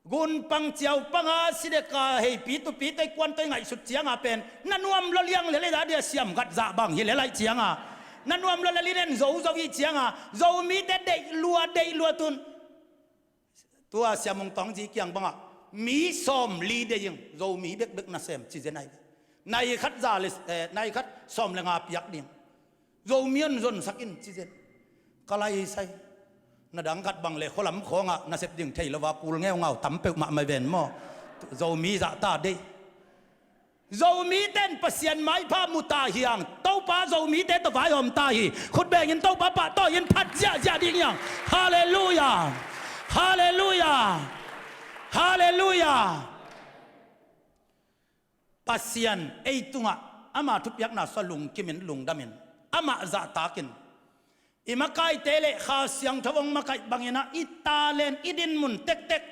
gunpang ciaupanga sideka heipi tupite kuantoi ngaihsut cianga pen na nuam lo liang lel ei, za dia siam khat zah bang hi lel aih cianga na nuam lo lel in en zo zo ih cianga Zomite deih lua deih lua tun. Tua Sia Mung Tawng zi kiang bangah mi sawm li deih ing, Zomi bekbek nasem ci zen ahi. Nai khat za le, eh, nai khat sawm le nga piak ding. Zomi hong zonsak in ci zen. Ka lai sai. Na dang khat bang le khualam khawngah nasep ding thei lo a kul ngeungau tam peuhmah mai ven maw? Zomi zahta deih. Zomite in Pasian maipha mu ta hi hang. Topa Zomite tawh vaihawm ta hi. Khut bengin Topa pahtawi in phat ziahziah ding hi hang. Halleluiah. Halleluiah. Halleluiah. Pasian ei tungah ama thupiakna sua lungkimin lungdamin, amah zahtakin, i makaite le Kha Siangtho hong makaih banginah i talent, i dinmun tektek,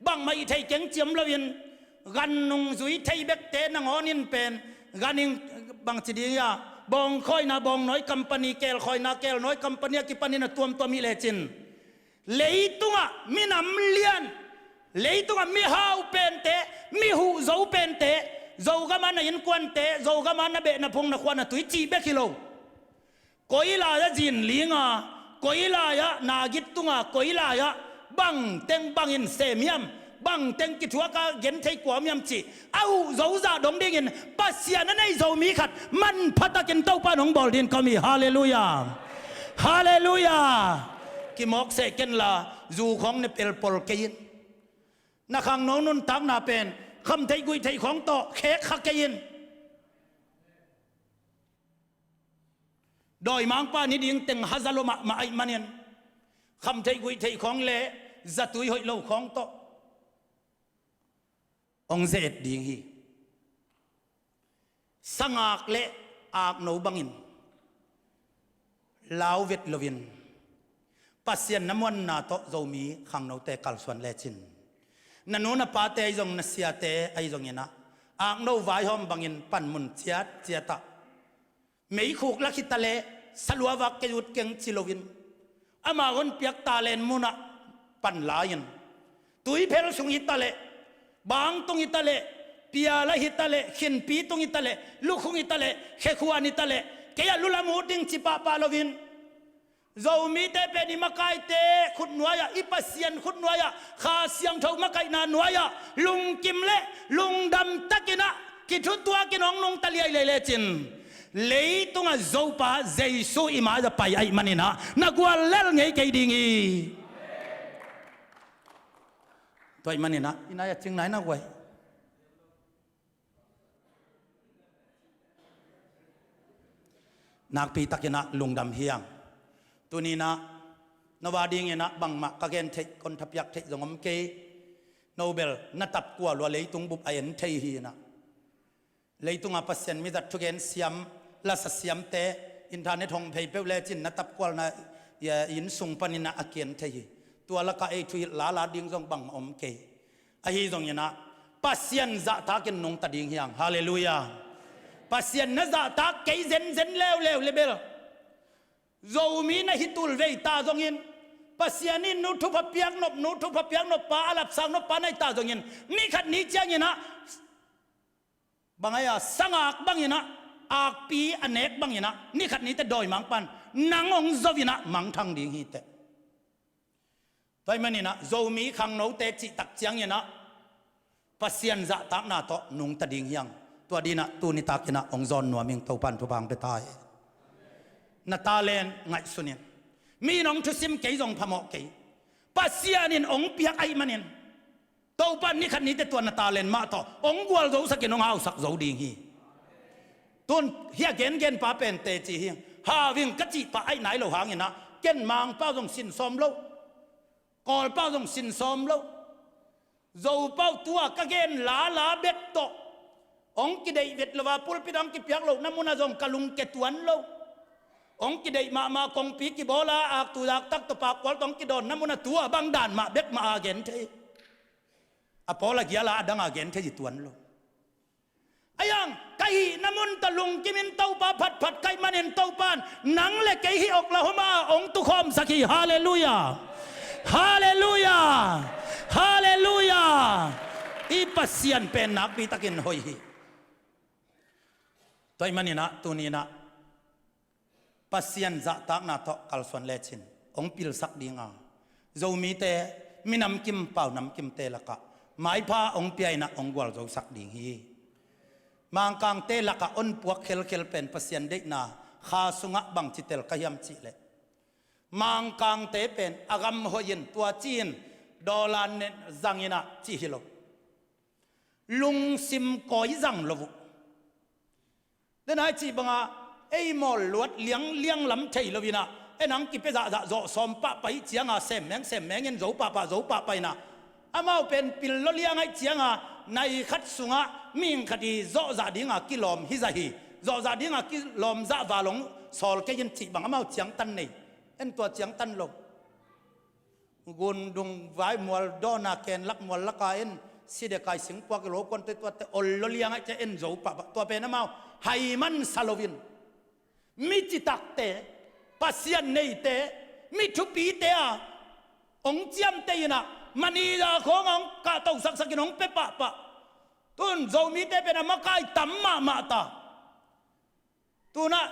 bangmah i thei keng ciam loin, gan nungzui thei bekte nangawnin pen, ganin bangci ding ia, bawngkhawina bawngnawi company, kelkhawina kelnawi company a kipanin a tuamtuam hi lecin, leitungah minam lian, leitungah mihau pente, mihuh zo pente, Zogama na innkuante, Zogama na behna phung na khua na tui cih bek hi lo. Koi lai-ah zinlinga, koi lai-ah nagit tunga, koi lai-ah bangteng bangin sem hiam, bangteng kithuaka genthei kuam hiam cih a huh zozah dong dingin Pasian a nei Zomi khat manpha takin Topa in hong bawl dingin ka om hi. Halleluiah. Halleluiah. Kimawk seh kenla, zu khawng ne pelpol kei in. Na khangno nuntakna pen khamtheih guihtheih khawng tawh khek kha kei in. Dawimangpa ni ding teng haza lo mahmah ahih manin, khamtheih guihtheih khawng le zatui hoih lo khawng tawh hong ze-et ding hi. Sangak le akno bangin lau vet loin, Pasian na muanna tawh Zomi khangnote kalsuan lecin, na nu na pate ahi zong, na siate ahi zonginah, akno vaihawm bangin panmun ciatciatah, meikhuk lak hita leh, salua vak kei ut keng ci loin, ama honpiak talent munah pan lai-in, tuiphel sung hita leh, bangtung hita leh, piala hita leh, khinpi tung hita leh, lukhung hita leh, khekhuan hita leh, kei ah lulam ut ding ci pahpah loin, Zomite pen i makaite khutnuai-ah, i Pasian khutnuai-ah, Kha Siangtho makaihna nuai-ah lungkim le lungdam takinah kithutuakin hong nungta liailei lecin, leitungah Zopa Jesu i mai-ah pai ahih maninah na gual lel ngei kei ding hi. Tua ahih maninah i nai a cing nai na guai. Nakpi takinah lungdam hi hang. Tuninah no a dinginah bangmah ka gen theih, kon thapiak theih zong om kei. No bel na tap kua lua leitung bup a en thei hinah. Leitungah Pasian mizat thugen siam, lasa siamte, internet hong phei peuh lecin na tap kualna, ia, inn sung paninah a kian thei hi. Tua lakah ei thuhilh lala ding zong bangmah om kei. Ahi zonginah Pasian zahtakin nungta ding hi hang. Halleluiah. Pasian na zahtak kei zenzen leuleu le bel, Zomi na hi tul vei ta zongin, Pasian in nu thupha piak nop, nu thupha piak nop pa, a lapsang nop pa na hi ta zongin, ni khat ni cianginah, bang ai-a sangak banginah, akpi a nek banginah ni khat nite dawimangpan nang hong zoinah mangthang ding hiteh. Tua ahih maninah Zomi khangnote cihtak cianginah Pasian zahtakna tawh nungta ding hi hang. Tua dinah tuni takinah hong zawn nuam ing. Topan thupha hong pia ta hi. Na talent ngaihsun in. Mi in hong thusim kei zong phamawh kei. Pasian in hong piak ahih manin, Topan ni khat nite tua na talent mah tawh hong gualzosakin hong hausak zo ding hi. Tun hih a gengen pa pen teci hi. Hau ing ka cih pah ahih nai lo hanginah ken Mangpau zong sinsawm lo, Kawlpau zong sinsawm lo, Zopau tua ka gen lala bek tawh hong kideih vet lo a, pulpit hong kipiak lohna munah zong ka lungke tuan lo. Hong kideih mahmah, kongpi kibawla, aktu aktak tawh pakkual tawh hong kidawnna munah tua bang dan mah bek mah a gen thei. A pawl a giala a dang a gen thei hi tuan lo. Ahi hang ka hihna mun tawh lungkimin Topa phatphat ka hih manin Topan nang le kei hih Oklahoma ah hong tukhawmsak hi. Halleluiah. Halleluiah. Halleluiah. I Pasian pen nakpi takin hoih hi. Tua ahih maninah tuninah Pasian zahtakna tawh kalsuan lecin hong pilsak dinga, Zomite minamkim pau namkimte lakah maipha hong pia inah hong gualzosak ding hi. Mangkangte lakah honpuak khelkhel pen Pasian deihna kha sungah bangci tel ka hiam cihleh, Mangkangte pen a gam hoihin tua ci-in dawla nen zanginah cih hi lo. Lungsim kawi zang lo uh. Denai cih banga ei mawl luat liangliang lam thei lo inah, en ang kipia zahzah zawh sawm pahpah ih cianga sem meng sem mengin zo pahpah zo pahpah inah, amau pen pil lo liang aih cianga nai khat sungah mihing khat hi zawhzah dinga kilawm hi zah hi. Zawhzah dinga kilawm zah valong sawl kei in cih bang amau ciangtan nei. En tua ciangtan lo. Gundung vai mual dawna ken lak mual laka en sidekai singpuak i lo kuan te tuate ol lo liang aih cia en zo pahpah tua pen amau hai mansa loin. Mi citakte, Pasian neite, mi thupite a ong ciamteh inah maniza khawng a ong kahto saksakin ong pia pahpah. Tun Zomite pen a makai tam mahmah ta. Tunah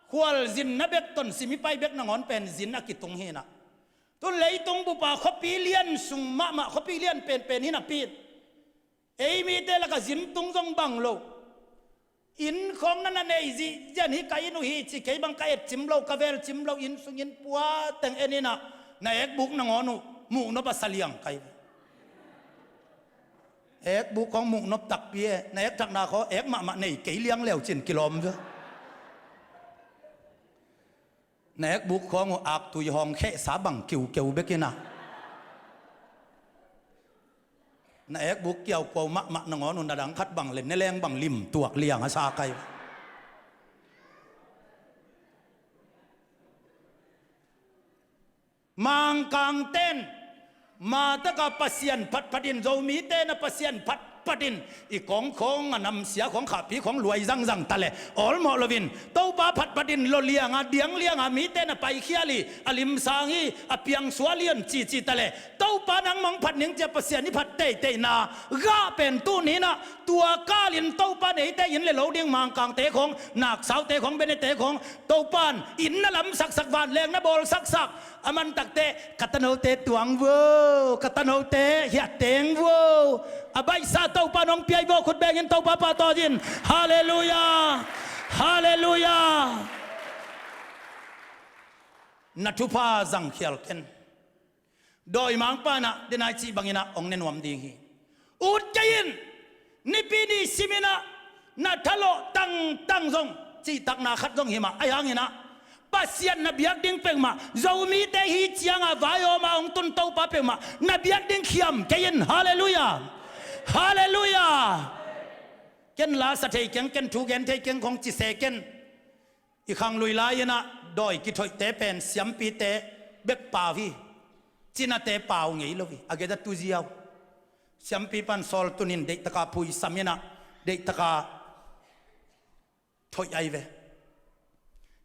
khualzinna bek ton simipai bek nangawn pen zin a kitung hinah. Tun leitung bupa khuapi lian sung mahmah khuapi lian penpen hinah pin. Ei mite laka zin tung zong bang lo. Inn khawng na na nei zihzian hi ka inn uh hi ci kei bang ka et cim lo ka vel cim lo inn sungin puateng en inah na ekbuk nangawn uh muhnop a saliang kai. Ekbuk khawng muhnop takpi e na ekthakna khaw ek mahmah nei kei liang leu cin kilawm ve. Na ekbuk khawng uh aktui hawng khehsa bang kiukeu bek inah. Na ekbuk kiaukuau mahmah nangawn uh na dang khat bang le neleng bang lim tuak liang a sa kai. Mangkangten mataka Pasian phatphatin Zomite na Pasian phatphatin i kong khawng a namsia khawng khahpi khawng luai zangzang ta le awlmawh loin Topa phatphatin lo lianga diang lianga mite na paikhial i a limsang i a piangsual i on cici ta le Topa nang mong phat ning cia Pasian i phat teiteina gah pen tuninah tua kalin Topa neite in le lo ding Mangkangte khawng naksaute khawng benete khawng Topan inn na lamsaksak vanleng na bawlsaksak a mantakte ka tanote tuang vuo ka tanote hiatteng vuo a baihsa Topa nong piai vuo khut bengin Topa pahtawi in. Halleluia. Halleluia. Na thupha zangkhial ken. Dawimangpa inah denai cih banginah ong ne nuam ding hi. Ut kei in. Nipi ni siminah na thalawh tangtang zong cihtakna khat zong himah ahi hanginah Pasian na biak ding peuhmah Zomite hi cianga vaiawma hong tun Topa peuhmah na biak ding khiam kei in. Halleluia. Halleluia. Ken lasa thei keng ken thu gen thei keng khong cise ken. I khanglui lai-inah dawi kithoihte pen siampite bek pau hi. Cinate pau ngei lo hi a geta tuziau. Siampi pan sawltunin deihtaka phuisam inah deihtaka thoih ai ve.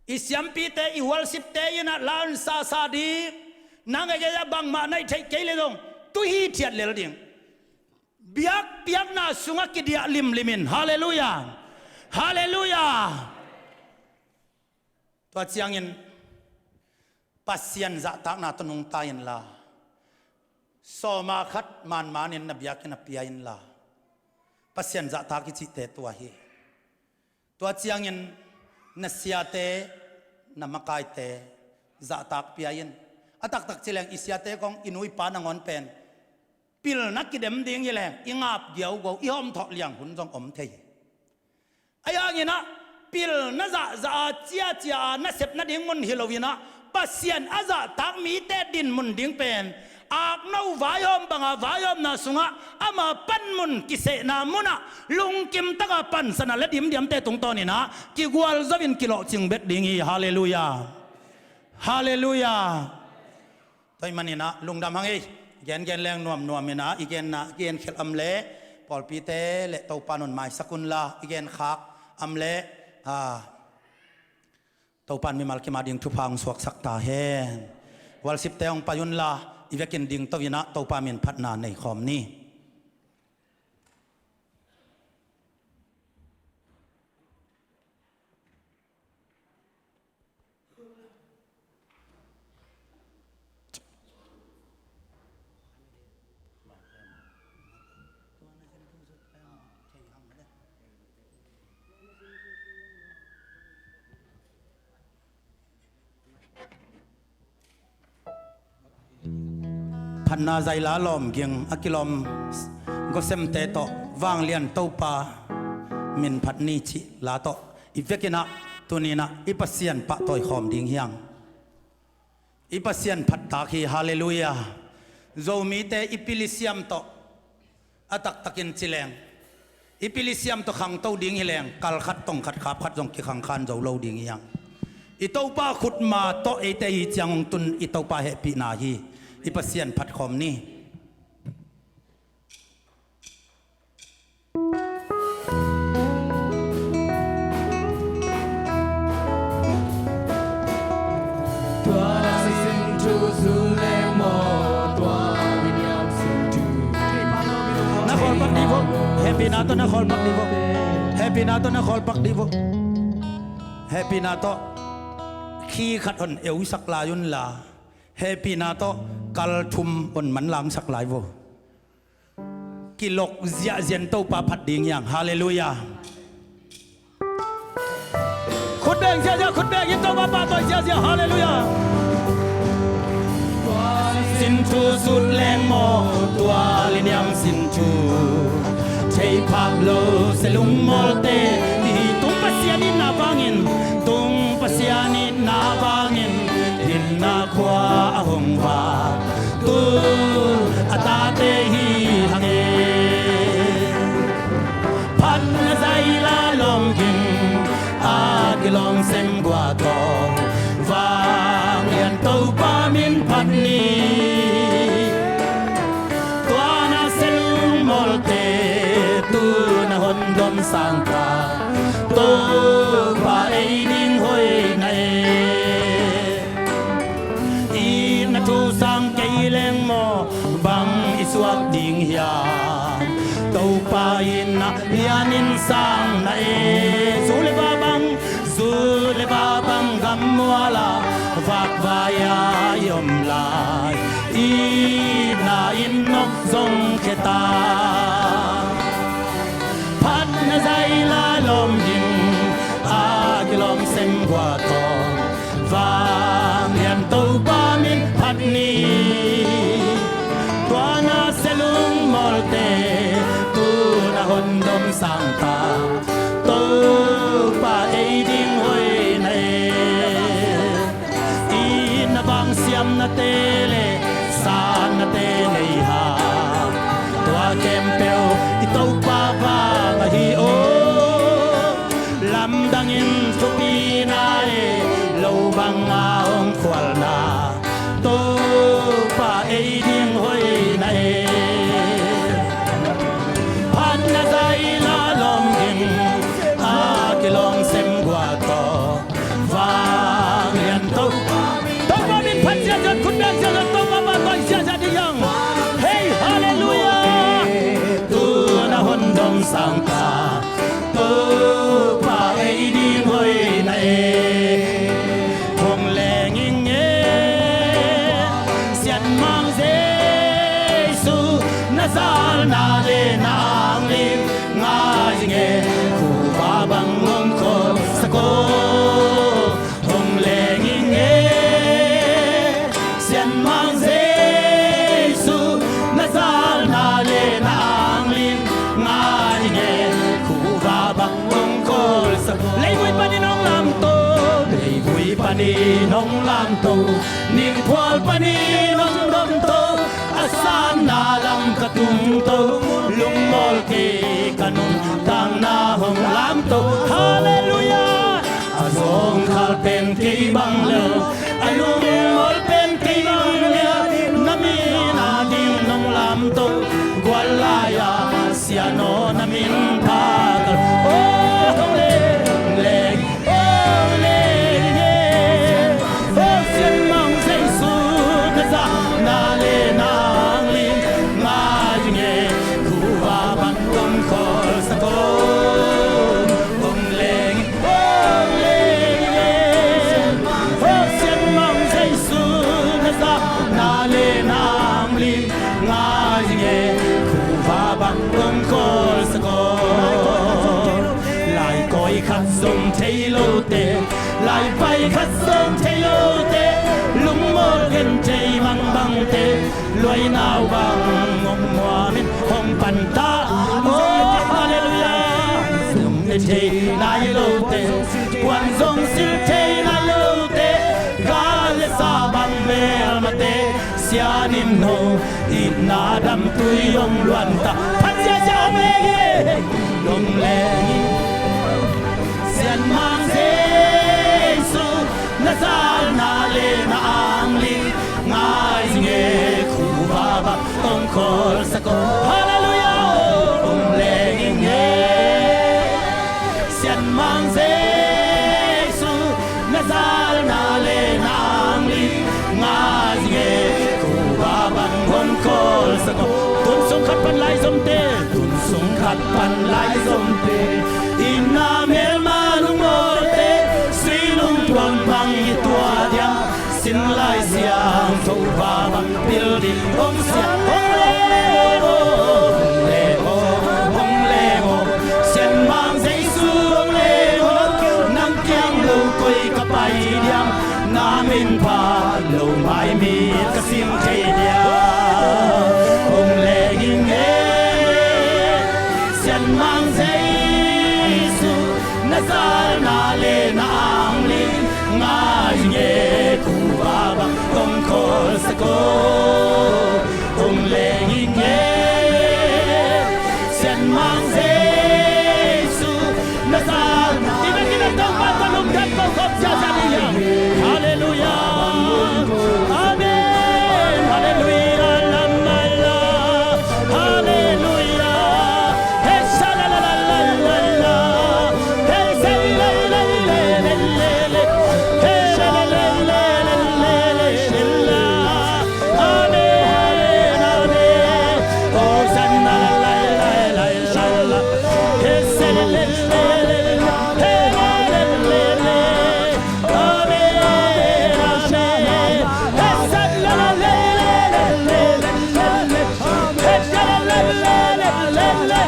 I siampite i hualsipte inah lansasa ding nang a geta bangmah naih theih kei le zong tuhi thiat lel ding. Biakpiakna sungah kidiah limlimin. Halleluia. Halleluia. Tua ciangin Pasian zahtakna tawh nungta inla sawma khat manmanin na biakinn a pia inla Pasian zahtak i cihte tua hi. Tua ciangin na siate na makaite zahtak pia in. A taktak cileng i siate kong i nu i pa nangawn pen pilna kidem ding hi leng i ngap giaugo i hawmthawh liang hun zong om thei hi. Ahi hanginah pilna zahzah a ciacia a nasep nading mun hi loinah Pasian a zahtak mite dinmun ding pen akno vaihawm banga vaihawmna sungah ama panmun kisehna munah lungkimtaka pansana la dimdiamte tungtawninah kigualzo in kilawhcing bet ding hi. Halleluia. Halleluia. Tua ahih maninah lungdam hang ei. Gengen leng nuamnuam inah i genna genkhelh am le pawlpite le Topa nun maisak unla i genkhak am le a Topan mimal kim a ding thupha hong suaksak ta hen. Worshipte hong pai unla i vekin dingto inah Topa min phatna nei khawm ni. Phatna zaila lawm ging a kilawm Gosemte tawh vanglian Topa min phat ni cih la tawh I vekin ah tuni-in ah i Pasian pahtawi khawm ding hi hang. I Pasian phattak hi, halleluiah. Zomite i pil i siam tawh a taktakin ci leng, i pil i siam tawh khangto ding hi leng, kal khat tong khat khap khat zong kikhangkhan zo lo ding hi hang. I Topa khutma tawh eite hi ciang hong tun i Topa hehpihna hi. I Pasian phat khawm ni. Na khawl pak dih vo. Hehpihna tawh na khawl pak dih vo. Hehpihna tawh na khawl pak dih vo. Hehpihna tawh khi khat hon eusak lai un la, hehpihna tawh kal thum hon manlangsak lai vo. Kilok ziahziah in Topa phat ding hi hang. Halleluiah. Khut beng ziahziah, khut beng in Topa pahtawi ziahziah. Halleluiah. Sin thu sut leng maw, tua liniam sin thu thei phak lo se lungmawlte i hi. Tung Pasian itna vangin, tung Pasian itna vangin, itna khua a hong vak tu a tate hi hang e. Phatna zaila lawm ging a kilawm sem gua tawh, vanglian Topa min phat ni. Tua na se lungmawlte tu na hon dom sang ta, Topa ei ding hoih na e. Itna thu sang kei leng maw, bang i suak ding hiam? Topa itna lianin sang na e. Zu le va bang, zu le va bang gam muala vakvai-a i om lai, itna in nok zong kheta. Phatna zaila lawm ging a kilawm sem gua tawh, vanglian Topa min phat ni. Tua na se lungmawlte tu na hon dom sang ta, Topa ei ding hoih na e. Itna vang siamnate le satnate nei hang, tua khempeuh i Topa vang ahi aw. Lamdangin thupina le lo banga hong khualna, Topa ei ding hoih na e. Phatna zaila lawm ging a kilawm sem gua tawh, vanglian Topa, Topa min phat ziahziah, khut beng ziahziah, Topa pahtawi ziahziah ding hi hang. Hei, halleluiah. Tu na hon dom sang ta, Topa ei ding hoih na e. Hong leng ing e, Sianmang Jesu, na zalna le na anglim ngai ing e. Khuva bang hong khawlsak aw. Hong leng ing e, Sianmang Jesu, na zalna le na anglim ngai ing e. Khuva bang hong khawlsak aw. Leivui panin hong lamto, leivui panin hong lamto, ningkhual panin hong domto, a sanna lam ka tungto, lungmawl kei ka nuntakna hong lamto. Halleluiah. A zawngkhal pen kei bang lel, a lungmawl pen kei bang lel, na min a ding nong lamto, gual lai-a Sian aw na min pha kal. Oh, hong leng, leng, hong leng e. Oh, Sianmang Jesu, na zalna le na anglim ngai ing e. Khuva bang hong khawlsak aw. Hong leng, hong leng e. Oh, Sianmang Jesu, na zalna le na anglim ngai ing e. Khuva bang hong khawlsak aw. Laikawi khat zong thei lote, laipai khat zong thei lote, lungmawl genthei mangbangte, luainau bang hong muamin hong panta. Oh, halleluiah. Lungnet thei nai lote, puan zong sil thei nai lote, gal le sa bang mel mate, sian in no itna dam tui ong luan ta. Phat ziazia ong leng hi, ong leng hi. Sian Mang Jesu, na zalna le na angli ngai zinge, khuva bang ong kholsak o. Halleluiah. Ong leng ing e, Sian Mang Jesu, na zalna le na angli ngai zinge, khuva bang ong kholsak o. Tun sung khat pan lai zomte, tun sung khat pan lai zomte, itna melma lungmawlte, sui lungtuam bang i tua diam, sin lai siangtho va bang pil ding ong sia. Ong leng o, ong leng o, ong leng o, Sian Mang Jesu ong leng o. Nang kiang lo koi ka pai diam, na min phat lo mai mi ka sim thei diam. Ong leng ing e, Sian Mang Jesu, na zalna le na angli ngai ing e, khuva bang ong kholsak o. Ong leng ing e, Sian Mang Jesu, na zalna. I biakinn ah Topa tawh lungdam ko khop ziahziah ding hiam? Halleluiah. Amen. Halleluiah. La, la, la. Halleluiah. Hey, sha, la, la, la. Hey, sha, la, la, la. Hey, sha, la, la, la. Amen, amen. Hosanna, la, la, la, la, la, la. Hey, sha, la, la, la, la, la. Hey, la, la, la, la. Amen, amen. Hey, sha, la, la, la, la, la, la, la.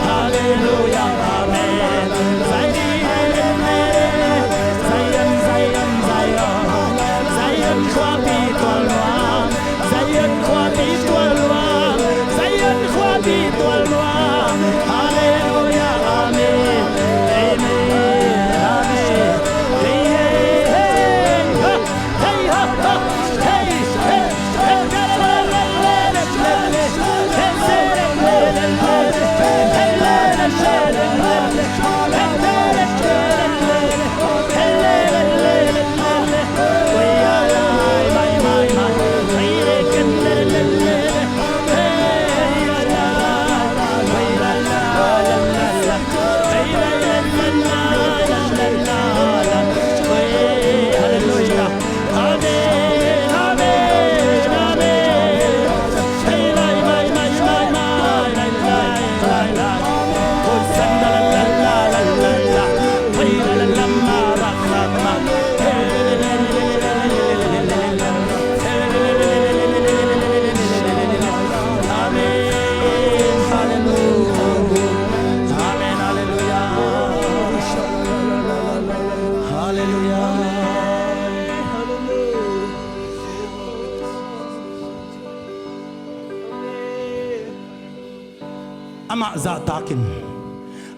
Halleluiah, amen. Zion, Zion, Zion, Zion khuapi tual nuam, Zion khuapi tual nuam, Zion khuapi tual nuam. Halleluiah, amen. Amen, amen. Hey, hey, hey, ha. Hey, ha, ha. Hey, hey. Amen. Halleluiah. Amen. Halleluiah. Halleluiah. Amah zahtakin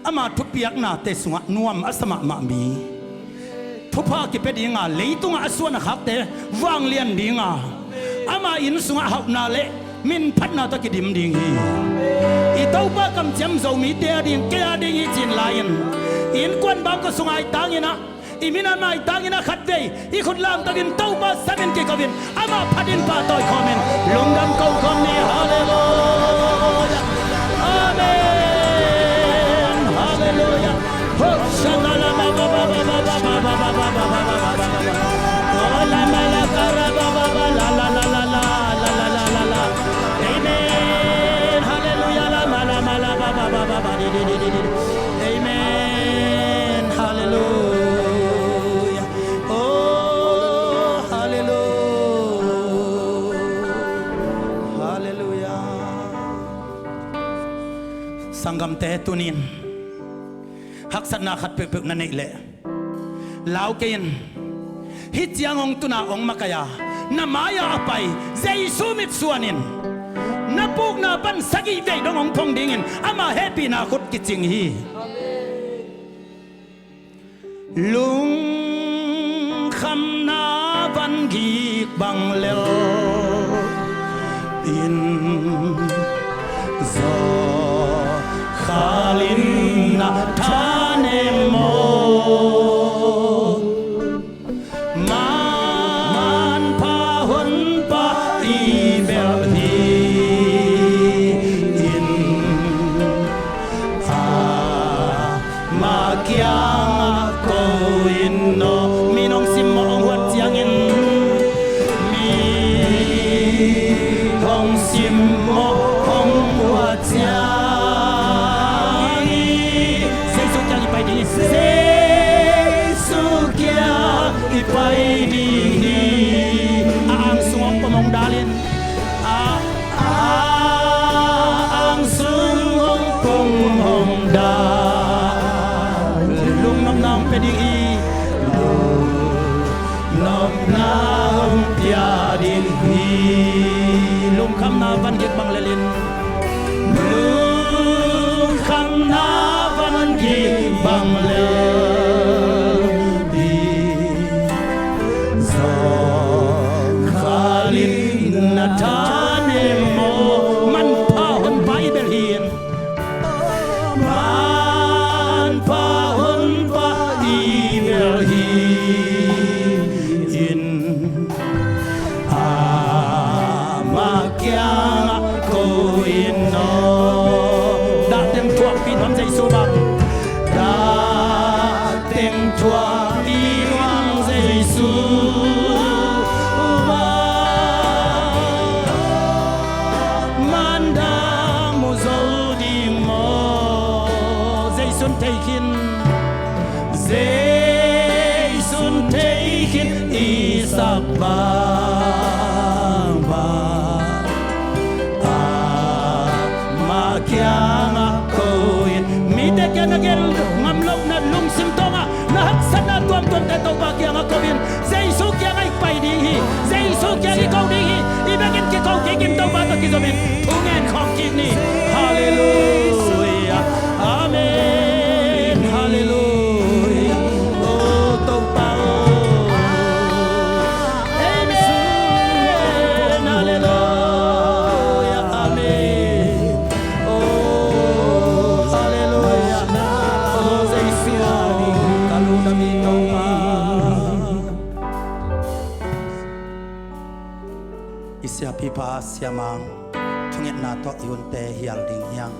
ama thupiaknate sungah nuam a sa mahmah mi, thupha kipia dinga, leitungah a suan a khakte vanglian dinga, ama inn sungah hauhna le minphatna tawh kidim ding hi. I Topa kamciam Zomite a ding, kei a ding hi cin lai-in, innkuan bangkua sungah i tangin ah, i minam a i tangin ah khatvei i khut lamtakin Topa samin kiko-in, amah phatin pahtawi khawmin lungdam ko khawm ni. Halleluiah. Amen. Tunin haksatna khat peuhpeuh na neih leh lau kei in. Hih ciang hong tun a hong makaih a, na mai-ah a pai Jesu mitsuan in na pukna pan sagih vei dong hong phong dingin ama hehpihna khut kicing hi. Lungkhamna van gik bang lel in, zaw khal in na thanem maw? Manpha honpa i belh hi in, amah kiangah ko in aw. Mi in hong simmawh hong huat ciangin, mi in hong simmawh hong huat ciangin, Jesu kiang i pai ding hi. Jesu kiang i pai ding hi. A ang sung hong pom hong dal in. A, a ang sung hong pom hong dal. Lungnopna hong pia ding hi. Lungnopna hong pia ding hi. Lungkhamna van gik bang lel in. Lungkhamna van gik bang lel in, zaw khal in na thanem maw? Manpha honpa i belh hi in. Manpha honpa i belh hi in, amah kiangah ko in aw. Dah teng thuakpih nuam Jesu bang. Dah teng thuakpih nuam Jesu bang. Mandang mu zo ding maw? Jesu'n thei khin. Jesu'n thei khin i sak bangbang, amah kiangah ko in. Mite kiang na gen ngam loh na lungsim tawngah na haksatna tuamtuamte Topa kiangah ko in. Jesu kiangah i pai ding hi. Jesu kiang i ko ding hi. I biakinn kiko kik in, Topa tawh kizom in thungen khawm kik ni. Halleluia. Amen. Halleluia. O Topa aw. Amen. Halleluia. Amen. O, halleluia. O Jesu aw, ka lungdam hi Topa. I siapipa Sia Mang thungetna tawh i hunte hial ding hi hang.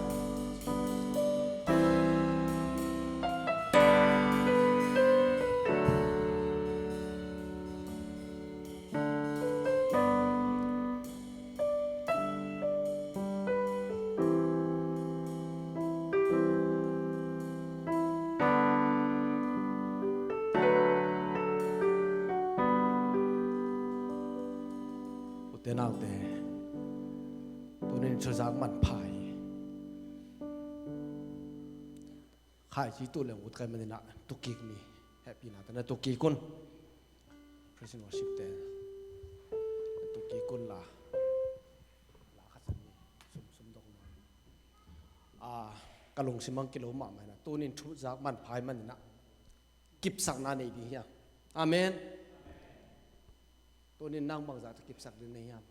Ute naute, tunin thuzak manpha hi. Khaici tuh leng ut kai maninah tukik ni. Hehpihna tawh na tukik un. Praise and worship te na tukik un la. La khat sa ni. Sum, sum dok ma. Ah, ka lungsim ang kilo mahmah inah tunin thuzak manpha hi maninah kipsakna nei ding hiam? Amen. Tunin nang bangzah tawh kipsak ding nei hiam?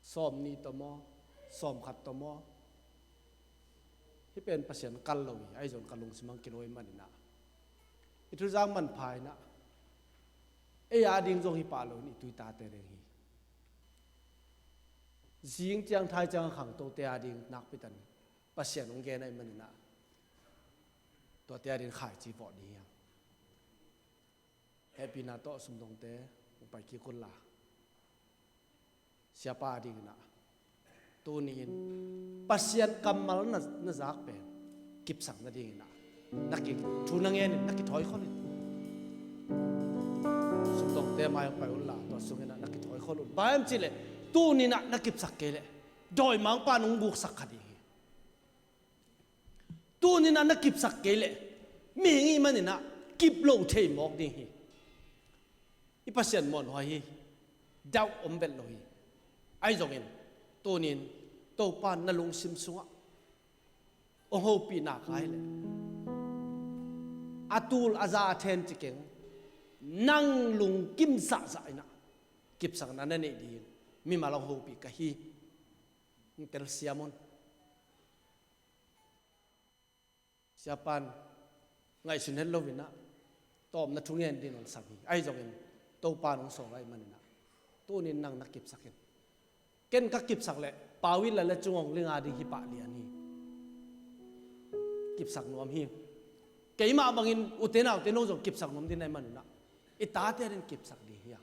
Sawm nih tawh maw, sawm khat tawh maw? Hih pen Pasian kal lo hi, ahi zong ka lungsim ang kilo hi maninah i thuzak manpha inah ei a ding zong hi pah lo in i tuitate ding hi. Zing ciang thai ciang a khangtote a ding nakpi tan Pasian hong gen ahih maninah tuate a ding khaici vawh ding hiam? Hehpihna tawh sumdongte hong pai kik un la. Siapa a dinginah tuni-in Pasian kammal na, na zak pen kipsak nadinginah na ki, thu na ngenin na kithawikhol in. Sumdongte mai hong pai un la, tua sunginah na kithawikhol un. Bang hiam cihleh tuninah na kipsak kei leh dawimangpa in hong guksak kha ding hi. Tuni-in ah na kipsak kei leh mihing i hih manin ah kip lo thei mawk ding hi. I Pasian muanhuai hi. Doubt om vet lo hi. Ahi zongin tuni-in Topa in na lungsim sungah hong hopih nak ahih leh, a tul a za a then ci keng, nang lungkim zahzah in ah kipsakna na neih dingin mimal hong hopih ka hi. Hong telsiam un. Siapa in ngaihsun het lo-in ah tawpna thungen dingin hong sam hi. Ahi zongin Topa in hong sawl ahih manin ah tuni-in nang na kipsak in. Ken ka kipsak leh Pau in la le Cung Aung Hlaing a ding hi pah lian hi. Kipsak nuam hi. Keimah bangin ute naute in hong zong kipsak nuam ding na hih manin ah i tate a ding kipsak ding hi a.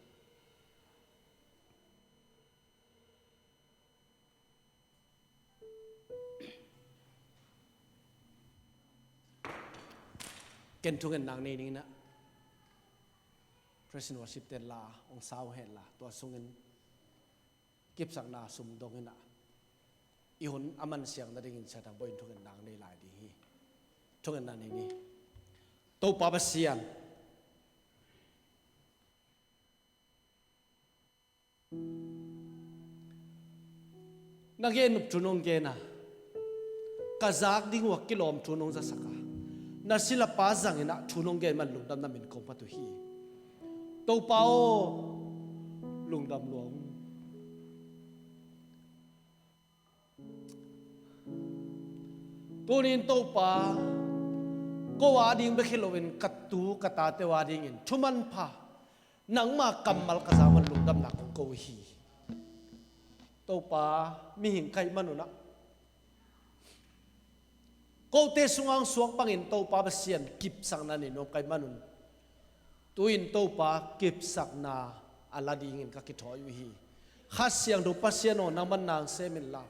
Ken thungetna nei ning in ah, praise and worship team la hong sa uh hen la, tua sungin kipsakna sum dong in ah i hun a mansiang nadingin Sia Thang Bawi in thungetna nei lai ding hi. Thungetna nei ni. Topa Pasian, na gen nop thu nong gen a, ka zak ding uh a kilawm thu nong zasak a, na silapa zangin ah thu nong gen man lungdamna min kong phat uh hi. Topa aw, lungdam lua ung. Tuni-in Topa, ko a ding bek hi loin ka tu ka tate a dingin thu manpha, nangma kammal ka zak man lungdamna kong ko uh hi. Topa, mihing ka hih manun ah kote sungah hong suak bangin Topa Pasian kipsakna nei nuam ka hih manun, tu-in Topa kipsakna a la dingin ka kithawi uh hi. Kha Siangtho Pasian aw, nangman nang sem inla,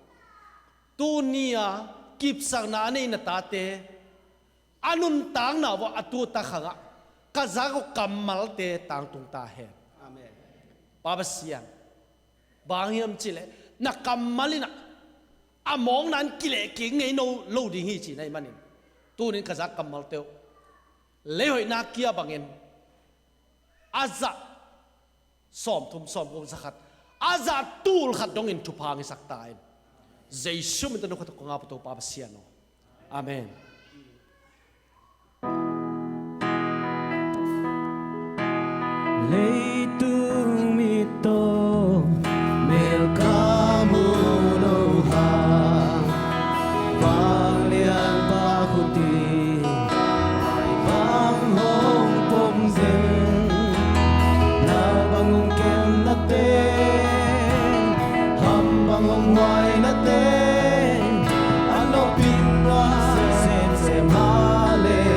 tuni-a kipsakna a nei na tate a nuntakna uah a tu a tak hangah ka zak uh kammalte tangtung ta hen. Amen. Pa Pasian, bang hang hiam cih leh na kammal in ah a mawkna in kileh kik ngei no lo ding hi cih na hih manin, tuni-in ka zak kammalte uh leihoihna kia bangin a zah sawmthum, sawmguk, zakhat, a zah tul khat dongin thupha hong hisak ta in. Jesu min tawh na khut tawh kong ap uh, Topa Pasian aw. Amen. Leitung mit tawh melkam uh lo hang, vanglianpa khut in bang hong pom zen, na bang hong kemna teng, ham bang hong huaina teng, a nopin nuam semsem, halleluiah.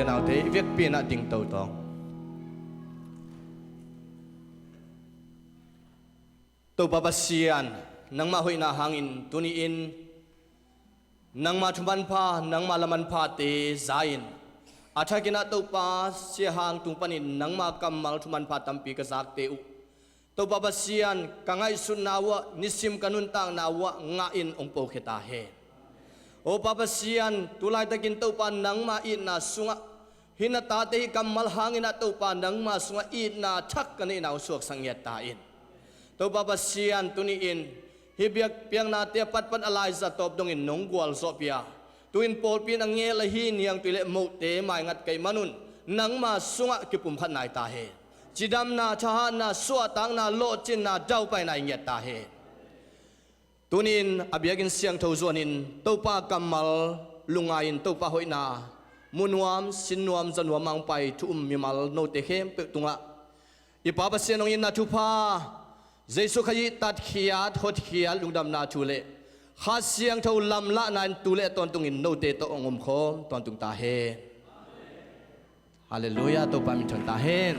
Naute i vekpi-in ah ding toto. Topa Pasian, nangmah hoihna hangin tuni-in nangmah thumanpha, nangmah lamanphate za-in, a thakin ah Topa siahang tung panin nangmah kammal thumanpha tampi ka zakte uh Topa Pasian, ka ngaihsutna uh ah, nisim ka nuntakna uh ah ngahin hong pokhia ta hen. O Pa Pasian, tulaitakin Topa nangmah itna sungah, hih na tate hih kammal hangin ah Topa nangmah sungah itna thak ka neihna hong suaksak ngiat ta in. Topa Pasian, tuni-in hih biakpiaknate a patpat a laiza tawp dongin nong gualzawhpih a, tu-in pawlpi in a ngel ahi niangtui le mohte maingat ka hih manun nangmah sungah kipumkhat nai ta hen. Cidamna, thahatna, suahtakna, lawhcinna, daupaina i ngiat ta hen. Tuni-in a biakinn siangtho zuanin Topa kammal lungngai-in Topa hoihna mu nuam, sin nuam, za nuam a hong pai thu um mimal note khempeuh tungah i Pa Pasian hong itna thupha, Jesuh Khazih tatkhiat, hotkhiat, lungdamna thu le Kha Siangtho lamlahna in tu le a tawntungin note tawh hong omkhawm tawntung ta hen. Halleluiah, Topa min thang ta hen.